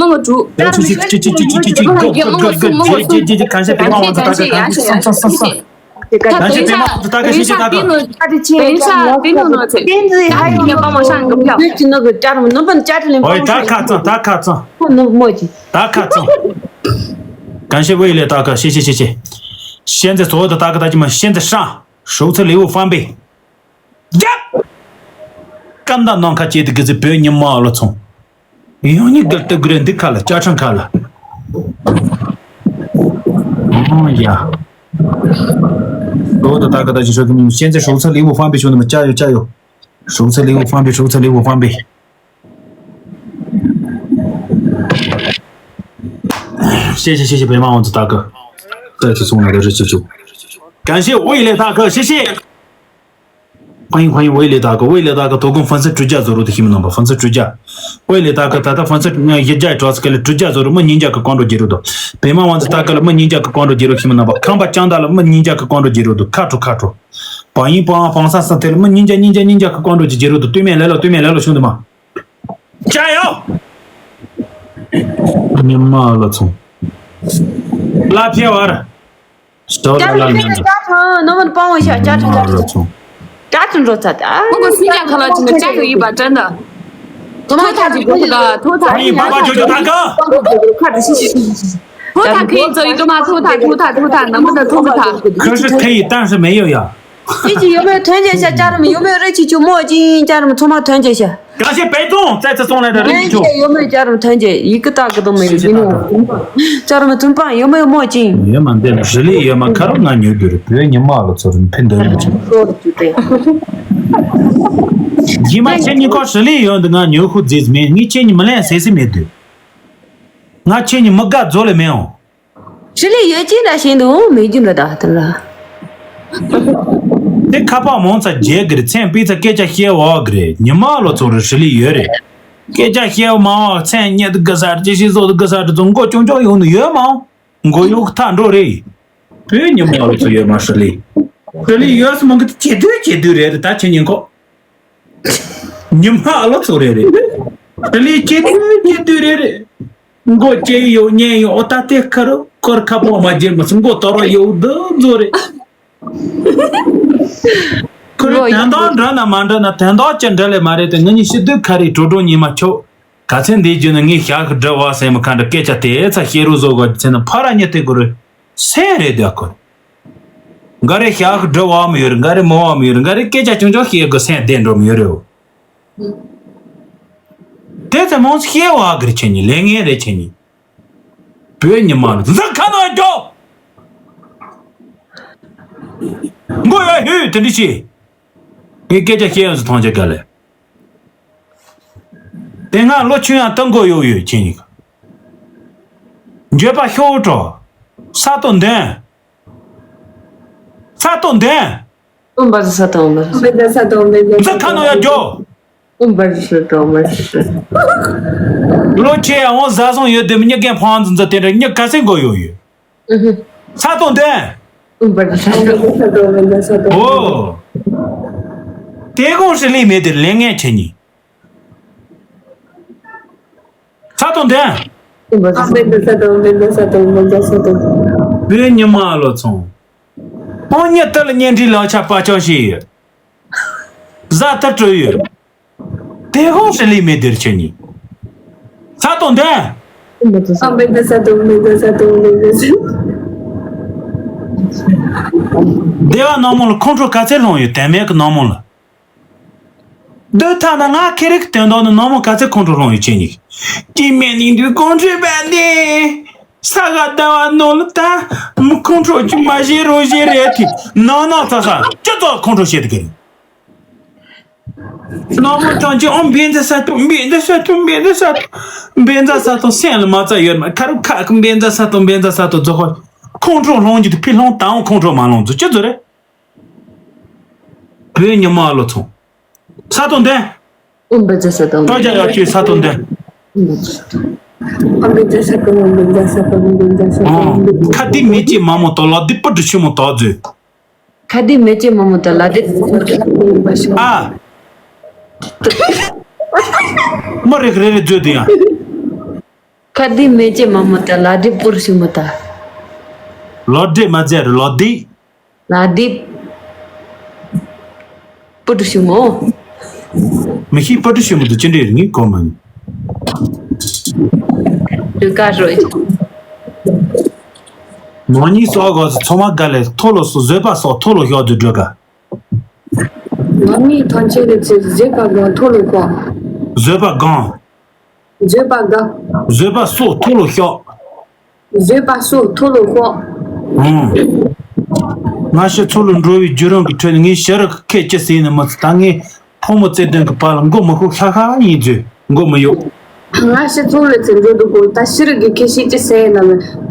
མི་ངོ་དྲུག་ཡ་ཆུ་ཆུ་ཆུ་ཆུ་ཆུ་ཆུ་ཆུ་ཆུ་མི་ངོ་བརྒྱད་མི་ངོ་གསུམ་མི་ངོ་དྲུག་གང་ཤེས་གང་ཤེས་གང་ཤེས་ཡ་ཤེས་ཡ་ཤེས། 他等一下，等一下，等一下，等一下，等一下，等一下，你要帮我上一个票。对，他看着，他看着。他看着。感谢未来大哥，谢谢谢谢。现在所有的大哥大姐们，现在上，首次礼物翻倍。呀！干到南卡街的给这别人骂了从。 ཡང་ཉིད་དགར་དུ་དགར་འདི་ཁ་ལ་ཅ་ཁྲ་ཁ་ལ། ཨོ་ཡ། ལོ་ད་ད་ག་ད་ཅི་ཤོད་གི་མི་现在首次礼物翻倍兄弟们加油加油。首次礼物翻倍首次礼物翻倍。谢谢谢谢白马王子大哥，再次送来的热气球。感谢味蕾大哥，谢谢。 欢迎欢迎味蕾大哥，味蕾大哥，头跟粉丝追加做入的喜马拉雅，粉丝追加。味蕾大哥，他的粉丝，呃，一加一，主要是给了追加做入，没人家个关注记录的。白马王子大哥了，没人家个关注记录，喜马拉雅。康巴江大了，没人家个关注记录的，卡住卡住。榜一榜二榜三三对了，没人家人家人家个关注记录的，对面来了，对面来了，兄弟们，加油！你妈了，从拉片娃儿。 ལ་ལ་ལ། ཅ་ཁྲ་ནོར་མོན་སྤང་བོ་ཤ་ཅ་ཁྲ་ཅ་ཁྲ་ཅ་ཁྲ་འགྲོ་ཚ་ད། ཁོ་ཁོ་སུ་ཉག་ཁ་ལ་ཅི་ན་ཅ་ཁ་ཡིན་པ་དྲན་ད། ཐོ་ཐ་ཅི་གོ་ད་ཐོ་ཐ། ཁོ་ཡིན་པ་པ་ཅོ་ཅོ་ད་ག་ཐོ་ཐ་ཁེ་ཙོ་ཡི་ཏོ་མ་ཐོ་ཐ་ཐོ་ཐ་ཐོ་ཐ་ནམ་ད་ཐོ་ཐ། ཁ་ཧྲི་ཁེ་ཡི་ཏན་ཧྲི་མེ་ཡོ་ཡ། ཁྱེད་ཀྱི་ཡོད་མེད་ཐོན་རྗེས་ཤ་ཅ་རམ་ཡོད་མེད་རེ་ཁྱེད་ཀྱི་མོ་ཅིན་ཅ་རམ་ཚོ་མ་ཐོན་རྗེས་ཤ། ཀ་ཤེ་པེ་ཙོང་ཙེ་ཙེ་སོང་ལེ་ར་རིང་ཆུ། ཡོད་མེད་ཅ་རམ་ཐོན་རྗེས་ཡི་གི་ཏག་གི་དོ་མེ་ཡོད་ཡིན་ནོ། ཅ་རམ་ཐུན་པང་ཡོད་མེད་མོ་ཅིན། ཡོད་མ་འདི་རི་ལི་ཡོད་མ་ཁ་རོ་ང་ཉོ་རྒྱུ་རེད། བོད་ཉི་མ་ལོ་ཚོ་རིན་ཕན་འདོད་རིན་ཆེ། ཡི་མ་ཁྱེད་ཉི་ཁོ་རི་ལི་ཡོད་འདི་ང་ཉོ་ཁུ་རྫིས་མེད། ངས་ཁྱེད་ཉི་མི་ལེན་ཟེར་ཟེར་མེད་དུ། ང་ཁྱེད་ཉི་མི་དགའ་རྫོ་ལེ་མེད་འོང་། ཞི་ལི་ཡོད་ཅི་འདྲ་བཞིན་དུ་མི་རྒྱུ་འདྲ་དག་ལྟར་ལ། དེ་ཁ་པར་མང་ཙམ་རྒྱལ་གི་རེད། མཚན་དཔེ་ཚ་སྐད་ཆ་བཤད་འོག་གི་རེད། ཉི་མ་ལོ་ཚོ་རེད། ཞི་ལི་ཡོད་རེད། སྐད་ཆ་བཤད་མ་འོག་མཚན་རྙེད་དུ་དགའ་ས་རེད། ཅི་ཞིག་བཟོ་དུ་དགའ་ས་རེད། ཚོ་མགོ་ཅོང་ཅོང་ཡོང་ནི་ཡོད་མ་འོང་། མགོ་ཡོག་ཐག་འགྲོ་རེད། བོད་ཉི་མ་ལོ་ཚོ་ཡོད་མ་ཞི་ལི། ཞི་ལི་ཡོད་སུ་མང་གི་དུ་ཇེ་དུས་ཇེ་དུས་རེད། ད་ཁྱེད་ཉིན་ཁོ། ཉི་མ་ཨ་ལོ་ཚོ་རེ་རེ། ཞི་ལི་སྐྱེ་དུས་སྐྱེ་དུས་རེ་རེ། མགོ་སྐྱེ་ཡོད་ཉན་ཡོད་ཨོ་ད་དེ་ཁ་རུ་ཁོར་ཁ་པོ་མ་བརྗེད་མ་སུ་མགོ་དོར་བ་ཡོད་འདི་མཛོ་རེ། ཁོ་རེ་དོན་དག་འདྲ་ན་མ་འདྲ་ན་དོན་དག་ཅི་འདྲ་ལས་མ་རེད་དེ། ང་གཉིས་ཤི་དུས་ཁ་རེ་དྲོ་དྲོ་ཉི་མ་ཆོག་ག་ཚོད་འདི་བརྒྱུད་ནས་ངས་ཞག་གི་འདྲི་བ་སེམས་ཁ་འདྲ་སྐད་ཆ་དེ་ཚ་ཤེས་རུ་བཟོ་ག་ཚེ་ན་ཕ་ར་ཉེ་དེ་ཁོ་རེ་སེ་རེད་དེ་ཁོ་རེ། འགའ་རེ་ཞག་གི་འགྲོ་བའམ་ཡོད་རེད། འགའ་རེ་མོ་བའམ་ཡོད་རེད། འགའ་རེ་སྐད་ཆ་ཆུང་ཆུང་ཞིག་གི་སེམས་བདེ་འགྲོ་མི་ཡོད་རེད། དེ་ཚེ་མོ་ཤེས་བ་གི་རེད་ཁྱེད་གཉིས། ལས་ངན་རེད་ཁྱེད་གཉིས། བོད་ཉི་མ་ལ་འཛག་ཁ་ནང་རྒྱོབ། མགོ་ཡ་ཧུད་དེ་འདྲི་ཤི། ངས་སྐད་ཆ་བཤད་ཡོང་སུ་ཐང་ཆ་ག་ལས། དེ་སྔ་ལོ་ཆུང་ཡང་སྟོན་གོ་ཡོད་ཡོད་ཁྱེད་གཉིས་ཀ། འགྱོད་པ་ཤོར་འགྲོ། ས་ཏོ་འདོན། ས་ཏོ་འདོན། ཨུམ་བ་ས་ཏོ་ཨུམ་བ་ས་ཏོ། འཛག་ཁ་ནང་ཡ་རྒྱོ། ཨུམ་བ་ས་ཏོ་ཨུམ་བ་ས་ཏོ། ལོ་ཆེ་ཡང་བཟའ་བཟུང་ཡོད་དེ་མི་ཉི་རྒན་ཕང་འཛིན་འཛིན་དེ་འདྲ་ཉི་ག་སེང་གོ་ཡོད་ཡོད། ས་ཏོ་འདོན། ཨུམ་བ་ས་ཏོ་ཨུམ་བ་ས་ཏོ། ཨོ། དེ་གོང་ཧྲི་ལི་མེད་དེ་ལས་ངན་ཁྱེད་གཉིས། ས་ཏོ་འདོན། བོད་ཉི་མ་ལོ་ཚོང་། ཨོ་ཉི་ཏི་ལ་གཉེན་སྒྲིག་ལག་ཆ་པ་ཅོ་ཞིག་ཡོད། བཟའ་ཐུབ་སྤྲོད་ཡོད། དེ་གོང་ཧྲི་ལི་མེད་དེར་ཁྱེད་གཉིས། ས་ཏོ་འདོན། སྡེ་བ་ནག་མོ་ལ་ཁོང་ཁྲོ་ག་ཚད་སློང་ཡོད། དེ་མེད་གི་ནག་མོ་ལ། འདི་ཐ་ན་ང་ཁེ་རིག་དོན་དག་ནི་ནག་མོ་ག་ཚད་ཁོང་ཁྲོ་སློང་ཡོད་ཁྱེད་གཉིས། སྐྱེ་དམན་ནི་འདུག་ཁོང་ཁྲོ་བ་ནི། ས་ག་ཟླ་བ་ནོ་ལ་ད་མི་ཁོང་ཁྲོ་ཅི་མ་བྱེད་རོ་བྱེད་རེད་དེ་ནག་ནག་ཚ་ཚ་ཅི་ཙོག་ཁོང་ཁྲོ་བྱེད་དེ་གི་རེད། ནག་མོ་ཐང་ཆེན་ཨོ་བེན་ཛ་ས་ཏོ་བེན་ཛ་ས་ཏོ་བེན་ཛ་ས་ཏོ། བེན་ཛ་ས་ཏོ་སེམས་ལ་མ་རྩ་ཡོད་མ་ཁ་རུ་ཁ་གི་བེན་ཛ་ས་ཏོ་བེན་ཛ་ས་ཏོ་རྫོགས་ཁོ་ཁོང་ཁྲོ་སློང་རྒྱུ་དེ་ཕི་སློང་དང་ཁོང་ཁྲོ་མ་སློང་ཚོ་ཅི་ཙོ་རེད། བོད་ཉི་མ་ལོ་ཚོང་། ས་ཏོ་འདོན། ཨུམ་བ་ས་ཏོ། ཏོ་ཅ་ཡ་ཁྱོད་ས་ཏོ་འདོན། ཨུམ་བ་ས་ཏོ། ཨོ། ཁ་དེ་མེ་ལྕེ་མ་མོ་ཏོ་ལ་དེ་པུ་ཏྲི་ཆུ་མོ་ཏོ་ཛུ། ཁ་དེ་མེ་ལྕེ་མ་མོ་ཏོ་ལ་དེ། ཨ། མ་རེག་རེ་རེ་ཛུ་དེ་ཡ། ཁ་དེ་མེ་ལྕེ་མ་མོ་ཏོ་ལ་དེ་པུར་ཤི་མོ་ཏ། ལོ་དེ་མ་ཛེ་རེ་ལོ་དེ། ལ་དེབ། སྤུ་གྲི་ཞིག་མོ། མི་ཤེས། སྤུ་གྲི་ཞིག་མོ་དུ་ཅི་འདྲ་ཡོད་ངས་གོ་མ་ནི། དུ་ཀ་རོ། ནང་ཉིད་སོགས་གོ་ཚོ་མ་ག་ལས་མཐོ་ལོ་སོ་བཟོད་པ་སོགས་མཐོ་ལོ་ཤོག་དུ་འགྲོ་ག་ནང་ཉིད་ཐམས་ཅད་ལས་ཚེ་བཟོད་པ་གང་མཐོ་ལོ་ཤོག་བཟོད་པ་གང་། བཟོད་པ་གང་། བཟོད་པ་སོགས་མཐོ་ལོ་ཤོག་བཟོད་པ་སོགས་མཐོ་ལོ་ཤོག་ཨང་། ང་ཤི་ཚོ་ལ་འགྲོ་བའི་བརྒྱུད་རིམ་གྱི་ཁྲོད་ནས་ངས་ཤི་རག་ཁས་ཅི་ཟེར་ནས་མི་ཚེ་ད་ངས་ཕོ་མོ་བརྩེ་ལྡན་གྱི་བར་ལ་མགོ་མི་ཤོག་ཤ་ཤ་ཡིན་བརྗོད་མགོ་མི་གཡོག་ང་ཤི་ཚོ་ལ་ཚེ་འགྲོ་འདུག་གོ་ད་ཤི་རག་གི་ཁས་ཤི་ཅི་ཟེར་ནས་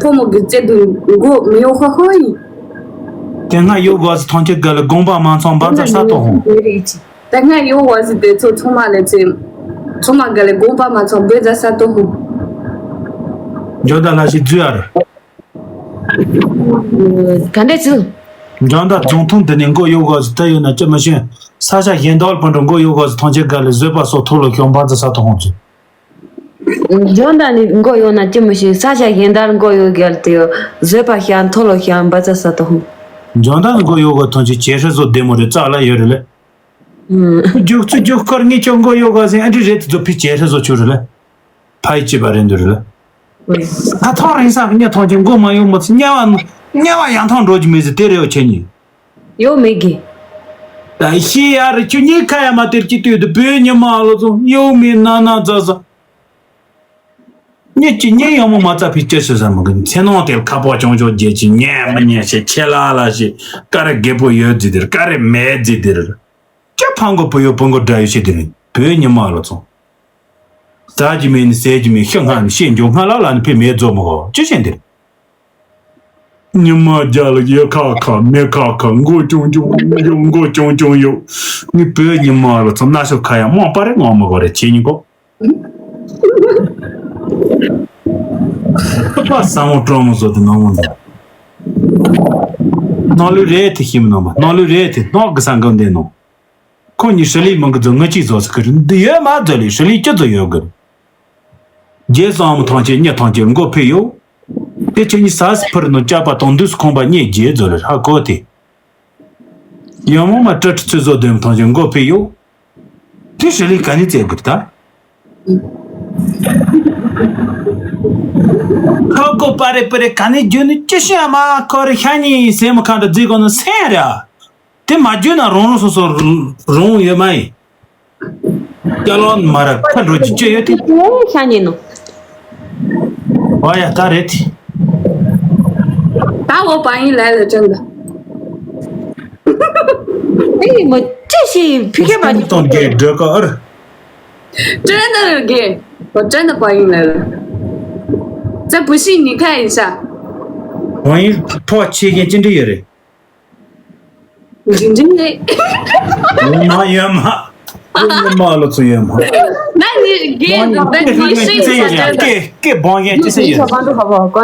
ཕོ་མོ་གི་བརྩེ་ལྡན་མགོ་མི་གཡོག་ཤ་ཤ་ཡིན། དེ་སྔ་ཡོད་དགོས་སུ་ཐང་ཆད་ག་ལ་དགོངས་པ་མ་ཚོམ་བ་ཛ་ས་ཏོ་ཧོ། ད་སྔ་ཡོད་དགོས་སུ་དེ་ཚོ་ཚང་མ་ལས་ཚེ་ཚང་མ་ག་ལ་དགོངས་པ་མ་ཚོམ་བ་ཛ་ས་ཏོ་ཧོ། འཇོ་ད་ལ་ཞིག་རྫུས་ཨ་ར། ག་འདྲས་ཚུལ། འཇོ་ད་རྫོང་ཐུང་འདི་ནས་མགོ་གཡོག་དགོས་སུ་ད་ཡོད་ན་ཅི་མི་ཤེས། ས་ཆ་གཞན་དག་ལ་ཕན་འགྲོ་མགོ་གཡོག་དགོས་སུ་ཐང་ཆད་ག་ལ་བཟོད་པ་སོགས་ཐོག་ལ་ཤོང་བ་ཛ་ས་ཏོ་ཧོ་ཚུལ། འཇོན་ཐང་ནི་མགོ་ཡོང་ན་ཅི་མི་ཤེས། ས་ཆ་གཞན་དག་མགོ་ཡོད་རྒྱལ་དུ་ཡོད། བཟོད་པ་ཤར་མཐོ་ལོ་ཤར་འབའ་ཙ་ས་ཏོ་ཧུམ། འཇོན་ཐང་ནི་མགོ་ཡོད་གོ་ཐོན་ཆེ་བྱེད་ཧྲི་བཟོ་བདེ་མོ་རེད་རྩ་ལ་ཡོད་རེད་ལེ། རྒྱུག་ཚུ་རྒྱུག་ཁར་ངས་ཁྱོད་མགོ་ཡོད་ག་ཟེར་ཨ་འདྲི་རེད་དུ་ཚོ་ཕི་བྱེད་ཧྲི་བཟོ་ཆུ་རེད་ལེ། ཕ་ཡི་བྱེད་པ་རེད་འདུག་རེད་ལེ། ད་ཐོང་རིང་ས་གི་ཉ་ཐོང་ཆེ་མགོ་མ་ཡོང་མ་ཚུ་དམྱལ་བ་དམྱལ་བ་ཡང་ཐོང་འགྲོ་གི་མི་ཟེར་དེ་རེད་འོ་ཁྱེད་གཉིས། ཡོད་མེད་གི། ད་ཤི་ཡ་རེ་ཁྱོད་གཉིས་ཁ་ཡ་མ་དེར་གྱི་དུས་དུ་བོད་ཉི་མ་ལོ་ཚོ་ཡོད་མེད་ན་ན་ཛ་ཛ། གཉིད་ཀྱི་གཉིད་ཡོང་མོ་མ་རྩ་ཕི་སྐྱེ་ཤི་ས་མ་གི་མཚན་ནོ་དེར་ཁ་པོ་ཅོང་ཅོང་རྒྱལ་གྱི་ཉན་མི་ཉན་ཞེ་ཁྱེད་ལ་ལ་ཞེ་ཀ་རེ་རྒད་པོ་ཡོད་ཛི་དེར་ཀ་རེ་མེད་ཛི་དེར། ཀྱ་ཕང་གོ་བུ་ཡོད་བུ་མགོ་འདྲ་ཡོད་ཤེ་དེར་བོད་ཉི་མ་ལོ་ཚོ། ཟ་གྱི་མེད་ནི་ཟས་ཀྱི་མེད་ཤི་སྔ་ནི་ཤེས་འགྱོ་སྔ་ལ་ལ་ནི་ཕི་མེད་རྫོ་མོ་གོ་ཅི་ཤེས་དེར། ཉི་མ་རྒྱ་ལ་ཡོད་ཁ་ཁ་མེད་ཁ་ཁ་མགོ་ཅུང་ཅུང་ཡོད་མགོ་ཅུང་ཅུང་ཡོད། ངའི་བོད་ཉི་མ་ལ་ཚོ་ན་ཤོ་ཁ་ཡ་མང་པ་རེ་ངོ་མ་གོ་རེ་ཆེ་ཉི་གོ། ཁ་པ་ས་མོ་ཀྲོ་མོ་བཟོ་དུ་ནང་མོ་འདུག་ནང་ལུས་རེད་དེ་ཤིམ་ནང་མ་ནང་ལུས་རེད་དེ་ནོག་གི་ས་འགམ་འདེ་ནོ། ཁོ་གཉིས་ཧྲི་ལི་མང་གི་རྫོ་ང་གཅིག་བཟོ་ས་ཁི་རི་འདི་ཡོད་མ་རྫོ་ལི་ཧྲི་ལི་སྐྱི་རྫོ་ཡོད་གི། རྗེས་སུ་ཨ་མ་ཐང་ཆེ་གཉིད་ཐང་ཆེ་མགོ་ཕི་ཡོད། དེ་ཁྱེད་གཉིས་ཟ་སི་ཕུར་ནང་ཅག་པ་དང་དུས་སུ་ཁོང་པ་གཉིད་རྗེས་རྫོ་ལི་ཧ་གོ་དེ། ཡང་མོ་མ་ཏྲ་ཏྲི་ཚུ་བཟོ་དེམ་ཐང་ཆེ་མགོ་ཕི་ཡོད། དེ་ཧྲི་ལི་ག་ནི་བཙལ་དགོས་ད། ཁ་ཀོ་པ་རེ་པ་རེ་ག་ནི་རྒྱུ་ནི་ཅི་ཤི་ཨ་མ་ཁོ་རེ་ཤ་ཉི་སེ་མ་ཁ་འདྲ་རྫི་གོ་ནི་སེ་ར། དེ་མ་རྒྱུ་ན་རོང་རོང་སོ་སོ་རོང་ཡོད་མ་ཡིན། སྐྱ་ལོ་མ་ར་ཁ་འགྲོ་ཅི་ཅི་ཡོད་དེ། ཤ་ཉི་ནོ། ཨོ་ཡ་ད་རེད་དེ། ད་འོ་པ་ཡིན་ལ་ལ་ཅན་ད། ཨེ་མ་ཅི་ཞིག་ཕི་ཁེ་པ་ནི་གཏོང་གི་འགྲོ་ག་ཨར། ཅན་ད་གེ་འོ་ཅན་ད་པ་ཡིན་ལ་ལ། ཙ་བུ་ཤི་ནི་ཁ་ཡིན་ཤ། ཝང་ཡིན་ཕོ་ཆེ་གེ་ཅི་འདྲ་ཡོད་རེད། ཇིན་ཇིན་ལེ། ཡོད་མ་ཡོད་མ། ཡོད་ཡོད་མ་ལོ་ཚོ་ཡོད་མ། ན་ནི་གེ་ན་ནི་ཤིང་ས་ཏན་ཏན། ཀེ་ཀེ་བང་ཡན་ཅི་སེ་ཡོད། ཀ་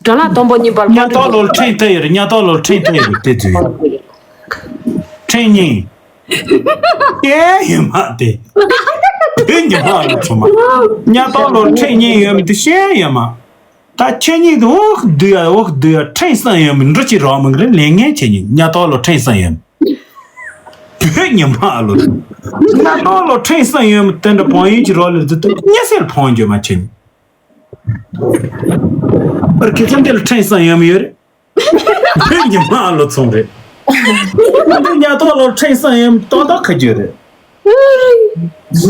འདྲ་ཐོན་པོ་ཉིན་པར་ཉ་ཏོག་ལོ་ཁྲེང་ཐ་ཡོད་རེད། ཉ་ཏོག་ལོ་ཁྲེང་ཐ་ཡོད་རེད། དེ་ཚོ་ཡོད། ཁྲེང་ཉིང་། ཀེ་ཡོད་མ་དེ། དེ་ཉི་མ་ལོ་ཚོ་མ། ཉ་ཏོག་ལོ་ཁྲེང་ཉིང་ཡོད་མི་དེ་ཤེས་ཡོད་མ། ད་ཁྱེད་གཉིས་དུ་འོག་བསྡུ་ཡ་འོག་བསྡུ་ཡ་ཁྲེང་སང་ཡོད་མི་འགྲོ་ཅི་རོགས་མི་རེད། ལས་ངན་ཁྱེད་གཉིས་ཉ་ཏོག་ལོ་ཁྲེང་སང་ཡོད་མི། བོད་ཉི་མ་ལོ། ཉ་ཏོག་ལོ་ཁྲེང་སང་ཡོད་མི་དེ་འདྲ་བང་ཡིན་གྱི་རོགས་ལས་དུ་དུ་ཉ་སེར་བང་འགྱོད་མ་ཁྱེད་གཉིས། པར་ཁྱེད་ཚང་འདི་ལ་ཁྲེང་སང་ཡོད་མི་ཡོད་རེད། བོད་ཉི་མ་ལོ་ཚོང་རེད། འདི་ཉ་ཏོག་ལོ་ཁྲེང་སང་ཡོད་མི་ཏོག་ཏོག་ཁ་རྒྱུ་རེད།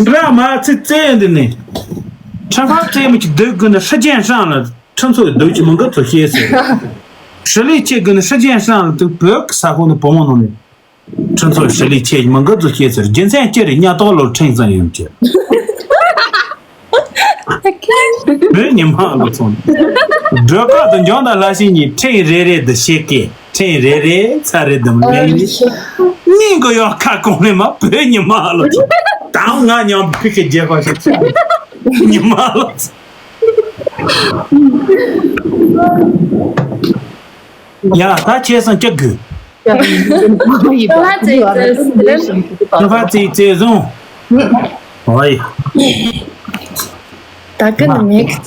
འདྲ་མ་ཚིག་རྩེ་འདི་ནི། ཁྲ་ཁ་རྩེ་མི་གི་སྡུག་དགོས་ན་ཧྲི་ཅན་ཧྲང་ལ་ཁྲི་ཚོ་སྡུག་ཅི་མང་ག་ཚོ་ཤེས་ཟེར། ཧྲི་ལི་ཆེ་དགོས་ན་ཧྲི་ཅན་ཧྲང་ལ་དུ་བོད་ཀྱི་ས་ཁོངས་ནི་བུ་མོ་ནང་ནས། ཁྲི་ཚོ་ཧྲི་ལི་ཆེ་མང་ག་ཚོ་ཤེས་ཟེར། རྒྱུ་མཚན་ཅི་རེད། ཉ་ཏོག་ལོ་ཁྲེང་སང་ཡོད་མི་ཆེ། བོད་ཉི་མ་ལོ་ཚོང་། སྒྲོལ་དཀར་དང་འཇང་དང་ལྷ་སྲིན་གཉིས་ཁྲེང་རེ་རེ་དུ་ཤེས་ཀེ། ཁྲེང་རེ་རེ་ཚ་རེ་དུ་མེ་ནི། སྙིང་གི་ཡོག་ཁ་གོང་ནས་མ་བོད་ཉི་མ་ལོ་ཚོང་། དང་ང་མཉམ་ཕི་ཁེ་རྒྱལ་པ་ཞིག་ཉི་མ་ལོ་ཚོང་། ཡ་ད་ཁྱེད་སང་སྐྱག་དགོས། ཡིན་པ། ལྷ་རྩེ་རྩེ་ཟུང་། ལྷ་རྩེ་རྩེ་ཟུང་། ཨོ་ཡ། ད་ག་ནི་next།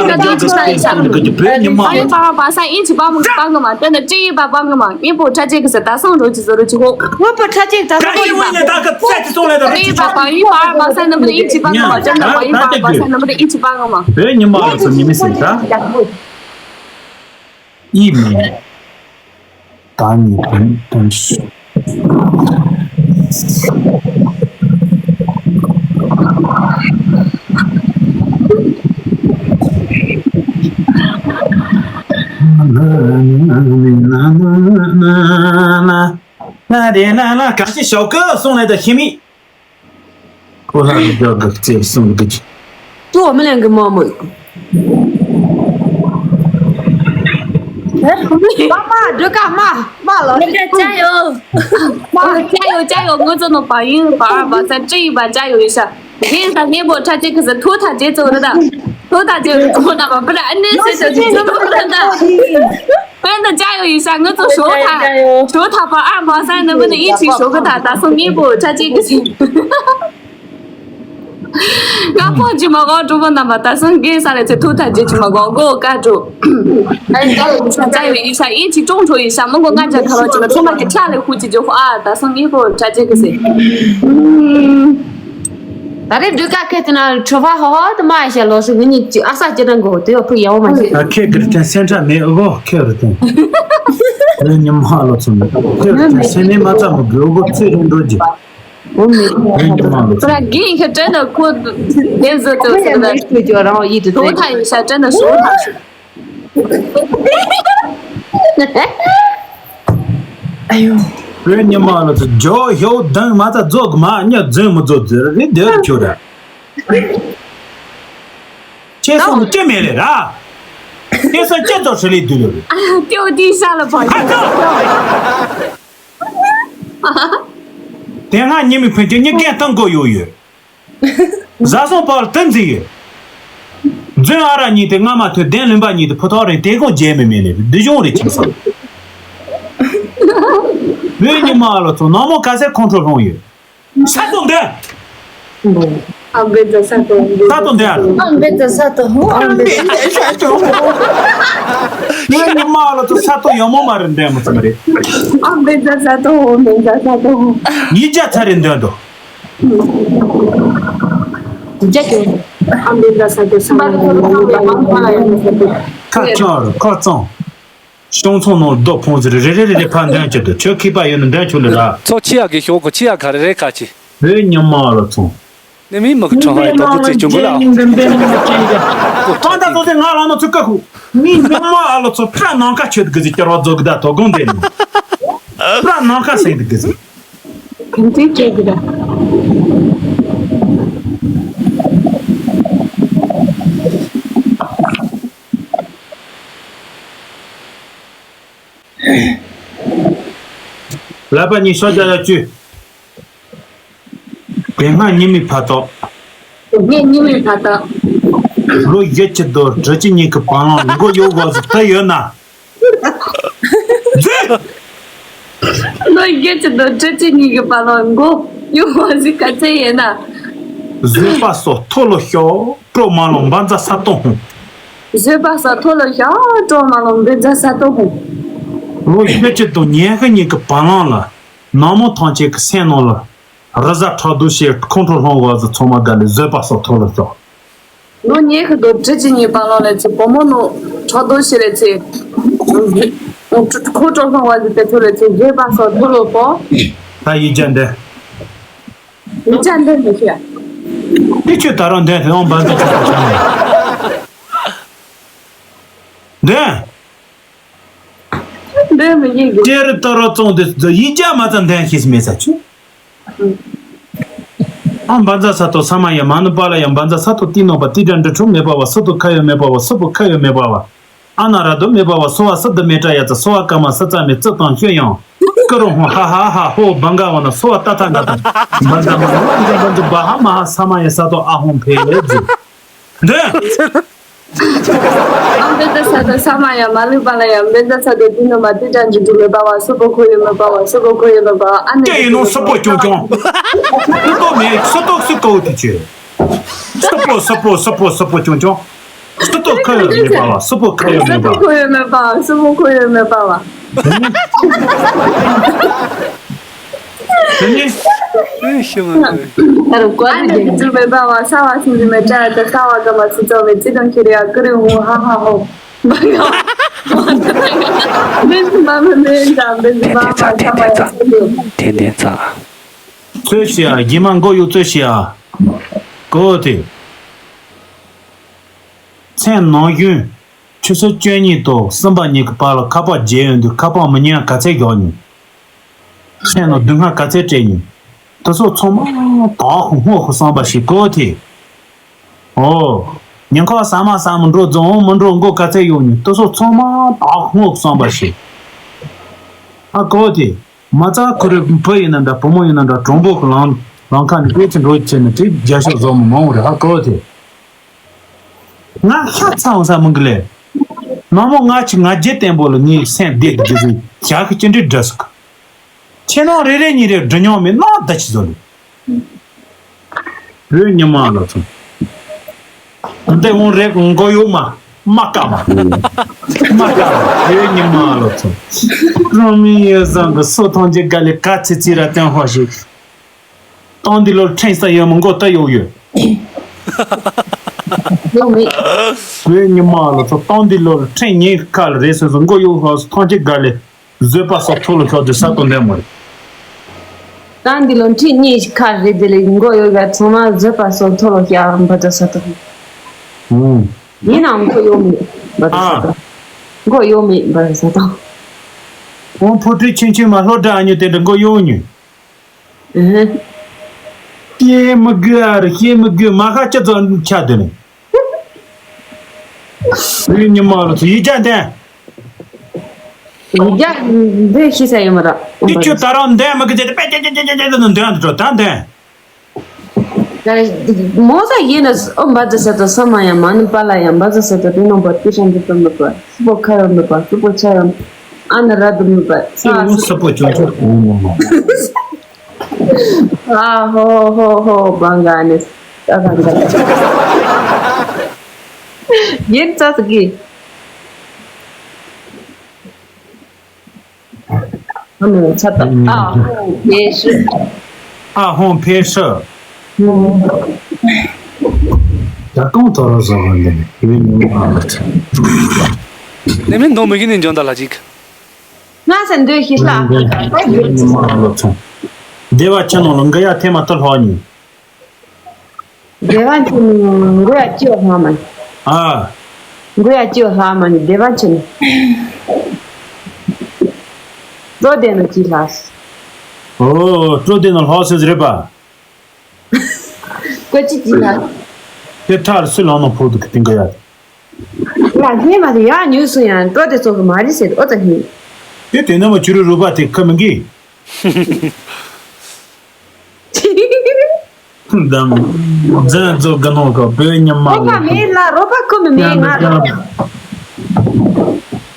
ཡང་རྒྱག་གི་སྟེ་སོང་ནས་གི་བོད་ཉི་མ་ལ་སོང་། པ་པ་སང་ཨིན་ཅི་པ་མ་གི་པ་གི་མ་དེ་ནི་ཅི་ཡི་པ་པ་གི་མ་ངེས་པོ་ཁྲ་ཅིག་གི་ཟེར་ད་སང་རོ་ཅི་ཟེར་རོ་ཅི་ཧོ། ངོ་པ་ཁྲ་ཅིག་ད་ད་སང་ཡི་ཡི་པ་པ་ཡི་པ་པ་ས་ཅི་སོང་ལ་ད་ཅི་ཡི་པ་པ་ཡི་པ་པ་སང་ནི་མི་ཨིན་ཅི་པ་གི་མ་ཅི་ན་པ་ཡི་པ་པ་སང་ནི་མི་ཨིན་ཅི་པ་གི་མ། བོད་ཉི་མ་ལ་སོང་ཉི་མི་ཟེར་ད། ཡིན་མིན། ད་ནི་དོན་དོན་ཞུ། ན་རེ་ན་ན་ག་ཅི་ཞོག་གི་སོང་ལེ་ད་ཤི་མི། ཁོ་ལ་རི་རྒྱག་གི་རྩེ་གསུམ་གི་ཅི། ཏུ་མི་ལེན་གི་མོ་མོ། མ་མ་འགྲོ་ཀ་མ་མ་ལོ། ཅ་ཡོ། མ་ཅ་ཡོ་ཅ་ཡོ་ངོ་ཚོ་ནོ་པ་ཡིན་པ་པ་ས་ཅི་ཡིན་པ་ཅ་ཡོ་ཡིན་ཤ། རྒན་ད་ངས་པོ་ཁྲ་ཅིག་གི་ཟེར་ཐུག་ཐག་རྗེས་ཚོ་རེད་ད། ཐུག་ཐག་རྗེས་ཚོ་ན་པ་པ་ར་ཨ་ནེ་སེ་ད་ཅི་ཚོ་རེད་ད། ཨ་ནེ་ད་ཅ་ཡོ་ཡིན་ཤ་ངོ་ཚོ་ཞོ་ཐག་ཞོ་ཐག་པ་ཨ་མ་ས་ནི་མི་ནི་ཡིན་ཅིག་ཞོ་གི་ཐག་ད་སོ་ངས་པོ་ཁྲ་ཅིག་གི་ཟེར། ང་ཕོན་ཅི་མ་གོ་གྲོགས་པོ་རྣམ་པ་ད་སང་དགེ་ས་རེ་ཚེ་ཐུག་ཐག་རྗེས་ཅི་མ་གོ་གོ་ཀ་གྲོགས། ཨ་ཡི་ད་ཡོད་ས་ད་ཡོད་ཡིན་ས་ཨིན་ཅི་ཀྲོང་གྲོ་ཡིན་ས་མི་གོ་ང་ཅག་ཁ་ལོ་ཅི་ལ་ཁྲོ་མ་གི་ཁྲ་ལེ་ཧུ་ཅི་ཇོ་ཧུ་ཨ་ད་སང་ངས་གོ་ཁྲ་ཅེ་གི་སེ། ད་རེ་འདྲུད་ཀ་ཁེ་ཏི་ན་ཁྲོ་བ་ཧོ་ཧོ་ད་མ་ཡ་ཤ་ལོ་སི་ངི་ཉི་ཅི་ཨ་ས་ཅི་ན་གོ་དེ་ཡོ་ཕུ་ཡ་བོ་མ་ཤེ། ད་ཁེ་གི་རི་ཐན་སེན་ཁྲ་མེ་ཨོ་གོ་ཁེ་རི་ཐན། རེ་ཉི་མ་ཧ་ལོ་ཚོ་མེ་ཁེ་རི་ཐན་སེན་ནེ་མ་ཙམ་མོ་གི་ཨོ་གོ་ཚེ་རིང་འགྲོ་ཅི། འོ་མི་ཁོ་ར་གིན་ཁ་ཏྲེ་ན་ཁོ་དེ་ཟོ་ཏོ་ཟེར་ན་ཁོ་ཇོ་རང་ཡིད་དུ་ཏོ་ཐ་ཡིན་ཤ་ཏྲེ་ན་ཤོ་ཐ་ཤོ། ཨ་ཡོ། བོད་ཉི་མ་ལ་ཚོ་ཇོ་ཧྱོ་དང་མ་ཚ་རྫོགས་མ་ཉ་རྫུན་མི་རྫོགས་རྫུན་རེད་འདོད་ཁྱོད་ར། ཁྱེད་སོང་ཅི་མེད་ལེ་ར། ཁྱེད་སོང་ཅི་ཚོ་ཧྲི་ལི་དུ་ལེ་རེད། ཨ་ཡ་ཏེའོ་ཏི་ཤ་ལ་བ་ཁ་ཚོ། དེ་སྔ་ཉི་མའི་ཕན་ཆད་ཉི་རྒན་ཐང་གོ་ཡོད་ཡོད། བཟའ་སོང་པར་དུ་འཛིན་ཡོད། རྫུན་ཨ་ར་གཉིས་དེ་སྔ་མ་ཐོས་བདེན་ལུང་པ་གཉིས་དེ་ཕུ་ཐོག་རེད་དེ་གོ་རྗེས་མི་མེད་ལེ་བདུད་གཞུང་རེད་ཁྱིམ་སང་། བོད་ཉི་མ་ལ་ཚོ་ནག་མོ་ག་ཚད་ཁོང་ཁྲོ་ལྷུང་ཡོད། ས་ཏོ་འདི། ཨམ་བེ་ཛ་ས་ཏོ། ས་ཏོ་འདི་ཨ་ར། ཨམ་བེ་ཛ་ས་ཏོ་ཧུ། ཨམ་བེ་ཛ་ས་ཏོ་ཧུ། བོད་ཉི་མ་ལ་ཚོ་ས་ཏོ་ཡོ་མོ་མ་རེད་འདན་མོ་ཚ་མ་རེད། ཨམ་བེ་ཛ་ས་ཏོ་ཧུ། ཨམ་བེ་ཛ་ས་ཏོ་ཧུ། ཡིད་ཅག་ཚ་རེད་འདོན་དོ། རྒྱ་གྱོན། ཨ་མི་ལ་ས་དེ་ས་མ་ཡོང་། ཁ་ཆང་རུ་ཁ་གཙང་། ཤོང་ཚོང་ནང་རྡོ་ཕུང་ཟེར་རེ་རེ་རེ་རེ་ཕར་འདོན་གྱི་འདུག་ཁྱོད་ཁྱི་པ་ཡོད་ན་འདོན་ཆོག་ལེ་ར། ཚོ་ཆི་ཡ་གི་ཤོག་གོ་ཆི་ཡ་ག་རེ་རེ་ཁ་ཆི། བོད་ཉི་མ་ལ་ཚོང་། ནི་མི་མི་གི་ཁྲང་ཧའི་ཏོག་ཏོ་ཚེ་ཆུང་གི་ལ། ཀང་ད་ཚོ་ཚེ་ང་ལ་ནོ་ཚུགས་ཀ་ཁུ། མི་ཉི་མ་ཨ་ལ་ཚོ་ཕྲ་ནང་ཁ་ཆོད་གི་ཟི་ཀྱར་བ་རྫོགས་གི་ད་དོ་དགོང་དེ་ནི། ཕྲ་ནང་ཁ་སེང་གི་ཟི། གང་ཅི་བྱེད་ཀྱི་རེད། ལག་པ་གཉིས་ཤོག་རྒྱག་ཡ་བཅུ། དེ་སྔ་ཉི་མའི་ཕ་ཐོག་དེ་སྔ་ཉི་མའི་ཕ་ཐོག་ལོ་བཞི་བཅུ་དང་དྲུག་ཅུ་གཉིས་ཀྱི་བར་ལ་མགོ་གཡོག་དགོས་སུ་ད་ཡོད་ན། ལོ་བརྒྱད་ཅུ་དང་དྲུག་ཅུ་གཉིས་ཀྱི་བར་ལ་མགོ་གཡོག་དགོས་ཟིག་ག་ཚད་ཡིན་ན། བཟོད་པ་སོགས་མཐོལ་ལོ་ཤོག་སྤྲོ་མ་ལོང་འབའ་འཛའ་ས་སྟོང་ཧོང་། བཟོད་པ་སོགས་མཐོལ་ལོ་ཤོག་སྤྲོ་མ་ལོང་འབའ་འཛའ་ས་སྟོང་ཧོང་། ལོ་བརྒྱད་ཅུ་དང་ཉི་ཤུ་གཉིས་ཀྱི་བར་ལ་ལ་ནག་མོ་ཐང་ཆེན་གྱི་སེམས་ནང་ལ། རི་གཟར་ཁྲག་རྡུལ་ཞེས་ཁོང་ཁྲོ་སློང་བ་ཟིག་ཚང་མ་དགའ་ལས་བཟོད་པ་སོགས་མཐོལ་ལོ་ཤོག་ལོ་ཉི་ཤུ་དང་དྲུག་ཅུ་གཉིས་བར་ལ་ལས་ཚེ་བུ་མོ་ནོ་ཁྲག་རྡུལ་ཞིག་ལས་ཚེ། ཁོ་ཁྲོ་སློང་བ་ཟིག་དེ་ཚོ་ལས་ཚེ་བཟོད་པ་སོགས་མཐོལ་ལོ་པོ། ད་ཡིག་ཆ་འདི། ཡིག་ཆ་འདི་མི་ཤེས། དེ་ཁྱོད་ད་རང་འདོན་དེ་ཨང་འབའ་འཛའ་ཆུ་ཚོད་ཆ་ནས། འདོན། འདོན་མི་ཤེས་གི། ཀེ་རི་ཏ་ར་བཙོང་དེ་ཚོ་ཡིག་ཆ་མ་ཚང་འདོན་ཤེས་མེད་ས་ཆུ། ཨ་འབའ་འཛའ་ས་ཏོ་ས་མ་ཡ་མ་ནུ་པ་ལ་ཡ་འབའ་འཛའ་ས་ཏོ་ཏི་ནོ་པ་ཏི་དྲ་འབྲི་ཁྲུ་མེ་པ་བ་སུ་པོ་ཁ་ཡོ་མེ་པ་བ་སུ་པོ་ཁ་ཡོ་མེ་པ་བ། ཨ་ན་ར་དོ་མེ་པ་བ་སོ་བ་སུ་དུ་མེ་ཏྲ་ཡ་ཙ་སོ་བ་ཀ་མ་སུ་ཙ་མེ་ཙི་དང་ཤོད་ཡང་ཀི་རོ་ཧོ་ཧ་ཧ་ཧ་ཧོ་བང་ག་བ་ན་སོ་བ་ཏ་ཐ་ག་ད་འབའ་འཛའ་མ་ནུ་ཏི་དྲ་འབྲི་བ་ཧ་མ་ཧ་ས་མ་ཡ་ས་ཏོ་ཨ་ཧོང་ཕེ་ལེ་ཛི། འདོན། ཨམ་བེ་ད་ས་ད་ས་མ་ཡ་མ་ལུས་པ་ལ་ཡ་བེ་ད་ས་ད་ཏི་ནོ་མ་ཏི་ཏྲ་འཇི་ཏུ་མེ་པ་བ་སུ་པོ་ཁོ་ཡོ་མེ་པ་བ་སུ་པོ་ཁོ་ཡོ་མེ་པ་བ་ཨ་ནེ་ཏེ་ཡིན་ནོ་སུ་པོ་ཀྱོང་ཀྱོང་། སུ་ཏོ་མེ་སུ་ཏོ་སུ་ཀོ་ཏི་ཅེ། སུ་པོ་སུ་པོ་སུ་པོ་སུ་པོ་ཀྱོང་ཀྱོང་། སུ་ཏོ་ཁོ་ཡོ་མེ་པ་བ་སུ་པོ་ཁོ་ཡོ་མེ་པ་བ། སུ་པོ་ཁོ་ཡོ་མེ་པ་བ་སུ་པོ་ཁོ་ཡོ་མེ་པ་བ། དེ་ནི། ཨེ་ཤི་མ་དེ། ད་རུ་ཀོ་ཨ་ནི་ཏི་ཏི་མེ་པ་བ་ས་བ་སུ་ཏི་མེ་ཏྲ་ཏ་ས་བ་ཀ་མ་སུ་ཙོ་མེ་ཙི་དང་ཁྱི་རི་ཡ་ཀུ་རི་ཧུ་ཧ་ཧ་ཧོ། མེ་ཟི་མ་མེ་མེ་ད་མེ་ཟི་མ་མ་ས་བ་ཡ་སུ་ཏི། དེ་དེ་ཚ། ཚོད་ཤི་ཡ་རྗེས་མ་མགོ་གཡོག་ཚོད་ཤི་ཡ། ཀོ་ཏི། མཚན་ནམ་རྒྱུན། ཆུ་ཚོད་བཅུ་གཉིས་དང་གསུམ་པ་གཉིས་ཀྱི་བར་ལ་ཁ་པར་བརྗེ་ཡོང་དུས་ཁ་པར་མི་ཉན་ག་ཚད་རྒྱག་མྱོང་། མཚན་ནམ་སྡུག་བསྔལ་ག་ཚད་སྤྲད་མྱོང་། དེ་ཚོ་ཚང་མ་དྭགས་ཁོ་སྔོ་ཁོ་བསམ་པ་ཞིག་ཀོ་ཐི། ཨོ། ཉིན་ཁ་ཟ་མ་ཟ་མི་འགྲོ་རྫོང་མི་འགྲོ་མགོ་ག་ཚད་གཡོག་མྱོང་དེ་ཚོ་ཚང་མ་དྭགས་ཁོ་སྔོ་ཁོ་བསམ་པ་ཞིག་ཨ་ཀོ་ཐི། མ་རྩ་ཁོ་རེ་བུ་ཡིན་ན་འདྲ་བུ་མོ་ཡིན་ན་འདྲ་གྲོང་པོ་གི་ལང་ལང་ཁ་ནས་ཀོ་ཚི་འགྲོ་བྱས་ནས་དེ་རྒྱ་ཤོག་བཟོ་མི་མང་བོ་རེད་ཨ་ཀོ་ཐི། ང་ཤ་ཚ་འོང་ས་མི་འགི་ལེ། ནང་མོ་ང་ཆི་ང་རྒྱལ་བརྟན་པོ་ལ་ངའི་སེམས་བདེ་གི་ཟིན་ཞག་གི་ཅི་འདྲའི་འདྲ་སུ་གི། ཁྱེད་རང་རེ་རེ་གཉིས་རེ་འབྲི་མྱོང་མེད་ནོ་ད་ཆི་བཟོ་ལེ། བོད་ཉི་མ་ལ་ཚོ། འདི་འོང་རེ་མགོ་གཡོག་མ་མ་ཀ་མ། མ་ཀ་མ་བོད་ཉི་མ་ལ་ཚོ། རང་མི་ཡོད་བཟང་གི་སོ་ཐང་ཅིག་ག་ལེ་ག་ཚི་ཚི་ར་བསྟན་ཧོ་ཞིག་སྟོང་འདི་ལོར་ཕྲེང་ས་ཡོད་མི་མགོ་ལྟ་ཡོད་ཡོད། ཡོད་མེད། བོད་ཉི་མ་ལ་ཚོ་སྟོང་འདི་ལོར་ཕྲེང་ཉེ་ཁ་ལ་རེད་ཟེར་སོང་མགོ་གཡོག་ཧོ་ཐང་ཅིག་ག་ལེ་བཟོད་པ་སོགས་ཐོག་ལ་ཤོག་དུ་ས་དོ་འདེམ་མོ་རེད། སྟོང་འདི་ལོར་ཕྲེང་ཉེ་ཁ་རེད་དེ་ལེ་མགོ་གཡོག་ག་ཚང་མ་བཟོད་པ་སོགས་ཐོག་ལ་ཤོག་འབའ་ད་ས་དོ། ཨུམ། ཡིན་ནའང་མགོ་གཡོག་མེད་འབའ་ད་ས་དོ། མགོ་གཡོག་མེད་འབའ་ད་ས་དོ། ཁོང་ཕོ་ཁྲི་ཆུང་ཆུང་མ་ལྷོ་བྲག་ཉུ་དེ་འདྲ་མགོ་གཡོག་ཉུ། ཨེ། སྐྱེ་མི་དགོས་ཨ་རེ་སྐྱེ་མི་དགོས་མ་ཁ་ཅི་ཙོ་ཆ་དེ་ནི། བུའི་ཉི་མ་ལ་ཚོ་ཡིག་ཆ་འདན། ཡིག་ཆ་འདི་ཤེས་ས་ཡོད་མ་རེད། འདི་ཁྱོད་ད་རང་འདན་མི་གི་ཚེ་དེ་པེ་ཅེ་ཅེ་ཅེ་ཅེ་ཅེ་ཅེ་ནི་འདན་དུ་འགྲོ་ད་འདན། མོ་ས་ཡིན་ན་ཨོ་འབའ་ཛ་ས་ཏོ་ས་མ་ཡ་མ་ནི་པ་ལ་ཡ་འབའ་ཛ་ས་ཏོ་དེ་ནང་པ་ཏི་ཤང་དུ་ཏོ་མི་པ་སུ་པོ་ཁ་ཡོ་མི་པ་སུ་པོ་ཆ་ཡོ་ཨ་ན་ར་དུ་མི་པ་ས་ཨ་སུ་པོ་ཆོ་ཆོ། ཨ་ཧོ་ཧོ་ཧོ་བང་ག་ནི་ཨ་བང་ག་ཡིན་ཙ་ཙ་གི། ཨ་ནི་ཚ་ད་ཨ་ཧོ་ཡེ་ཤི། ཨ་ཧོང་ཕེ་ཧྲི། ད་གང་དོ་རོ་བཟོ་བ་འདི་ནི་ཡུལ་ཉུང་ཨ་ལ་ཚ། ནི་མིན་དོ་མི་གི་ནི་འཇོན་ད་ལ་ཅིག་ང་ས་འདོད་ཤི་ས། ཡུལ་ཉུང་ཨ་ལ་ཚ། སྡེ་བ་ཆེ་ནང་ལ་འགའ་ཡ་ཐེ་མ་ཐུ་ལྷོ་ཉི། སྡེ་བ་ཆེ་ནང་འགོ་ཡ་ཅི་ལྷོ་མ་ཉི། ཨ། འགོ་ཡ་ཅི་ལྷོ་མ་ཉི་སྡེ་བ་ཆེ་ནང་། སྤྲོ་སྡེ་ནང་ཅི་ལྷ། ཨོ་སྤྲོ་སྡེ་ནང་ལྷོ་སེ་རེད་པ། ཀོ་ཅི་ཅི་ལ། དེ་ཐར་སུ་ལང་ནང་ཕོག་འདུག་གི་ཏིང་ག་ཡ། ལ་ཧེ་མ་དེ་ཡ་ཉུས་སུ་ཡང་སྤྲོ་དེ་ཚོ་གི་མ་རི་ཟེར་ཨོ་ཙ་ཧི། དེ་དེ་ན་མ་ཆུ་རུ་རུ་པ་དེ་ཁ་མི་གི། དམ། འཛན་ཚོ་ག་ནོ་ག་བོད་ཉི་མ་རོ་པ་མེད་ལ་རོ་པ་ཁོ་མི་མེད་ང་རོ།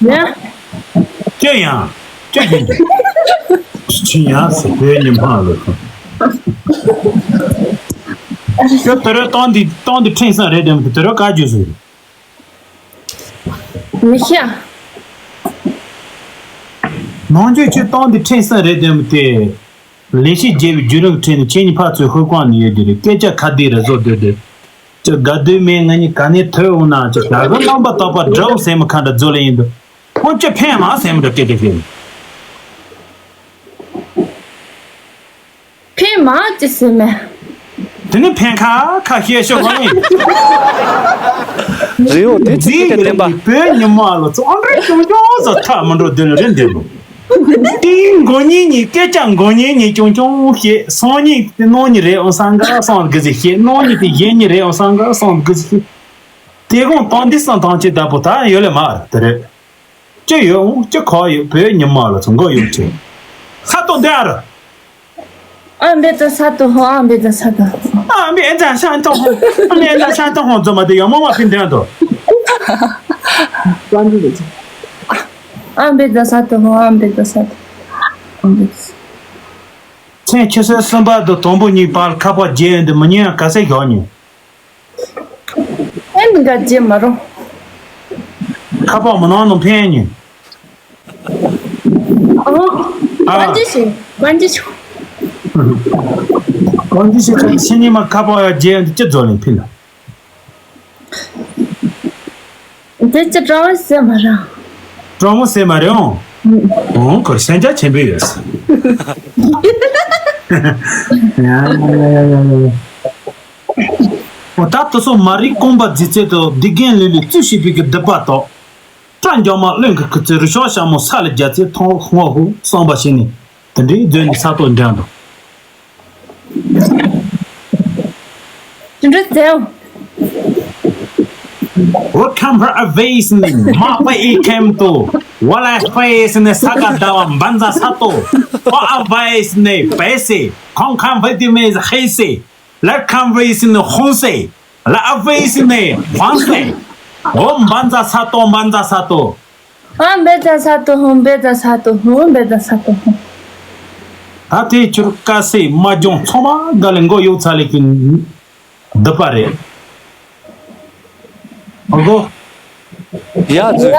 ཡ། ཅི་ཡང་། ཅི་ཡིན། ཅི་ཡང་སི་བོད་ཉི་མ་ལ་ཁོ། ཁྱོད་དེ་རུ་གཏམ་འདི་གཏམ་འདི་ཕྲན་སང་རེད་དམ་གི་དེ་རུ་བཀའ་བརྒྱུད་ཟེར། མི་ཤེས། ནང་ཆོས་ཆོས་གཏམ་འདི་ཕྲན་སང་རེད་དམ་དེ། ལས་བྱེད་རྒྱལ་བའི་བརྒྱུད་རིམ་ཁྲིད་ནས་ཁྱེད་གཉིས་ཕར་ཚུར་ཧུར་བཀང་ནས་ཡོད་དེ་རེད་སྐད་ཆ་ཁ་བདེ་རེ་བཟོ་སྡོད་དེ། ཅི་དགའ་སྡོད་མེད་ང་གཉིས་ག་ནས་ཐོས་འོང་ན་ཅི་ད་གི་རྣམ་པ་དག་པ་དགྲ་བོ་སེམས་ཁ་འདྲ་རྫོ་ལེ་ཡིན་འདུག་ཁོ་ཅི་ཕན་མ་སེམས་འདྲ་སྐད་དེ་ཤེས། ཕན་མ་ཅི་སེམས་མེད། དེ་ནི་ཕན་ཁ་ཁ་ཤས་ཤོག་ག་ཡིན། རེའོ་དེ་ཚིག་གི་བདེན་པ། བོད་ཉི་མ་ལོ་ཚོ་ཨང་རེ་ཅུང་ཅུང་ཟ་ཐག་མི་འགྲོ་དེ་ལ་རེ་འདེབས། ཏིང་མགོ་གཉིས་གཉིས་སྐད་ཆ་མགོ་གཉིས་གཉིས་ཅུང་ཅུང་བཤད་སང་ཉིན་དེ་ནོ་ཉིན་རེ་ཨང་སང་ག་སང་གི་ཟིག་བཤད་ནོ་ཉིན་དེ་གཞན་ཉིན་རེ་ཨང་སང་ག་སང་གི་ཟིག་བཤད། དེ་གོང་སྟོང་འདི་སང་ཐང་ཆེ་བདག་པོ་ད་ཡོད་ལེ་མ་རེད་དེ་རེད། ཅི་ཡོད་འོང་ཅི་གོ་ཡོད་བོད་ཉི་མ་ལ་ཚོ་མགོ་ཡོད་ཆེ། ས་ཏོ་འདི་ཨ་ར། ཨ་འབེ་ད་ས་ཏོ་ཧོ་ཨ་འབེ་ད་ས་ཏོ། ཨ་འབེ་ཨེ་ཛ་ཤང་ཏོ་ཧོ། ཨ་འབེ་ཨེ་ཛ་ཤང་ཏོ་ཧོ་ཛོ་མ་དེ་ཡོ་མོ་མ་ཕིན་དེ་ཏོ། ཨ་འབེ་ད་ས་ཏོ་ཧོ་ཨ་འབེ་ད་ས་ཏོ། ཨ་འབེ་ད་ས། མཚན་ཆུ་ཚོད་གསུམ་པ་དང་དང་པོ་གཉིས་བར་ཁ་པར་རྒྱག་ཡོང་དུས་མི་ཉན་ཡང་ག་ཚད་ཞོག་ཉོན། ཨེ་འདི་འདྲ་བརྗེད་མ་རུང་། ཁ་པར་མི་ནང་ནང་འཕེན་ཉོན། ཨོ། ཨ། གང་ཅི་ཞིག་གང་ཅི་ཞིག་གང་ཅི་ཞིག་ཚོ་ཕྱི་ཉིན་མ་ཁ་པར་ཡ་རྒྱག་ཡོང་དུས་ཅི་རྫོགས་ནས་ཕིན་ལ། དེ་ཅི་དྲང་བོ་ཟེར་མ་རང་། དྲང་བོ་ཟེར་མ་རེད་ཨང་། ཨང་ཁོར་སེམས་རྒྱ་ཆེན་པོ་ཡོད། ཡ་ཡ་ཡ་ཡ་ཡ། འོ་ད་དུ་སོ་མ་རིག་རྐང་པ་རྫི་རྩལ་དུ་སྡིག་རྒན་ལུས་ལུས་བཙུན་ཞེས་པའི་གི་སྡིག་པ་དག་སྐྲ་འགྱོག་མ་བློན་གི་སྐུ་ཚེ་རུ་ཤོག་ཤ་མོ་ས་ལ་རྒྱ་ཚེ་ཐོང་སྔོ་ཧུ་གསང་པ་བྱས་ནས་དེ་འདྲའི་མཛོད་ནས་ས་ཐོག་འགྲེང་དང་། དེ་འདྲ་མཛད། འོ་ཁམ་ཕར་ཨ་ཝེས་ནི་མ་པ་ཨི་ཁེམ་ཏོ། ཝ་ལ་ཧྥེས་ནི་ས་ག་ཟླ་བ་འབན་ཛ་ས་ཏོ། ཨོ་ཨ་ཝེས་ནི་པེ་སེ། ཁོང་ཁམ་ཕེ་ཏི་མེ་ཧེ་སེ། ལ་ཁམ་ཝེས་ནི་ཧོང་སེ། ལ་ཨ་ཝེས་ནི་ཧོང་སེ། ཨོ་འབན་ཛ་ས་ཏོ་འབན་ཛ་ས་ཏོ། ཨ་འབད་ད་ས་ཏོ་ཧོང་འབད་ད་ས་ཏོ་ཧོང་འབད་ད་ས་ཏོ་ཧོང་། ད་དེ་ཆུར་དཀའ་སེ་མ་སྦྱོང་ཚང་མ་དགའ་ལེ་མགོ་གཡོག་ཚ་ལེ་གི་འདི་པ་རེད། ཨ་གོ། ཡ་ཛུ། ཡ།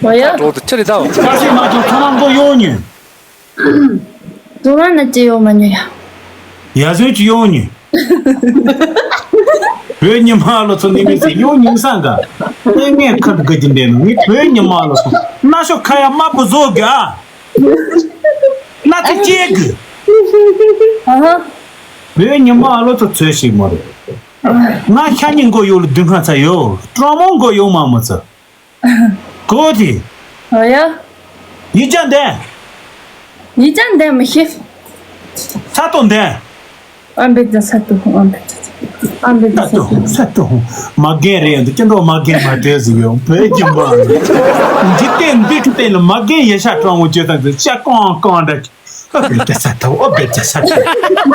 ཨོ་ཡ། ད་གྲོགས་དུ་ཆི་རེད་ད། དཀའ་སེ་མ་སྦྱོང་ཚང་མ་མགོ་གཡོག་ཉོན། དུ་མ་ན་ཅི་ཡོང་མ་ཉོ་ཡ། ཡ་ཟོན་གྱི་ཡོང་ཉོན། བོད་ཉི་མ་ལོ་ཚོ་ནི་མི་ཚེ་ཡོང་ཉུང་སང་ག་ལྟས་ངན་ཁ་འདུག་གི་འདྲེན་ནི་བོད་ཉི་མ་ལོ་ཚོ་གནའ་ཤོག་ཁ་ཡ་དམར་པོ་བཟོ་དགོས་ཨ། གནའ་ཚེ་སྐྱེལ་དགོས། ཨ་ཧ། བོད་ཉི་མ་ལོ་ཚོ་ཚོད་ཞིག་མ་རེད། ང་ཤ་ཉེ་མགོ་ཡོད་ལ་སྡུག་བསྔལ་ཚ་ཡོད་ཀྲོ་མོ་མགོ་ཡོད་མ་མོ་ཚོ། གོ་དེ། ཨོ་ཡ། ཡིག་ཆ་འདི། ཡིག་ཅང་འདོན་མི་ཤེས། ས་ཏོ་འདོན། ཨ་འབེ་ཛ་ས་ཏོ་ཧུ། ཨ་འབེ་ཛ་ས་ཏོ་ཧུ། ས་ཏོ་ཧུ། མ་རྒན་རེད་འདུག་ཅི་འདྲ་མ་རྒན་མ་གྲས་ཟིག་ཡོད་བོད་ཀྱི་མ། འཇིག་རྟེན་འདི་གི་སྟེང་ལ་མ་རྒན་ཡེ་ཤ་སྤྲང་བོ་བྱོས་དང་ཟེར་ཤ་ཀོང་ཀོང་འདྲ། ཨ་བེ་ཛ་ས་ཏོ། ཨ་བེ་ཛ་ས་ཏོ།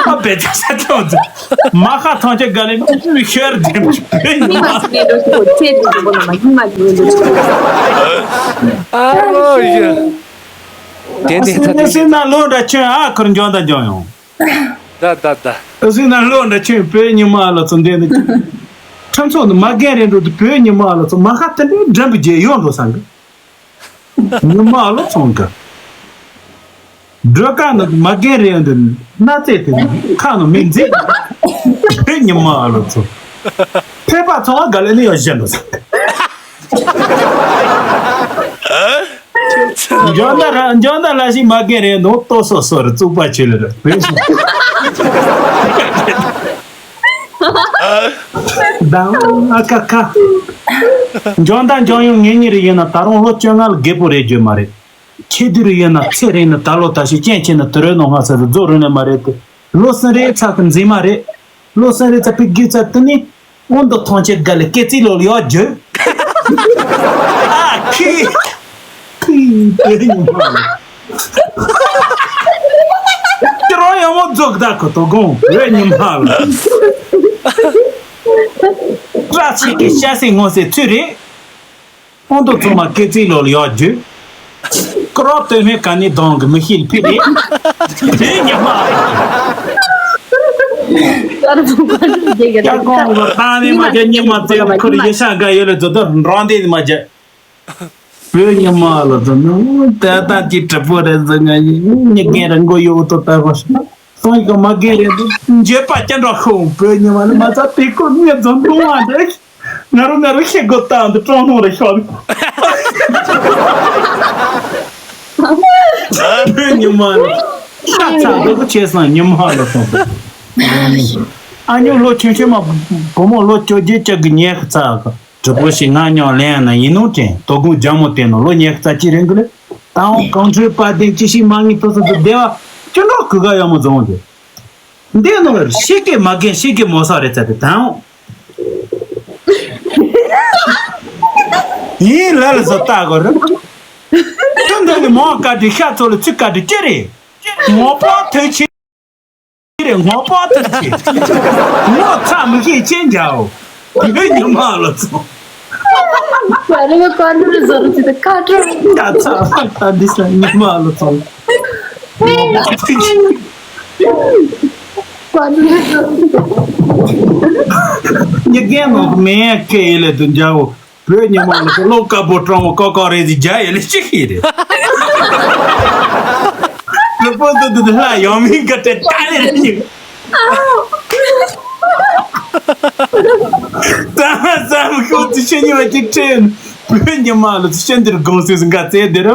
ཨ་བེ་ཛ་ས་ཏོ་ཟེར། མ་ཧ་ཐང་ཆ་ག་ལེ་མི་ཤར་དེ་བོད་ཀྱི་མ། ཨ་རོ་ཡ། དེ་དེ་ད་དེ། སེམས་ནང་ལོ་འདྲ་ཁྱོད་ཨ་ཁུར་འཇོན་དང་འཇོན་ཡོང་། ད་ད་ད། སེམས་ནང་ལོ་འདྲ་ཁྱོད་བོད་ཉི་མ་ལ་ཚོ་འདྲེན་ནི། ཁྲིམས་ཚོགས་ནི་མ་རྒན་རེད་འགྲོ་དུ་བོད་ཉི་མ་ལ་ཚོ་མ་ཧ་དེ་འདྲའི་འགྲན་པའི་རྗེས་ཡོང་འགྲོ་སང་གི། ཉི་མ་ལ་ཚོང་གི། སྒྲོལ་དཀར་ནི་མ་རྒན་རེད་འདི་སྣ་རྩེ་དེ་ཁ་ནི་མི་འཛིན། བོད་ཉི་མ་ལ་ཚོ། ཕེབས་པ་ཚོང་བ་ག་ལེ་ནི་ཡོད་བཞིན་འགྲོ་སང་གི། འཇོན་ད་ར་འཇོན་ད་ལ་ཞིག་མ་རྒན་རེད་འདུག་ལྟོ་སོ་སོ་རུ་བཙུགས་པ་ཆེ་ལེ་རེད། དང་ཨ་ཁ་ཁ། འཇོན་ད་འཇོན་ཡོང་ངེད་གཉིས་རེ་ཡིན་ན་ད་རུང་ལོ་བཅོ་ལྔ་ལ་རྒད་པོ་རེད་རྒྱུ་མ་རེད། ཆེ་དུས་རེ་ཡིན་ན་ཚེ་རིང་ནི་ད་ལོ་ད་ཞིག་སྐྱེན་ཆེ་ན་དུ་རེ་ནོ་ང་ས་རུ་རྫོགས་རུ་ནི་མ་རེད་དེ། ལོ་སུན་རེ་ཚ་གི་འཛིན་མ་རེད། ལོ་སུན་རེ་ཚ་པི་གི་ཚ་དུ་ནི། སྔོན་དུ་ཐོན་ཆེད་དགའ་ལས་སྐད་ཅིག་ལོ་ལ་ཡོད་རྒྱུ། ཨ་ཁི། ཁི་བོད་ཉི་མ་ལ། ཁྱེད་རང་ཡང་མོ་རྫོགས་ད་ཁོ་ཐོ་དགོང་བོད་ཉི་མ་ལ། བཀྲ་ཆེ་གི་ཤ་སེ་ངོ་སེ་ཚུ་རེད། སྔོན་དུ་ཚང་མ་སྐད་ཅིག་ལོ་ལ་ཡོད་རྒྱུ། ཀྲོ་སྟོད་སྨད་ག་ནས་གདོང་གི་མི་ཤེས་ཕི་ལེ། བོད་ཉི་མ་ལ། ཀྱ་ཀོང་གི་བཏང་ནི་མ་བྱ་ཉི་མ་བཙལ་ཁུར་ཡེ་ཤ་འགའ་ཡོད་ལ་ཛོ་ཏོ་འགྲོ་འདི་མ་བྱ། བོད་ཉི་མ་ལ་ཛོ་ནོ་ད་ལྟ་ཅི་གྲི་པོ་རེད་ཟེར་ང་ཡི་ཉི་རྒན་ར་མགོ་ཡོད་ཏོ་ལྟ་བ་སོང་ཡི་ག་མ་རྒན་རེད་འདུག་འགྱོད་པ་ཅན་འགྲོ་ཤོག་བོད་ཉི་མ་ལ་མ་ཚ་དེ་ཁོ་ངེད་ཛོ་འདུག་མ་འདྲ། ང་རོ་ང་རོ་ཤེས་དགོས་ད་འདི་ཀྲོང་ནོ་རེ་ཤོག་བོད་ཉི་མ་ལ་ཤ་ཚ་དགོས་ཀྱི་ཆེ་སང་ཉི་མ་ལ་སོང་། ཨ་ཉོ་ལོ་ཆུང་ཆུང་མ་བུ་མོ་ལོ་བཅོ་བརྒྱད་ཅག་གི་ཉལ་ཁ་ཚ་ག་གྲི་པོ་ཞིག་ང་ཉོ་ལེན་ན་ཡིན་ནོ་དྲན་དོ་དགོང་ལྗང་མོ་བསྟན་ནོ་ལོ་ཉལ་ཁ་ཚ་ཅི་རིང་གི་ལེ། ད་འོང་གང་འཕྲོས་པ་དེ་ཅི་ཞིག་མ་ངེས་ཐོ་ས་དུ་བདེ་བ་ཅི་འགྲོ་གུ་ག་ཡ་མོ་རྫོང་དེ། འདི་ནོ་ཤི་ཀེ་མ་རྒན་ཤི་ཀེ་མོ་ས་རེད་ཚ་དེ་དང་། ཡིན་ལ་ལ་ཟོ་ལྟ་གོ་རེད། ཁྱོད་འདི་ནི་མོ་བཀའ་དྲིན་ཤ་ཚོ་ལ་ཚིག་བཀའ་དྲིན་ཅི་རེད། ངོ་པོ་ཐུག་ཆེ་རེད། ངོ་པོ་ཐུག་ཆེ། ངོ་ཚ་མི་ཤེས་ཅན་འཇའོ། བོད་ཉི་མ་ལ་ཚོ། བ་རེ་བ་ཀ་འདྲ་ཟོ་རུ་ཅི་ད་ཀ་ཀྲོ། ད་ཚ་ད་འདི་ས་ཉི་མ་ལ་ཚོ། ཉི་རྒན་ནང་མེད་ཁེ་ཡི་ལེ་དུ་འཇའ་བོ། བོད་ཉི་མ་ལ་ཁོ་ལོ་དཀར་པོ་སྤྲང་བོ་ཀོ་ཀོ་རེ་ཟི་རྒྱ་ཡི་ལེ་ཅི་ཤེས་རེད། ལུས་པོ་འདི་འདི་ལྷ་ཡང་མིན་ག་ཏྲེ་ཏ་ལེ་རེ་ཉི། ད་ས་མི་ཁོ་ཚི་ཤེ་ཉི་མ་ཅིག་ཁྲེན། བོད་ཉི་མ་ལ་ཚི་ཤེ་འདིར་དགོངས་སེ་སི་འགའ་ཚེ་འདིར།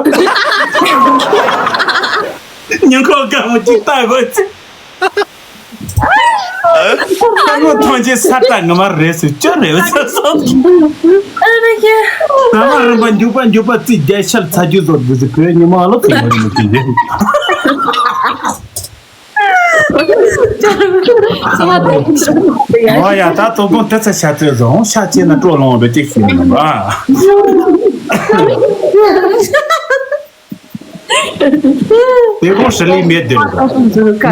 ཉིན་ཁོ་དགའ་མོ་ཅིག་ལྟ་དགོས་ཚེ། ཁོ་ཐོན་རྗེས་ས་བཀྲ་ངོ་མ་རེད་ཟེར་ཅི་རེད་ཟེར་སོང་། ཨ་རེ་ཀྱེ། ད་མ་རིམ་པ་འཇུག་པ་འཇུག་པ་རྩིས་རྒྱ་ཤར་ཚ་རྒྱུ་བཟོ་དགོས་ཟེར་བོད་ཉི་མ་ལོ་ཚོ་མ་རིམ་པ་ཅི་རེད། ཨོ་ཡ་ད་དོ་དགོང་དེ་ཚ་ཤ་ཚོད་བཟོ་ཤ་ཆེ་ན་སྤྲོ་ལོང་རེ་ཅིག་ཤེས་མི་འདུག་ཨ། དེ་གོང་ཧྲི་ལི་མེད་དེ་རེད།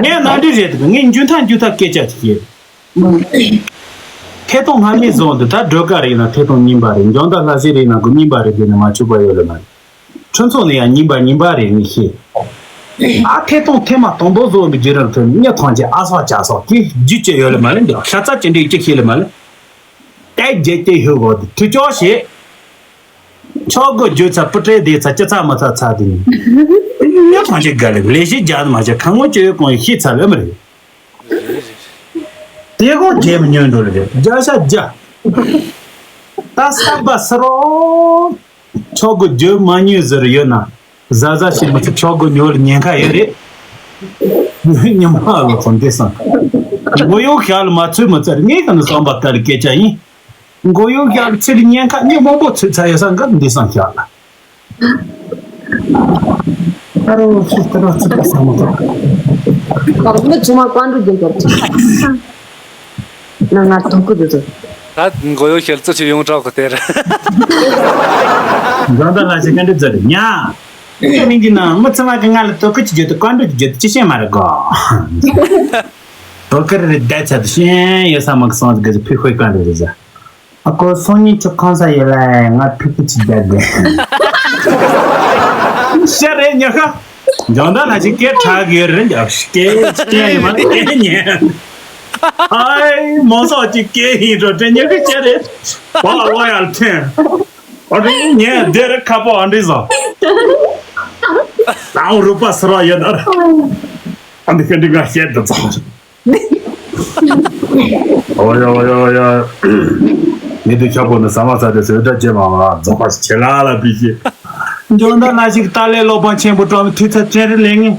ངས་ནང་འདྲི་རེད་དེ་ངས་འཇུ་ཐང་འཇུ་ཐང་སྐད་ཆ་ཅིག་བཤད། ཐད་གཏོང་སྔ་མའི་བཟོ་འདི་ད་སྒྲོལ་དཀར་རིགས་ན་ཐད་གཏོང་རྙིང་པ་རེད། འཇོན་ཐང་ལྷ་སའི་རིགས་ན་གོ་རྙིང་པ་རེད་ཟེར་ནས་མ་ཆུག་པ་ཡོད་ལེ་མ་རེད། ཁྲིམས་ཚོགས་ནས་ཡང་རྙིང་པ་རྙིང་པ་རེད་ངས་ཤེས། ཨ་ཐད་གཏོང་ཐེངས་མ་དང་པོ་བཟོ་འདི་བརྒྱུད་རིམ་ཐོན་ནས་ཐང་ཆེ་ཨ་སོག་ཅ་སོག་གིས་རྒྱུ་ཅི་ཡོད་ལེ་མ་རེད། འདི་ཤ་ཚ་ཅི་འདྲའི་ཅིག་ཤེས་ལེ་མ་ལེ། ཏེ་རྒྱལ་སྐྱེས་ཧུ་གོ་དེ་ཐུ་ཅོག་བྱེད། ཆོག་གོ་རྒྱུ་ཚ་སྤུ་ཏྲེ་དེ་ཚ་སྐྱི་ཚ་མ་ཚ་ཚ་དེ་ནི། ཉོ་ཐང་ཆེ་དགའ་ལེ་ལས་ཤི་རྒྱ་ནི་མ་བྱ་ཁ་ངོ་ཅི་ཡོད་གང་ཡོད་ཤི་ཚ་ལེ་མ་རེད། དེ་གོ་རྒྱལ་མི་ཉོན་འགྲོ་ལེ་རྒྱ་ཤ་རྒྱ། ད་ས་བ་ས་རོ། ཆོག་གོ་རྒྱུ་མ་ཉོས་ཟེར་ཡོད་ན། ཟ་ཟ་ཞིག་མི་ཚེ་ཆོག་གོ་ཉོ་ལ་ཉེན་ཁ་ཡོད་རེད། ཉི་མ་ལོ་ཚོ་འདི་སང་། མགོ་ཡོ་ཤ་ལ་མ་ཚོད་མི་ཚར་ངས་ག་ནས་བསམ་པ་ལྟར་སྐད་ཆ་ཡིན། མགོ་ཡོ་ཤ་ལ་ཚེ་ལ་ཉེན་ཁ་ཉི་མ་མང་པོ་ཚོད་ཚར་ཡོད་སང་ག་འདི་སང་ཤ་ལ། ཨ་རོ་ཤི་ཏི་རོ་ཙི་པ་ས་མོ་ཏོ། ཨ་རོ་མི་ཚང་མ་ཀོན་འགྲོ་རྒྱུ་འདུག་ན་ང་དོ་ཀུ་དུ་དུ། ད་མགོ་ཡོ་ཤེལ་ཙི་ཆུ་ཡོང་གྲགས་གོ་དེར། འགྲོ་འདི་ལ་ཞིག་ག་འདྲི་ཛར་ཉ། ཨེ་མིང་གི་ནང་མི་ཚང་མ་གི་ང་ལ་དོ་ཀུ་ཅི་རྒྱུ་དུ་ཀོན་འགྲོ་རྒྱུ་དུ་ཅི་ཤེས་མ་རེད་གོ། དོ་ཀུ་རེ་བསྡད་ཚར་དུ་ཤེས་ཡོད་ས་མ་གི་སོང་གི་ཕི་ཧོས་ཀོན་འགྲོ་རེད་ཟ། ཨ་ཁོ་སང་ཉིན་ཁྱོད་ཁང་ས་ཡོད་ལ་ང་ཕི་ཕི་ཅི་བསྡད་དགོས། ཤ་རེད་ཉ་ཁ། འཇོན་ད་ལ་ཅིག་སྐད་གྲགས་ཡོད་རེད་ཉ་སྐད་སྐད་ཡིན་མ་སྐད་ཉན། ཨའི་མོ་སོགས་ཅིག་སྐད་ཡིན་འགྲོ་དྲན་ཉ་ཁ་ཤ་རེད། བ་ལོ་ཡར་ཐོན། ཨ་རེ་ཉན་དེ་རེད་ཁ་པོ་ཨ་འདྲི་ཟོ། ལའང་རུ་པ་སི་ར་ཡོད་ན་ར། ཨ་འདི་ཁ་འདི་ང་བཤད་འདི་ཚོ། ཨོ་ཡ་ཨོ་ཡ་ཨོ་ཡ། ངས་འདི་ཁྱབ་པོ་ནི་ཟ་མ་ཟ་དེ་ཟོས་འདྲ་བྱེད་མ་མ་རྫོགས་པ་ཆེ་ལ་ལ་བི་ཤེ། འཇོན་ད་ན་ཞིག་ཏཱ་ལའི་སློབ་དཔོན་ཆེན་པོ་གྲོང་མི་དུས་ཚོད་ཅན་རེ་ལེན་ངེས།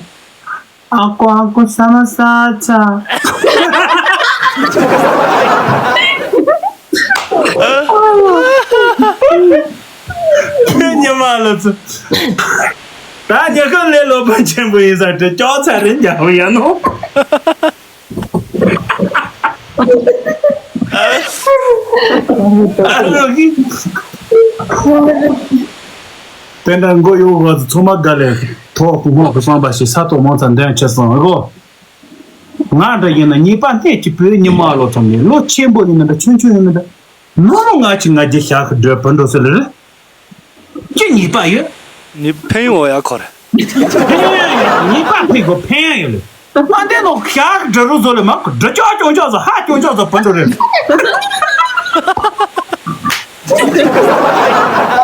ཨ་ཀོ་ཨ་ཀོ་ཟ་མ་ཟ་ཚ། ཁྱོད་ཉི་མ་ལ་ཚུ། ད་ཉི་ཁ་ལས་སློབ་དཔོན་ཆེན་པོ་ཡིན་ས་དེ་ཅོག་ཚ་རེ་རྒྱག་ཡ་ནོ། ཨ་ལོ་གི། དེ་འདྲ་མགོ་གཡོག་བ་ཚོ་ཚང་མ་དགའ་ལས་ཐོག་གུ་ངོ་གུ་སོང་པ་ཞིག་ས་ཐོག་མང་ཚ་འདོན་ཆེ་སོང་ཨ་གོ། ང་འདྲ་ཡིན་ན་ཉེས་པ་སྣེ་གཅིག་པོའི་ཉི་མ་ལོ་ཚོམ་ནས་ལོ་ཆེན་པོ་ཡིན་ན་འདྲ་ཆུང་ཆུང་ཡིན་ན་འདྲ། ནོ་ནོ་ང་ཅི་ང་རྒྱལ་ཞག་གི་འགྲོ་བུ་འགྲོ་ཟེར་ལེ་རེད། ཅི་ཉེས་པ་ཡོད། ནི་ཕན་ཡོང་ཡ་ཁོ་རེ། ཕན་ཡོང་ཡ་ཉེས་པ་ཕན་གོ་ཕན་ཡ་ཡོད་ལེ། ང་འདི་ནོ་ཞག་གི་འགྲོ་རུ་ཟོ་ལེ་མ་གོ་འགྲོ་ཅོག་ཅོང་ཅོག་ཟོ་ཧ་ཅོང་ཅོག་ཟོ་བུ་འགྲོ་རེད།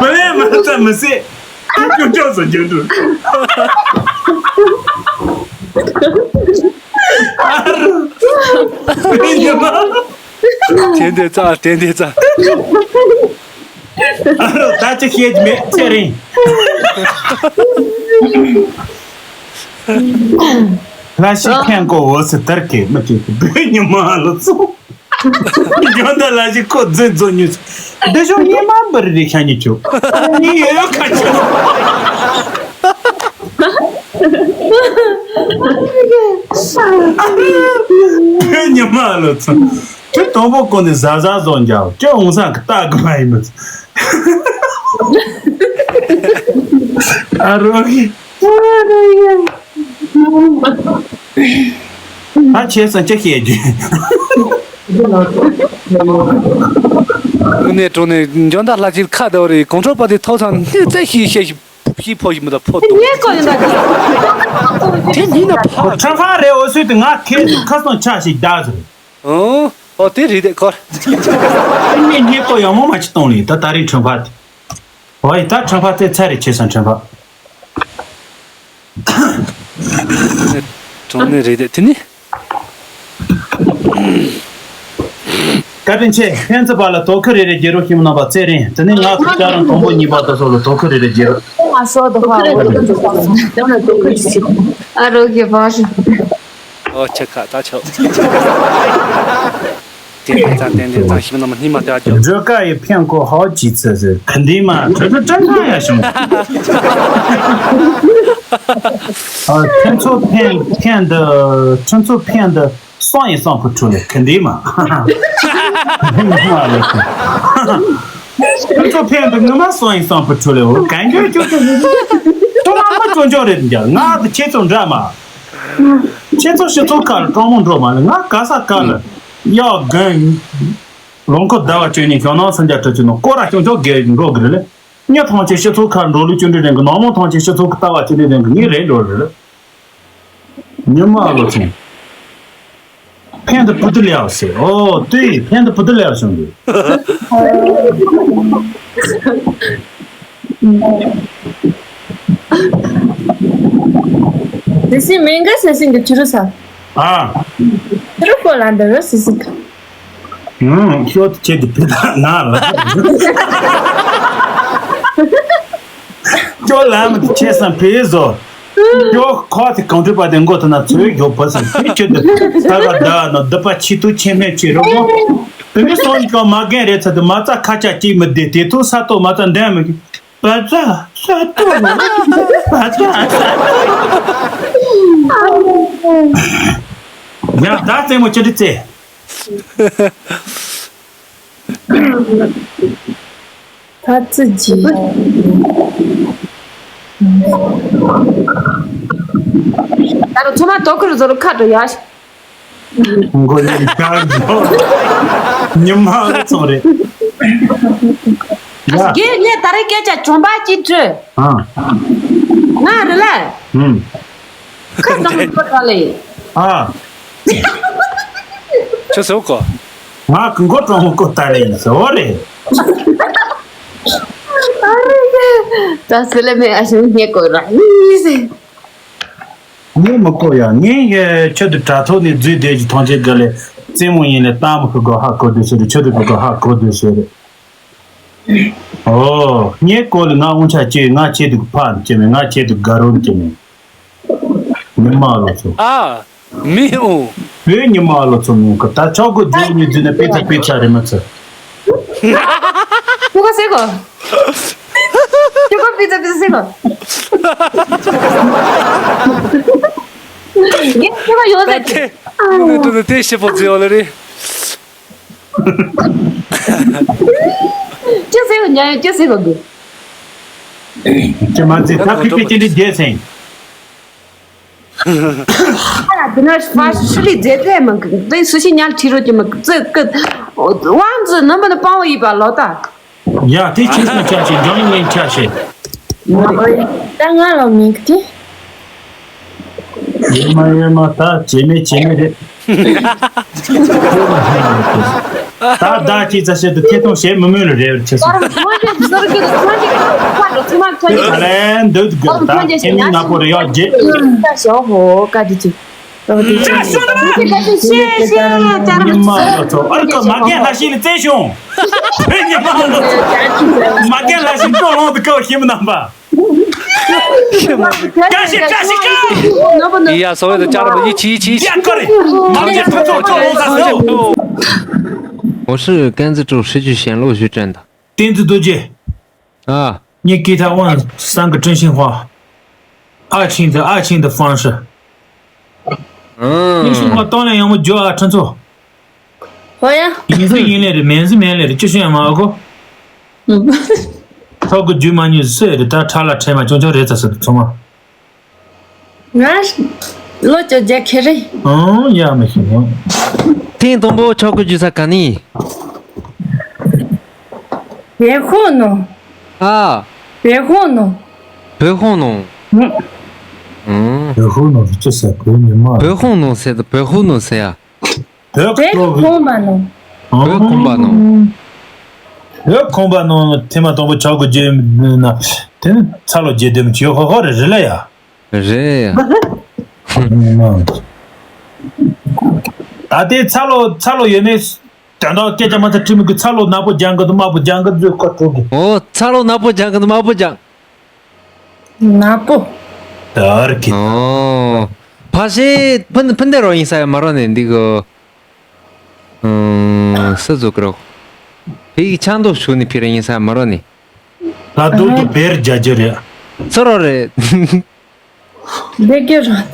བུ་ལེ་མ་ཙམ་མི་སྲིད། ཅོང་ཅོག་ཟོ་རྒྱུ་འགྲོ། ཨ་རུ། བུ་ཉེས་པ། དྲན་དེ་ཙ་དྲན་དེ་ཙ། ཨ་རོ་ད་ཅི་ཤེས་ཀྱི་མེད་ཚེ་རིང་། ལ་ཤི་ཁན་ཀོ་འོ་སི་ཏར་ཀེ་མ་ཅི་བུ་ཉི་མ་ལ་ཚོ། འཇོན་ད་ལ་ཤི་ཁོ་རྫུན་རྫོ་ཉུས། འདི་ཤོ་ཉི་མ་འབར་རི་ཤ་ཉི་ཆུ། ཉི་ཡོད་ཁ་ཆུ། བུ་ཉི་མ་ལ་ཚོ། དེ་དང་པོ་ཀོ་ནི་ཟ་ཟ་བཟོ་འཇའ་ཅི་འོང་ས་གི་ལྟ་གི་མ་ཡིན་མི་ཚོ། ཨ་རོ་གི། ཨ་ཆེ་ས་ཅི་ཤེས་རྒྱུ། ཀུན་ནས་གྲོང་ནས་འཇོན་ད་ལྷ་ཆེར་ཁ་བརྡ་བ་རེད་གོང་ཁྲོ་པ་དེ་ཐོག་ཚང་ནས་བཙལ་ཤི་ཤེས་ཤི་ཕོ་ཞིག་མི་ད་ཕོ་དང་། ངས་ཀོ་ཡིན་ད་གི། དེ་མིན་ན་ཕ། ཁྲ་ཁ་རེ་འོ་སུས་དེ་ང་ཁེ་ཁ་སང་ཆ་ཞིག་བདག་ཟེར། ཨོ། ཨོ་དེ་རེད་དེ་ཁོ། ངས་ངས་ཀོ་ཡང་མོ་མ་ཅི་གཏོང་ལི་ད་ད་རིང་ཁྲོན་པ་དེ། ཨོ་ཡི་ད་ཁྲོན་པ་དེ་ཚ་རེ་ཆེ་སང་ཁྲོན་པ། གྲོང་ནས་རེད་དེ་དེ་ནི། བཀའ་དྲིན་ཆེ་ཕན་ཚུན་བར་ལ་དོ་ཁུར་རེ་རེ་རྒྱལ་རོགས་ཞིམ་རྣམ་པ་ཚེ་རིང་དེ་ནི་ང་ཁུ་ཅག་རང་དང་པོ་གཉིས་པ་དེ་ཚོ་ལ་དོ་ཁུར་རེ་རེ་རྒྱལ་རོགས། ང་སོ་དོ་ཁ་འོ་དོ་ཁུར་རེ་རེ་རྒྱལ་རོགས། ཨ་རོ་གི་བར། ཨོ་ཆེ་ཁ་ད་ཆོག་ཏན་ཏན་ཙང་ཏན་ཏན་ཙང་ཞིམ་རྣམ་པ་སྙིང་མ་ལྟ་རྒྱུ། སྒྲོལ་དཀར་ཡི་ཕན་ཀོ་ཧའོ་ཅི་ཚེ་ཟེར་ཁ་འདི་མ་ཁྲ་ཁྲ་ཁྲ་ཁྲ་ཡ་བྱུང་། ཨ་ཁྱོད་ཚོ་ཕན་ཕན་འདི་ཁྱོད་ཚོ་ཕན་འདི་སང་ཡི་སང་ཕུ་ཁྲུ་ལེ་ཁ་འདི་མ། ཁྱོད་ཚོ་ཕན་འདི་ངི་མ་སང་ཡི་སང་ཕུ་ཁྲུ་ལེ་འོ་གན་གྱོད་ཅོ་ཅོ་ཅོ་ཅོ་ཅོ་ཅོ་ཅོ་རེད་འདི་ང་དང་ཁྱེད་ཚོ་འདྲ་མ། ཁྱེད་ཚོ་ཕྱི་ཚོ་ཁ་ལ་གྲོང་མོ་འགྲོ་མ་ལ་ང་ག་ས་ག་ལ་གཡག་རྒན། ལོ་འཁོར་ཟླ་བ་བཅུ་གཉིས་ཞོ་ནང་སུམ་བརྒྱ་དྲུག་ཅུ་ནང་སྐོར་ར་ཤོང་ཆོག་རྒན་འགྲོ་གི་རེད་ལེ། ཉི་ཐང་ཆེ་ཕྱི་ཚོ་ཁ་འགྲོ་ལུགས་ཅུ་འདྲི་རིང་གི་ནང་མོ་ཐང་ཆེ་ཕྱི་ཚོ་ཁ་ལྟ་བ་ཅུ་འདྲི་རིང་གི་ངའི་རེད་འགྲོ་རེད་ལེ། ཉི་མ་ལོ་ཚོང་། ཕན་དུ་བུ་དུ་ལེའོ་ཟེར། ཨོ་ལྟོས་ཕན་དུ་བུ་དུ་ལེའོ་བྱུང་གི། དེ་སྲིད་མེ་འགའ་ཟེར་སྲིད་འདི་ཆུ་རུ་ས། ཨ། ཆུ་རུ་ཁོ་ལ་འདི་རུ་སྲིད་སྲིད། ཨུམ་ཤོ་ཏི་ཆེ་དི་བུ་དུ་ན་ལ། ཁྱོད་ལམ་དུ་ཆས་སམ་བེ་བཟོ། ཁྱོད་ཁོ་དེ་གང་འཁྲུལ་པ་དེ་མགོ་ཐུག་ན་ཚོས་མགྱོགས་པོ་སམ་བེ་ཁྱོད་དེ་ད་ག་ད་ནོ་སྡུད་པ་ཆེ་ཏུ་ཆེ་མེད་ཆེ་རོ་མོ། དེ་ནི་སོང་ཀྱང་མ་རྒན་རེད་ཚ་དུ་མ་རྩ་ཁ་ཆ་གཅིག་མི་བདེ་དེ་ཐུག་ས་ཏོ་མ་རྩ་འདྲེན་མི་གི། བ་ཙ་ས་ཏོ། བ་ཙ་ས་ཏོ། ཡ་ད་རྩེད་མོ་ཅི་འདྲ་རྩེ། ཐ་ཙི་ཇི། ད་རུང་ཚང་མ་དོ་ཁུར་བཟོ་རུ་ཁ་འགྲོ་ཡ། མགོ་ཡི་གར་འགྲོ། ཉི་མ་ལ་ཚོང་རེད། ཡ། རྒན་ངས་ད་རེས་སྐད་ཆ་གྱོང་པ་གཅིག་དྲིས། ཨ། ང་རེད་ལ། ཨུམ། ཁ་བཏང་གི་ཁོ་ཐག་ལས། ཨ། ཁྱོད་ཟེར་གོ། ང་གི་མགོ་གྲོང་མོ་ཁོ་ཐག་ལས་ཡིན་ཟེར་བ་རེད། ད་སུ་ལ་མེད་ཨ་ཞང་ངས་གོ་ར་ཡིན་ཟེར། ངས་མི་གོ་ཡ། ངས་ཁྱོད་དུ་དྲ་ཐོག་ནས་འཛུལ་བསྡད་ཀྱི་ཐང་ཆེན་དགའ་ལས་རྩེད་མོ་ཡིན་ལས་ལྟ་མི་ཤེས་གོ་ཧ་གོ་དུས་ཟེར་རེད། ཁྱོད་དུ་གོ་ཧ་གོ་དུས་ཟེར་རེད། ཨོ། ངས་གོ་ལ་ང་དབང་ཆ་སྐྱེས། ང་ཁྱེད་དུ་ཕ་འདི་སྐྱེས་མེད། ང་ཁྱེད་དུ་དགའ་རོགས་འདི་སྐྱེས་མེད། ཉི་མ་ལོ་ཚོ། ཨ། མི་འོང་། བོད་ཉི་མ་ལོ་ཚོ་མིན་གི་ད་ཆོག་གི་རྫུན་ནི་རྫུན་ནི་པི་ཚ་པི་ཚ་རེད་མ་ཚོ། ཁྱོད་ག་ཟེར་གོ། ཁྱོད་ག་པི་ཚ་པི་ཚ་ཟེར་གོ། ངས་ཁྱོད་ག་ཡོད་ཟེར། ད་དེ། ཁྱོད་ནི་དེ་ཤི་པོ་ཛི་ཨོ་ལེ་རེད། ཅི་ཟེར་གོ་ཉ་ཡོད་ཅི་ཟེར་གོ་གི། ཅི་མ་ཟེར་ད་ཕི་ཕི་ཅི་འདྲི་རྒྱལ་སེང་། ཨ་ལ་དེ་ན་ཧྥ་ཤི་ལི་རྫས་རྫས་མང་གི་དེ་སུ་ཞིག་ཉལ་ཁྲི་རོ་གི་མང་གི་ཙི་ཀི། དབང་ཙི་ནམ་པ་ནི་སྤང་བ་ཡིན་པ་ལོ་ད། ཡ་དེ་ཁྱེད་ཚོ་ཆ་ཤེས། འཇམ་ངན་ཆ་ཤེས། ད་ང་ལ་མིང་གི་དེ། ཡོད་མ་ཡོད་མ་ད་བྱེད་མེད་བྱེད་མེད་རེད། ད་ད་ཅི་ཙ་བཤད་དུ་ཐེ་གཏོང་བྱེད་མི་མོས་ལ་རེ་བར་ཆེ་སོང་། ད་ལན་འདོད་དགོས་ད་ཁྱེད་མི་ནག་པོ་རེ་ཡག་རྗེས། ཉི་མ་ལ་ཚོ་ཨར་ཀ་མ་རྒན་ལྷ་ཤིང་ལ་བཙན་བྱུང་། ཉི་མ་ལ་ཚོ་མ་རྒན་ལྷ་ཤིང་སྤྲོ་ལོང་དུ་ཀ་བ་ཤིང་མི་ནག་པ། བཀྲ་ཤིས་བཀྲ་ཤིས་བཀྲ། 哎呀，所谓的家人们一起一起一起。 ཡ་ཀ་རེ། མ་རྒན་ཐོག་ཐོག་ཐོག་ལོང་ས་སོ། 我是甘孜州石渠县陆徐镇的。 བསྟན་འཛིན་རྡོ་རྗེ། 啊。 你给他问三个真心话。爱情的，爱情的方式。 嗯。 真心话当然要么就啊，陈错。 ཧོ་ཡ། ཡིན་ཟི་ཡིན་ལེ་རེད། མིན་ཟི་མིན་ལེ་རེད། ཅི་ཞིག་ཡང་མ་གོ། ཐོག་གི་རྒྱུ་མ་ཉུང་ཟེར་རེད། ད་ཁྲ་ལ་ཁྲེལ་མ་ཅུང་ཅུང་རེད་ཙ་ཟེར་ཚང་མ། ང་ལོ་བཅོ་བརྒྱད་ཁེ་རེད། ཨང་ཡ་མི་ཤེས་ཡང་། ཐེངས་དང་པོ་ཆོག་གི་རྒྱུ་ས་ག་ནས། བལ་ཧོ་ནོ། ཨ། བལ་ཧོ་ནོ། བལ་ཧོ་ནོ། ཨང་། བལ་ཧོ་ནོ་ཅི་ཟེར་བོད་མི་མ། བལ་ཧོ་ནོ་ཟེར་ད་བལ་ཧོ་ནོ་ཟེར་ཡ། བོད་བོད་ཁོ་མ་ནོ། བོད་ཁོ་མ་ནོ། བོད་ཁོ་མ་ནོ་ཐེངས་མ་དང་པོ་ཆག་སྒོ་བརྗེ་ན་དེ་ནི་ཚ་ལོ་བརྗེ་དེ་མི་བྱེད་ཧོ་ཧོ་རེ་རེ་ལ་ཡ། རེད་ཡ། ད་ལྟའི་ཚ་ལོ་ཚ་ལོ་ཡོད་མེད་དོན་དག་སྐད་ཆ་མ་ཚ་ཁྲིམས་གི་ཚ་ལོ་ནག་པོ་ལྗང་གི་དམར་པོ་ལྗང་གི་མཛོད་ཁོ་དྲུག་གི། ཨོ་ཚ་ལོ་ནག་པོ་ལྗང་གི་དམར་པོ་ལྗང་། ནག་པོ། དར་གི། ཨོ། ཕ་ཤེ་ཕུན་ཕུན་དེ་རོ་ཡིན་ས་ཡ་མ་རོ་ནས་འདི་གོ། ཨུམ། སི་ཛོ་ཀི་རོ། ཕི་ཡིག་ཆང་དོ་ཤུ་ནི་ཕི་ར་ཡིན་ས་ཡ་མ་རོ་ནས། ད་དུ་དུ་བེར་རྒྱ་རྒྱ་རེད། སི་རོ་རེད། དེ་གེ་རོ་ནར།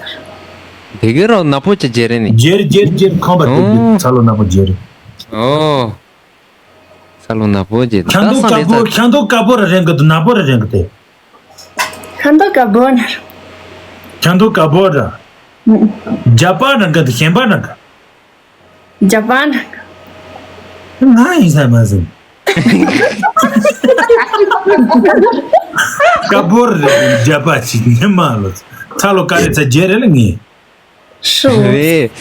དེ་གེ་རོ་ནག་པོ་ཅི་རྒྱ་རེད་ནི། རྒྱ་རྒྱ་རྒྱ་ཁང་པ་དུ་ཨོ། ཚ་ལོ་ནག་པོ་རྒྱ་རེད། ཨོ། ས་ལོ་ནག་པོ་ཅེ་ཁྱང་ཐོག་དཀར་པོ་ཁྱང་ཐོག་དཀར་པོ་ར་རེང་གི་དུ་ནག་པོ་ར་རེང་གི་དེ། ཁྱང་ཐོག་དཀར་པོ་ན། ཁྱང་ཐོག་དཀར་པོ་ར། རྒྱ་པ་རང་གི་དུ་གཞན་པ་རང་གི། རྒྱ་པ་རང་གི། ང་ཡིན་ས་མ་ཟིན། དཀར་པོ་ར་རེང་རྒྱ་པ་ཅི་ཉི་མ་ལོ། ཚ་ལོ་ཀ་རེ་ཚ་རྒྱ་རེ་ལ་ངེས། ཧྲུ། རེད།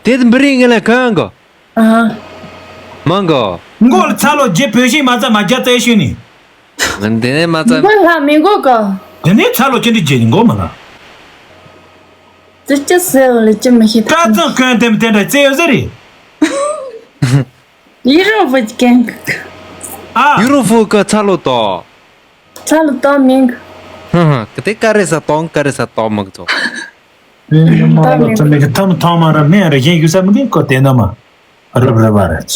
དེ་དུ་འབུ་རིང་ངེ་ལ་གང་གོ། ཨ། མང་གོ། མགོ་ལ་ཚ་ལོ་རྗེ་བོད་ཤིང་མ་རྩ་མ་རྒྱ་རྩེ་ཤུ་ནི། འདི་ནས་མ་རྩ། མགོ་ལ་མི་མགོ་གོ། དེ་ནས་ཚ་ལོ་ཅི་འདྲི་རྗེ་ནི་མགོ་མ་ལ། དེ་ཅི་ཟེར་བ་ལ་ཅི་མི་ཤེས་ད། བཀྲ་ཚང་ཁོན་དེམ་དེ་འདྲ་རྩེ་ཡོད་ཟེར་རེད། ཡི་རོ་བུ་ཅི་གན་གི། ཨ། ཡུ་རོ་ཧྥུ་ཀ་ཚ་ལོ་ཏོ། ཚ་ལོ་ཏོ་མིང་། ཧ་ཧ་ཀ་དེ་ཀ་རེ་ས་ཏོང་ཀ་རེ་ས་ཏོ་མག་ཚོ། ཨེ་ཉི་མ་ལ་ཚ་མེད་ཀྱི་ཐམ་ཐང་མ་ར་མེ་ར་གཞན་ཡུ་ས་མི་འདི་ཀོ་དེ་ན་མ། རབ་རབ་བ་ར་ཅི།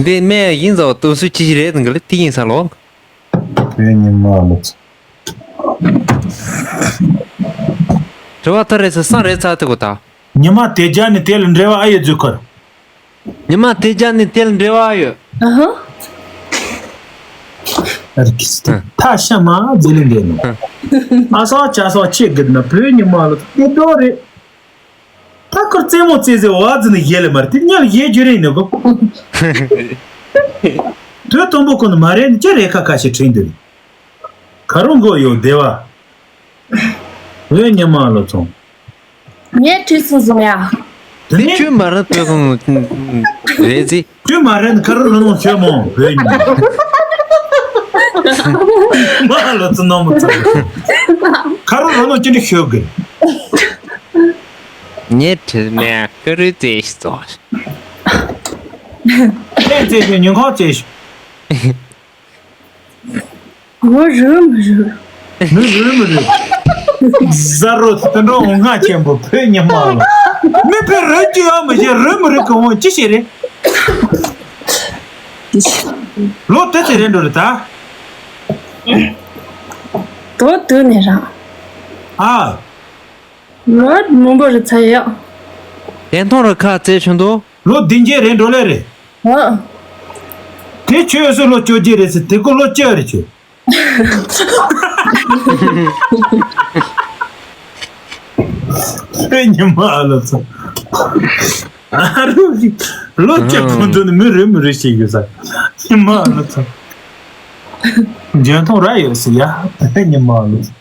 འདི་སྨན་ཡིན་ཟོ་སྟོན་སུ་ཅི་ཞིག་རེད་འདི་ལ་དེ་ཡིན་ས་ལོ། བོད་ཉི་མ་ལོ་ཚོ། དྲི་བ་ལྟར་རེད་ཟེར་སང་རེད་ཚ་དེ་གོ་ད། ཉི་མ་དེ་རྒྱ་ནི་དེ་ལ་འབྲེལ་བ་ཨ་ཡོད་རྫུས་ཁར། ཉི་མ་དེ་རྒྱ་ནི་དེ་ལ་འབྲེལ་བ་ཨ་ཡོད། ཨ་ཧ། ཨར་ཀིས་ཐ་ཤ་མ་ཛི་ལིང་དེ་ནོ། ཨ་སོ་ཅ་སོ་ཆེ་གི་ན་བོད་ཉི་མ་ལོ་ཚོ་དེ་དོ་རེད། ད་ཁོར་རྩེད་མོ་རྩེ་ཟེར་བ་ཟིན་ནས་ཡེ་ལེ་མར་དེ་ཉལ་ཡེ་རྒྱུ་རེད་ནི་གོ། དོས་དང་པོ་ཁོ་ནི་མ་རེད་ནི་ཅི་རེད་ཁ་ཁ་ཞིག་དྲན་འདུག། ག་རུ་མགོ་ཡོད་བདེ་བ། བོད་ཉི་མ་ལོ་ཚོང་། ངས་ཁྲིད་སོང་ཟིན་ཡ། དེ་ནས་ཁྱོད་མ་རེད་བོད་ཁོང་རེད་ཟི། ཁྱོད་མ་རེད་ནི་ག་རུ་རུ་ནོ་ཁྱོད་མོ་བོད་ཉི་མ་ལོ་ཚོ་ནོ་མོ་ཚོ། ག་རུ་རུ་ནོ་ཅི་འདྲ་ཤོད་གི། ངས་ཁྲིད་ནས་ཀ་རུ་རྩེ་ཞིག་ཚོགས། ཁྱེད་རྩེ་ཞིག་ཉིན་ཁོག་རྩེ་ཞིག། ངོ་རུ་མི་རུ། མི་རུ་མི་རུ། ཟ་རོ་དེ་འདྲ་འོང་ང་ཆེན་པོ་བོད་ཉི་མ་ལ། མི་བོད་རུ་རྒྱུ་ཡོད་མི་ཤེས་རུ་མི་རུ་གི་འོང་ཅི་ཞིག་རེད། ལོ་དེ་ཚེ་རེད་འགྲོ་རེད་ད། དོ་དུ་ནས་རང་། ཨ། ལོ་མང་པོ་རེད་ཚ་ཡོད། དེ་མཐོང་རུ་ཁ་རྩེ་ཆུང་དུ། ལོ་བདུན་བརྒྱད་རེད་འགྲོ་ལེ་རེད། ཨ། དེ་ཁྱོད་སུ་ལོ་བཅོ་བརྒྱད་རེད་ཟེར་དེ་ཀོ་ལོ་བཅོ་རེད་ཁྱོད། ཨེ་ཉི་མ་ཨ་ལོ་ཚོ། ཨ་རུ་རི་ལོ་བཅོ་གོང་དུ་ནི་མི་རེ་མི་རེ་ཞིག་ཡོད་ས། ཉི་མ་ཨ་ལོ་ཚོ། འཇོན་ཐང་ར་ཡོད་སི་ཡ། ཨེ་ཉི་མ་ཨ་ལོ་ཚོ།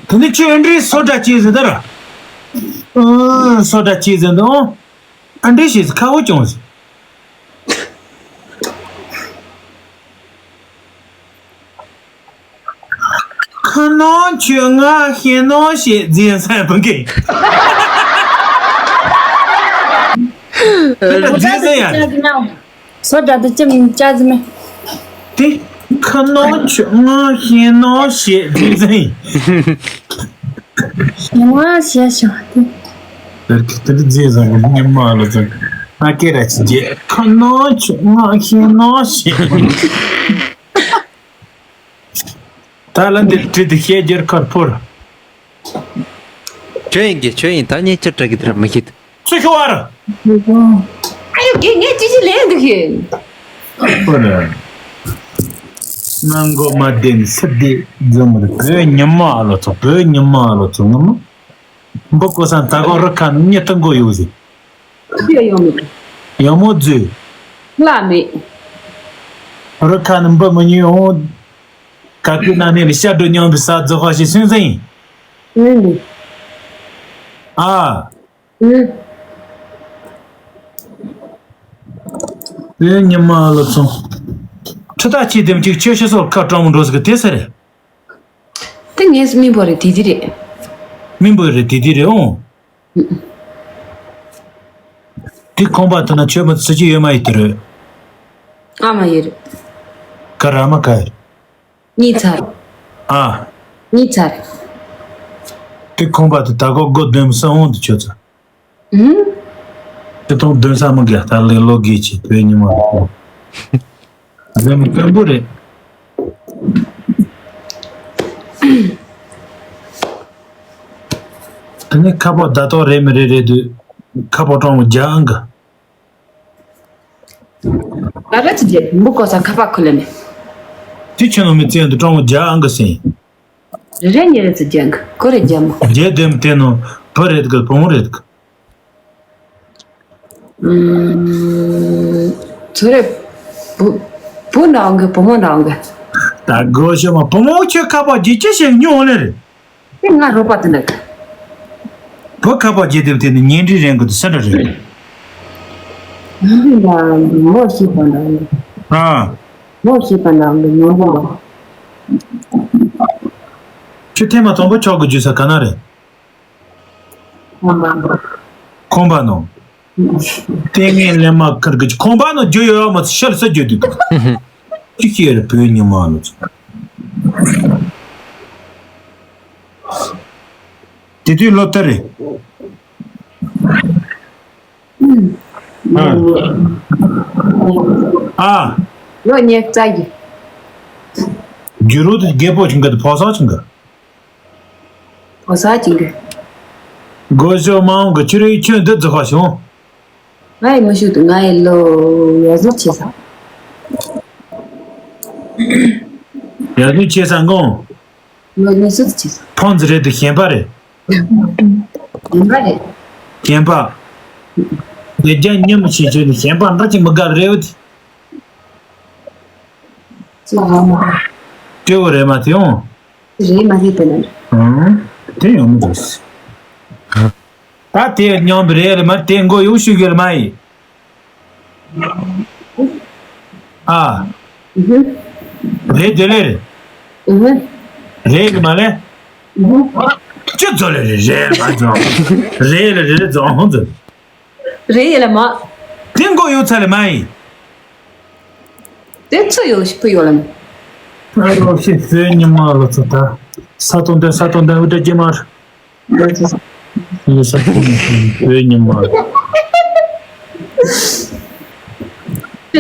དེ་ནི་ཁྱོད་ཨ་འདྲའི་སོ་འདྲ་ཅིག་ཟེར་ད་ར། ཨ་སོ་འདྲ་ཅིག་ཟེར་འདུག། ཨ་འདྲའི་ཞིག་ཁ་བོ་ཅུང་ཟེར། ཁ་ནང་ཆུ་ང་ཤེས་ནང་ཞེས་འཛིན་ས་བུ་གེ། འཛིན་ས་ཡ། སོ་འདྲ་དུ་ཅི་མིན་ཅག་ཟིན་མེད། དེ་ཁ་ནང་ཆུ་ང་ཤེས་ནང་ཞེས་འཛིན་ས་ཡིན། ང་ཞེས་ཞང་དེ། དེར་གི་དེར་རྫས་བཟང་གི་སྙེ་མ་ལ་ཙང་ང་སྐད་ར་ཅི་རྗེས་ཁ་ནང་ཆུ་ང་ཤེས་ནང་ཞེས། ད་ལ་འདིར་བྲིས་ཏེ་བཤད་རྒྱུར་ཁར་ཕོར། ཁྱོད་ཡིན་གྱི་ཁྱོད་ཡིན་ད་ངས་ཅི་དྲག་གི་དེར་མི་ཤེས། སུ་ཤོ་བར། ཨ་ཡོ་གེ་ངས་ཅི་ཞིག་ལས་འདུག་ཤེས། ཁོ་ན། སྣང་གོ་མ་བདེན་སི་བདེ་འཛོམས་རེད་བོད་ཉི་མ་ཨ་ལོ་ཚོ་བོད་ཉི་མ་ཨ་ལོ་ཚོ་ངོ་མ། འབུ་ཀོ་སང་ད་གོ་རི་ཁ་ནི་གཉིད་ཐུང་གོ་ཡོད་ཟིག། ཡོད་ཡོང་མི་འདུག། ཡང་མོ་རྫུས། ལ་མེད། རི་ཁ་ནི་འབུ་མི་ཉུང་འོང་། ག་ཁུལ་ན་ནི་རི་ཤ་སྒྲོ་མཉམ་པའི་ས་རྫི་ཧོ་ཞིག་སུན་ཟིན། ཨུ་ལི། ཨ། ཨུ། ཨེ་ཉི་མ་ལོ་ཚོ། ཁྲི་ཐག་ཆེ་དེམ་ཅིག་ཆོས་ཤི་སོགས་ཁ་གྲང་མོ་འགྲོ་ཟིག་གི་དེ་ཟེར། དེ་ངས་མིན་པོ་རེད་དེ་དེ་རེད། མིན་པོ་རེད་དེ་དེ་རེད་འོང་། དེ་ཁོང་པ་དེ་ན་ཆོས་མ་ཚུ་ཅི་ཡོད་མ་ཡིན་དེ་རེད། ཨ་མ་ཡོད་རེད། ག་ར་མ་ག་ཡོད། གཉིས་ཚར། ཨ། གཉིས་ཚར། དེ་ཁོང་པ་དེ་ད་གོ་སྒོ་བདུན་ས་འོང་དུ་ཆོས་ཚ། ཨུམ། དེ་ཐོང་བདུན་ས་མ་ག་ད་ལེ་ལོ་གེ་ཆེ་བོད་ཉི་མ། བདུན་སྐམ་པོ་རེད། དེ་ནས་ཁ་པོ་ད་ཐོག་རེད་མི་རེད་རེད་དུས་ཁ་པོ་གྲོང་བརྒྱ་ཨང་གི། ད་རེད་ཅི་རྒྱལ་མུ་གོ་ས་ཁ་པ་ཁུ་ལེ་མེ། དེ་ཁྱོད་ནང་མི་བཙན་དུ་གྲོང་བརྒྱ་ཨང་གི་ཟིན། རེ་རེ་ཉེ་རེ་ཚུ་རྒྱལ་གི་ཁོ་རེ་རྒྱལ་མོ། རྒྱལ་དེམ་དེ་ནོ་བུ་རེད་གི་བུ་མོ་རེད་གི། ཚོ་རེ་བུ་བུ་འདྲ་འོང་གི་བུ་མོ་འདྲ་འོང་གི། ད་གོ་ཤོ་མ་བུ་མོ་ཁྱོད་ཁ་པ་རྒྱལ་ཅི་ཞིག་ཉོ་ལེ་རེད། དེ་ང་རོགས་པ་དེ་འདྲ། བུ་ཁ་པ་རྒྱལ་དེབ་དེ་ནི་ཉེ་འབྲེལ་རན་དགོས་དུ་སེ་འདྲ་རེད། ང་འདི་ལ་མོ་ཤེས་པ་འདྲ་ཡིན། ཨ། མོ་ཤེས་པ་འདྲ་ཡིན་ངོ་མ། ཁྱོད་ཐེངས་མ་དང་པོ་ཆོག་གི་རྒྱུ་ས་ག་ན་རེད། ཁོམ་པ། ཁོམ་པ་ནོ། ལྟས་ངན་ལས་མ་ཁར་གི་ཁོམ་པ་ནོ་རྒྱུ་ཡོད་མ་ཤར་ས་རྒྱུ་དུ། ཅི་ཤེས་རེད་བོད་ཉི་མ་ལོ་ཚོ། དེ་དུས་ལོ་ལྟར་རེད། ཨ། ཨ། ལོ་ཉེར་རྩ་གི། རྒྱུ་རུ་དེ་རྒད་པོ་ཆུང་གི་དེ་ཕོ་སོགས་ཆུང་གི། ཕོ་སོགས་ཆུང་གི། སྒོ་ཤོ་མང་གི་ཆུ་རེའི་ཆུ་འདི་རྫི་ཁ་བྱུང་། ང་ཡི་མི་ཤུགས་དུ་ང་ཡི་ལོ་ཡ་ཟི་ཆེ་ས། ཡ་ཟི་ཆེ་ས་འགོང་། ལོ་ཉི་ཤུ་ཅིག་ཕོན་ཟི་རེད་དུ་ཞན་པ་རེད། ཡིན་པ་རེད། ཞན་པ། ལས་རྒྱ་ཉམས་ཞིག་བྱས་ནས་ཞན་པ་འདྲ་ཅིག་མི་དགའ་རེད་བ། ཅི་ཧ་མ། སྐྱོ་བོ་རེད་མ་དེ་ཡོང་། རེད་མ་རེད་དེ་ལ། ཨང་། དེ་ཡོང་མི་འདུག་ད་དེ་སྙོམས་པ་རེད་ལ་མ་དེ་མགོ་ཡུག་ཤུགས་ཡོད་ལ་མ་ཡིན། ཨ། རེད་དེ་ལེ། རེད་མ་ལེ། ཅི་ཚོ་ལེ་རེད་རེད་མ་ཚོ། རེད་ལེ་རེད་རེད་ཚོ་ཧོན་ཚོ། རེད་ཡེ་ལ་མ། དེ་མགོ་ཡོད་ཚ་ལེ་མ་ཡིན། དེ་ཚོ་ཡོད་ཤི་ཕུ་ཡོད་ལ་མ། ཨ་རོ་ཤི་བོད་ཉི་མ་ལོ་ཚོ་ད། ས་དོན་དེ་ས་དོན་དེ་འུ་དྲ་ཅི་མ། ཡོད་ས་དོན་བོད་ཉི་མ། ན་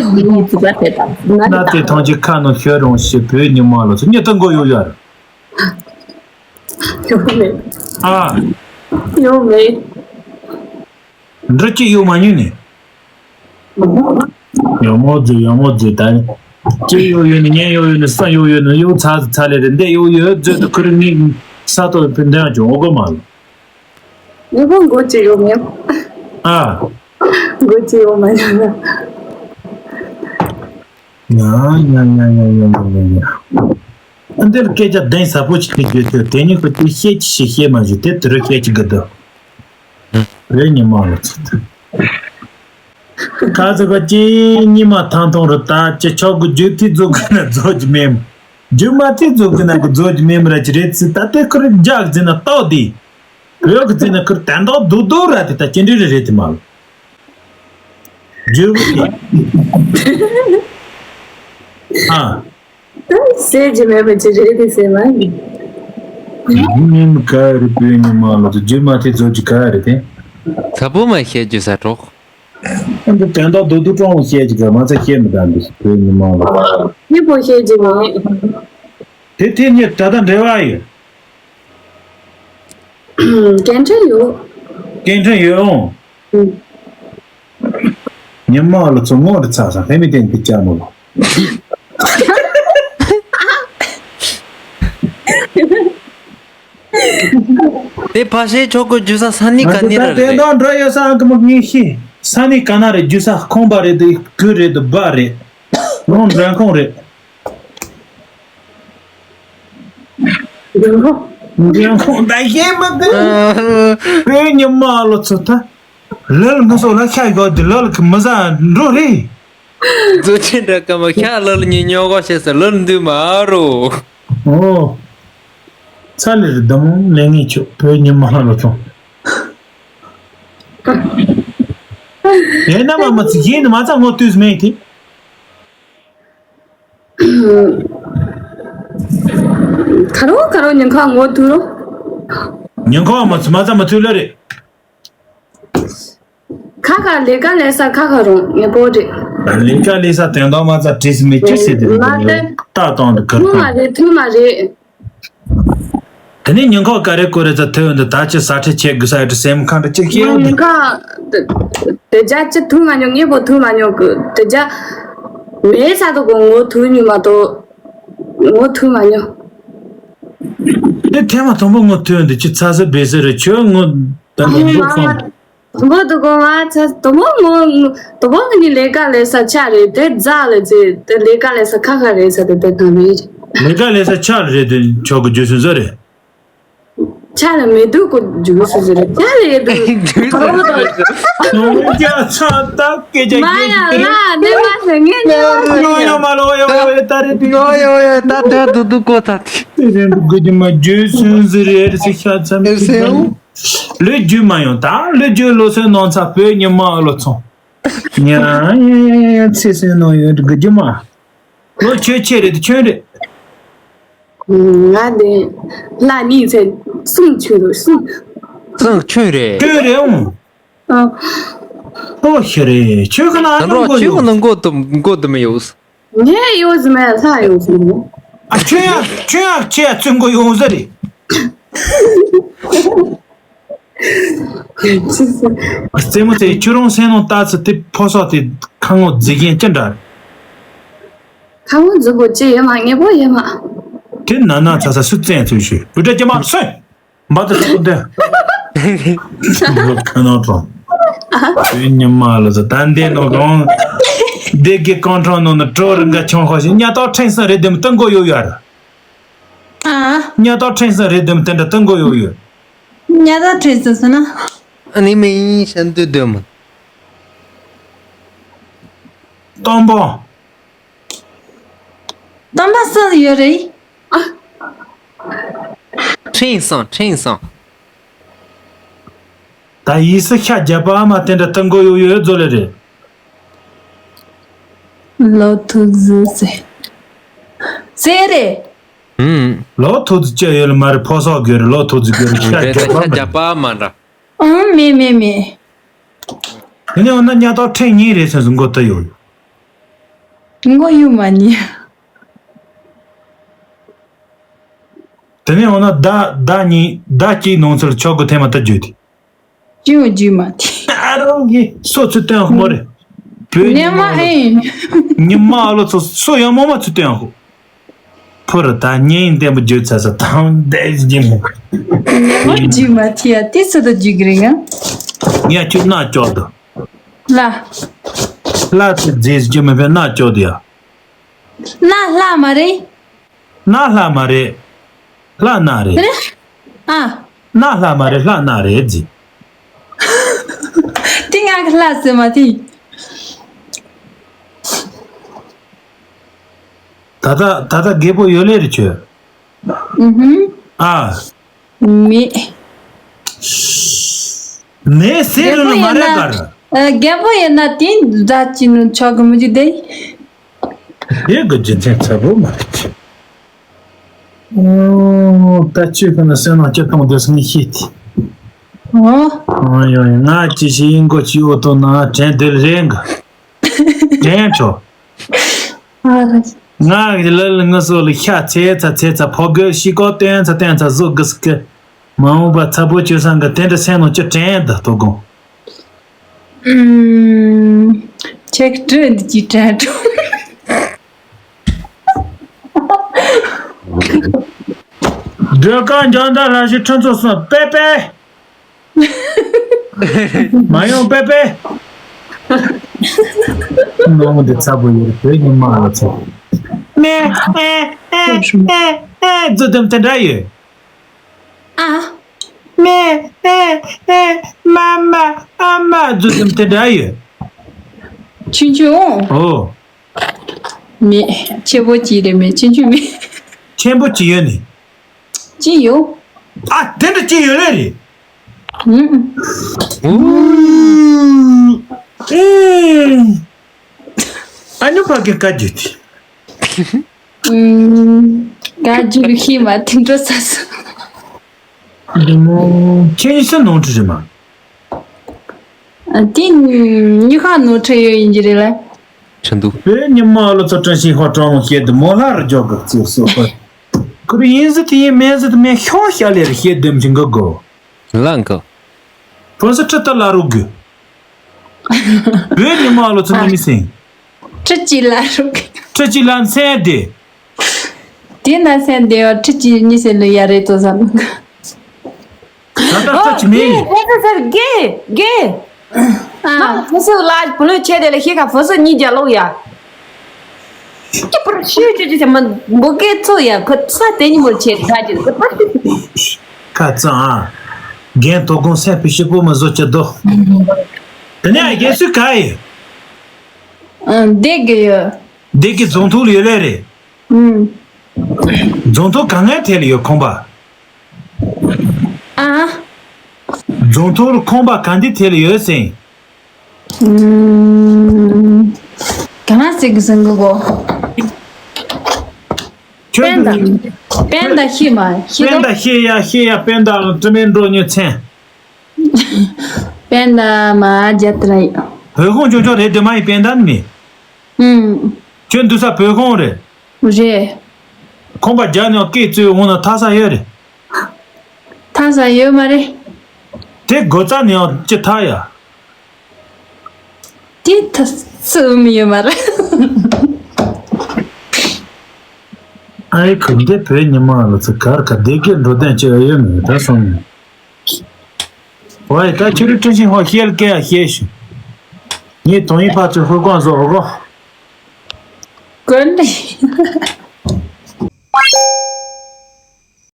དེ་ཐང་ཅིག་ཁ་ནང་ཤོད་རུང་ཤི་བོད་ཉི་མ་ལོ་ཚོ་ཉི་ད་མགོ་ཡོད་ཡ་ར། ཡོད་མེད། ཨ། ཡོད་མེད། འདྲི་ཅི་ཡོད་མ་ཉུང་ནས། ཡག་མོ་མཛོད་ཡག་མོ་མཛོད་ད། ཅི་ཡོད་ཡོད་ནི་ཉན་ཡོད་ཡོད་ནི་ས་ཡོད་ཡོད་ནི་ཡོད་ཚ་ཚ་ལེ་རེ་འདས་ཡོད་ཡོད་མཛོད་དུ་ཁུར་ངའི་ས་ཐོག་ཕི་འདྲ་ཅུང་འོ་གོ་མ་ལོ། ངེས་པོ་མགོ་ཅི་ཡོད་མེད། ཨ། མགོ་ཅི་ཡོད་མ་ཡོད་ན། ཉ་ཉ་ཉ་ཉ་ཉ་ཉ་ཉ། ཨ་འདིར་སྐད་ཆ་གདན་ས་པོ་ཅིག་གི་བརྗོད་ཚུལ་དེ་ཉིད་ཁོ་ཅིག་བཤད་ཅི་ཞིག་བཤད་མ་ཞུ་དེ་དུ་རུ་བཤད་ཅི་གི་འདུག་བོད་ཉི་མ་ལོ་ཚོད། ཁ་ཚ་ཁ་ཅི་ཉི་མ་ཐང་ཐོང་རུ་ད་ཅི་ཆོག་གི་རྒྱུ་ཐི་རྫོགས་གི་ན་རྫོགས་ཀྱི་མེམ། རྒྱུ་མ་ཐི་རྫོགས་གི་ན་གི་རྫོགས་ཀྱི་མེམ་ར་ཅི་རེད་ཚི་ད་དེ་ཁོ་རུ་རྒྱག་ཟིན་ན་ཏོག་དེ། བོད་ཀྱི་ཟིན་ན་ཁོ་རུ་དན་ཏོག་རྡོག་རྡོག་ར་དེ་ད་ཅི་འདྲི་རེ་རེད་དེ་མ་ལོ། རྒྱུ་བོ་དེ། ཨ། ཟེར་གྱི་མེད་པ་ཅི་རེད་དེ་ཟེར་མ་ཡིན། ཡིན་མིན་ག་རེ་བོད་ཉི་མ་ལོ་ཚོ་རྒྱུ་མ་དེ་རྫོགས་ཀྱི་ག་རེ་དེ། ཚ་པོ་མ་བཤད་རྒྱུ་ས་གྲོགས། ཨ་འདི་དོན་དག་རྡོག་རྡོག་ཀྲོང་བཤད་ཀྱི་ག་མ་ཚ་བཤད་མི་དང་འདི་བོད་ཉི་མ་ལོ། མི་པོ་བཤད་ཀྱི་མེད། དེ་དེ་ཉིད་ད་ལྟ་འབྲེལ་བ་ཡོད། སྐད་འཕྲིན་ཡོད། སྐད་འཕྲིན་ཡོད་འོང་། ཉི་མ་ལ་ཚོ་ངོ་རེ་ཚ་ས་ཧེ་མི་ཏན་གི་ཅ་མོ་ལ། དེ་ཕ་ཤེ་ཆོག་གི་རྒྱུ་ས་ས་ནི་ག་ནི་ར་དེ་རེད། དང་འགྲོ་ཡོད་ས་ཨང་ཀི་མོ་ངེས་ཤེས་ས་ནི་ག་ན་རེད་རྒྱུ་ས་ཁོང་པ་རེད་དེ་གུ་རེད་དེ་བ་རེད། རོང་འགྲན་ཁོང་རེད། འགྲན་ཁོང་ད་ཤེས་མི་དེ་བོད་ཉི་མ་ལོ་ཚོ་ད། ལལ་ངུ་སོགས་ལ་ཤ་ཡོད་དེ་ལལ་གི་མི་ཟ་འགྲོ་རེད། མཛོད་ཆེན་འདྲ་ཀ་མ་ཤ་ལལ་ཉིན་ཉོ་གོ་བྱེད་ས་ལལ་འདུས་མ་རོ། ཨོ། ཚ་ལེ་རི་དམ་ལེ་ངེས་ཆོག་བོད་ཉི་མ་ལོ་ཚོང་། ཡེ་ན་མ་མ་ཚི་ཡེ་ནི་མ་ཚ་ངོ་དུས་མེད་དེ། ཁ་རོ་ཁ་རོ་ཉིན་ཁ་ངོ་དུ་རོ། ཉིན་ཁ་མ་ཚི་མ་ཚ་མ་ཚུ་ལ་རེད། ཁ་ཁ་ལས་ཀ་ལས་ས་ཁ་ཁ་རུང་ངེས་པོ་རེད། ལས་ཀ་ལས་ས་དོན་དག་མ་ཚ་བྲིས་སུ་མེད་ཅི་ཟེར་དེ་རེད་མ་དེ་ལྟ་སྟངས་དེ་ཐུག་མ་གར་རེད་ཐུག་མ་རེད། དེ་ནས་ཉིན་ཁ་ག་རེ་གོ་རེ་ཚ་ཐོས་འདི་ད་ཅི་ས་ཁྲི་ཆེ་དགུ་ས་ཡ་དྲི་སེམས་ཁ་འདྲ་ཅི་ཤེས་ཡོད་ཉིན་ཁ་དེ་རྒྱ་ཅི་ཐུག་མ་མྱོང་ངེས་པོ་ཐུག་མ་མྱོང་གི་དེ་རྒྱ་མེད་ས་དུ་གོ་ངོ་ཐུག་མྱོང་མ་གཏོགས་ངོ་ཐུག་མ་མྱོང་། དེ་ཐེངས་མ་དང་པོ་ངོ་ཐུག་འདི་ཅི་ཚ་ས་བེ་ས་རེ་ཆོས་ངོ་ད་ནི་འགྲོ་སོང་། དང་པོ་དུ་གོང་ང་ཚ་དང་པོ་ངོ་དང་པོ་ངི་ནི་ལས་ཀ་ལས་ས་ཆ་རེད་དེ་རྫ་ལས་ཚེ་དེ་ལས་ཀ་ལས་ས་ཁ་ཁ་རེད་ས་དེ་དེ་ག་མེད། ལས་ཀ་ལས་ས་ཆ་རེད་དེ་ཆོག་གི་རྒྱུ་སུན་ཟོ་རེད། ཆ་ལ་མེད་དུ་གོ་རྒྱུ་སུ་ཟེར་རེད་ཆ་ལ་ཡེ་དུ་དང་པོ་དང་ནོར་རྒྱ་ཚ་ད་སྐད་ཆ་མ་ཡ་ཡེ་ལ་ནེ་མ་ཟེར་ངེ་ནེ་མ་ཟེར་ཡོ་ཡོ་མ་ལོ་ཡོ་ཡོ་ད་རེད་དུ་ཡོ་ཡོ་ཡོ་ད་ད་དུ་དུ་གོ་ད་དེ་རེད་དུ་གོ་རྒྱུ་མ་རྒྱུ་སུན་ཟེར་རེད་ཟེར་ཤ་ཚ་མེད་ཟེར་ཡོ། ལོས་རྒྱུས་མ་ཡོང་ད་ལོས་རྒྱུས་ལོ་སོན་ནང་ཚ་བོད་ཉི་མ་ལོ་ཚོང་། ཉ་ཡ་ཡ་ཡ་ཚེ་སོན་ནང་ཡོད་དགུ་རྒྱུ་མ། ལོ་ཆོས་ཆེ་རེད་དུ་ཆོན་རེད། ང་དེ་ལ་གཉིས་ཚེ་གསུང་ཆོས་རུ་གསུང་། གསུང་ཆོས་རེད། ཆོས་རེད་འོང་། ཨ། ཨོ་ཤི་རེད། ཁྱོད་ཀྱི་ན་ད་རོགས་ཁྱོད་ཀྱི་ན་མགོ་དུ་མགོ་དུ་མི་ཡོད། ངས་ཡོད་ཟི་མེད་ལྷ་ཡོད་ཟི་མེད། ཨ་ཁྱོད་ཡང་ཁྱོད་ཡང་ཁྱེད་ཡང་བཙུན་མགོ་ཡོང་ཟེར་རེད། རྩེད་མོ་དེ་ཁྱོད་རང་སེམས་ནང་ལྟ་ཚུལ་དེ་ཕོ་སོགས་དེ་ཁ་ངོ་རྫིག་མཁན་ཅི་འདྲ་རེད། ཁ་ངོ་རྫིག་པོ་ཅི་ཡོད་མ་ངེས་པོ་ཡོད་མ། དེ་ན་ན་ཚ་ཚ་སུ་བཙན་ཚུལ་ཞུ་བུ་ཏྲ་ཅི་མ་སོན། འབའ་ཏི་ཁ་ཏོ་འདི། ཁ་ནང་དང་། དུས་ཉི་མ་ལ་ཟ་ད་འདི་ནང་གང་། སྡེ་དགེ་ཀང་ཁྲང་ནང་ན་གྲོ་རི་འགའ་ཆང་ཁ་ཞིག་ཉ་ཏོག་ཕྲེང་སང་རེད་དེ་མི་སྟོན་གོ་ཡོད་ཡར། ཨ། ཉ་ཏོག་ཕྲེང་སང་རེད་དེ་མི་དེ་འདྲ་སྟོན་གོ་ཡོད་ཡོད། ཉ་ཏོག་ཕྲེང་སང་ཟེར་ན། ཨ་ནི་མི་ཤན་དུ་དོན་མི། སྟོན་པོ། སྟོན་པ་སུ་ཡོད་རེད། ཕྲེང་སང་ཕྲེང་སང་། ད་ཡིས་སུ་ཤ་རྒྱབ་པ་ཨ་མ་དེ་འདྲ་སྟོན་གོ་ཡོད་ཡོད་ཟོ་ལེ་རེད། ལོ་ཐུག་ཟི་ཟེ། ཟེ་རེད། ཨུམ། ལོ་ཐུག་ཟི་ཅི་ཡོད་ལ་མ་རེད། ཕོ་སོག་གི་རེད། ལོ་ཐུག་ཟི་གི་རེད། ཤ་རྒྱབ་པ་མ་རེད། ཨང་མེ་མེ་མེ། དེ་ནས་འོ་ན་ཉ་ཏོག་ཕྲེང་གཉིས་རེད་ཟེར་སོང་མགོ་ལྟ་ཡོད། མགོ་ཡུ་མ་ཉི། དེ་ནས་འོ་ན་ཟླ་ཟླ་གཉིས་ཟླ་གཅིག་ནང་ཚུལ་ཆོག་གི་ཐེངས་མ་ལྟ་རྒྱུ་དེ། ཅི་ཡང་རྒྱུས་མ་ཐེ། ཨ་རོ་གི་སོ་ཚུ་སྟོན་ཧོ་རེ། བོད་ཉི་མ་ཨེ། ཉི་མ་ཨ་ལོ་ཚོ་སོ་ཡང་མོ་མ་ཚུ་སྟོན་ཧོ། ཕུ་རུ་ད་ཉིན་བདེན་པོ་བརྗོད་ཚ་ས་དང་བསྡད་ཀྱི་མོ། ཉི་མ་རྒྱུས་མ་ཐེ་ཡ་དེ་སུ་དུ་རྒྱུས་ཀྱི་རེད་ང་། ངས་ཁྱོད་སྣ་ཅོག་དུ། ལ། ལ་ཚུ་རྫས་སུ་རྒྱུ་མེད་པའི་སྣ་ཅོག་དུ་ཡ། སྣ་ལྷ་མ་རེད། སྣ་ལྷ་མ་རེད། ལྷ་སྣ་རེད། ཨ། སྣ་ལྷ་མ་རེད། ལྷ་སྣ་རེད་ཟེ། དེ་ང་གི་ལྷ་ཟེར་མ་དེ། ད་ལྟ་ད་ལྟ་རྒད་པོ་ཡོད་ལེ་རེད་ཁྱོད། ཨུ་ཧུམ། ཨ། མེད། ནས་ཟེར་རུ་ལ་མ་རེད་གར། རྒད་པོ་ཡིན་ན་དེ་འདྲ་ཅི་ནུ་ཆོག་གི་མི་འཇུག་དེ། དེ་གི་རྒྱུ་མཚན་ཚ་པོ་མ་རེད། ཨོ། ད་ཆོས་ཁོ་ན་སེམས་ནང་སྐྱིད་གཏོང་དུས་ངས་ཤེས་ཏེ། ཨོ། ཨོ་ཡོ་ཡོ། ང་ཅི་ཞིག་ཡིན་གོ་ཅི་འོ་ཏོ་ན་དྲན་དེ་རེད་འགའ། དྲན་ཆོ། ཨ་རེད། ང་གི་ལ་ལ་ང་སོ་ལ་ཤ་ཚེ་ཚ་ཚེ་ཚ་ཕོ་རྒོད་ཤི་ཀོ་བསྟན་ཚ་བསྟན་ཚ་བཟོ་དགོས་སི་ཀི། མ་འོངས་པ་ཚ་པོ་ཆོས་སང་གི་དེ་འདྲ་སེམས་ནང་ཅི་དྲན་ད་དོ་དགོངས། ཨུམ། ཁྱེད་ཀྱི་དྲི་འདི་ཅི་དྲན་ཀྲོ། སྒྲོལ་དཀར་འཇམ་དང་ལྷ་བཞི་ཁྲི་ཚོ་གསུམ་པེ་པེ། མ་ཡོང་པེ་པེ། ནོ་འདི་ཚ་པོ་ཡོད་རེད་ཉི་མ་ལ་ཚ། མེ་ཨེ་ཨེ་ཨེ་ཨེ་རྫུ་དུམ་དེ་འདྲ་ཡོད། ཨ། མེ་ཨེ་ཨེ་མ་མ་ཨ་མ་རྫུ་དུམ་དེ་འདྲ་ཡོད། ཆུང་ཆུང་། ཨོ། མེད། ཆེན་པོ་གཅིག་རེད་མེད་ཆུང་ཆུང་མེད། ཆེན་པོ་གཅིག་ཡོད་ནི། གཅིག་ཡོད། ཨ་དེ་འདྲ་གཅིག་ཡོད་ལེ་རེད། ཨུམ། ཨུམ། ཨ་ཉོ་ཕ་གི་བཀའ་བརྒྱུད་དེ། ཨུམ། བཀའ་བརྒྱུད་ལ་ཤེས་མ་དེ་འགྲོ་ས་སོ། ཁྱེད་ཉི་ཤུ་ནོར་འཁྲུལ་རེད་མ། ཨ་དེ་ཉི་ཤུ་ནོར་འཁྲུལ་ཡོད་ཡིན་གྱི་རེད་ལ། ཁྲིན་ཏུ། བོད་ཉི་མ་ལོ་ཚོ་བཀྲ་ཤིས་ཧོ་ཀྲོང་བཤད་དུ་མོ་ལྷ་རུ་འཇོག་གི་རྩིས་སོ། ཁུ་རུ་ཡིན་ཟི་དེ་ཡིན་མེད་ཟི་དེ་མེད་ཤོག་ཤ་ལེར་བཤད་དུམ་ཅིང་གི་གོ། ལང་གི། ཕོ་སི་ཁྲི་ཏ་ལ་རུ་གུ། བོད་ཉི་མ་ལོ་ཚོ་ནི་མི་སེང་། ཁྲི་གཅིག་ལ་རུ་གུ། ཁྲི་གཅིག་ལ་མཚན་དེ། དེ་ན་མཚན་དེ་བ་ཁྲི་གཅིག་གཉིས་སེ་ལུ་ཡ་རེད་དོ་བསམ། ད་ལྟ་ལྟ་ཅི་མེད་ཡིན། ཨོ་དགེ་དགེ་དགེ། ཨ། ཕོ་སི་ལ་བུ་ལོ་ཆེ་དེ་ལ་ཤེས་ཁ་ཕོ་སི་གཉིས་རྒྱ་ལོག་ཡ། ཀྱི་པར་ཤུ་ཅི་ཅི་ཅི་མ་འབོ་གེ་ཚོ་ཡ་ཁོ་ས་དེ་ཉི་མོ་ཆེ་ད་ཅི་ཁོ་པར་ཤུ་ཅི། ཁ་ཙང་ཨ། རྒན་དོ་དགོང་སེམས་པའི་ཤི་པོ་མ་བཟོ་ཅི་དོ། དེ་ནས་ཨ་རྒན་སུ་ག་ཡི། ཨ་འདེ་གི་ཡོད། འདེ་གི་རྫོང་ཐོག་ལ་ཡོད་ལེ་རེད། ཨུམ། རྫོང་ཐོག་ག་ངའི་ཐད་ལ་ཡོད་ཁོང་པ། ཨ། རྫོང་ཐོག་ལ་ཁོང་པ་ག་འདི་ཐད་ལ་ཡོད་སེང་། ཨུམ། ག་ན་ཟེར་གི་ཟེར་གི་གོ། ཁྱོད་པན་ད། པན་ད་ཤེས་མ་ཤེས་པན་ད་ཤེས་ཡ་ཤེས་ཡ་པན་ད་ལ་དྲི་མེད་འགྲོ་ཉོ་མཚན། པན་ད་མ་རྒྱབ་ཏུ་ར་ཡོད། བོད་ཁོང་ཆུང་ཆུང་རེད་དེ་མ་ཡིན་པན་ད་ནི་མེད། ཨུམ། ཁྱོད་འདུག་ས་བོད་ཁོང་རེད། རེད། ཁོང་པ་རྒྱ་ནས་སྐད་བཙོས་འོང་ན་ཐ་ས་ཡོད་རེད། ཐ་ས་ཡོད་མ་རེད། དེ་སྒོ་རྩ་ནས་ཡང་ཅི་ཐ་ཡ། དེ་ཐ་སུ་མི་ཡོད་མ་རེད། ཨའི་ཁུ་འདི་བོད་ཉི་མ་ལ་ཚུ་གར་ག་བདེ་སྐྱིད་འགྲོ་དོན་ཅི་ཡོད་མེད་ད་སོང་། ཝའི་ད་ཁྱོད་རི་ཁྲི་ཤིང་ཧོ་ཤེལ་སྐད་ཤེས་ཤིང་། ངས་དོན་ཡིན་ཕ་ཚུ་ཧུར་ཀོང་བཟོ་ཧོ་གོ། ཀོན་རེད།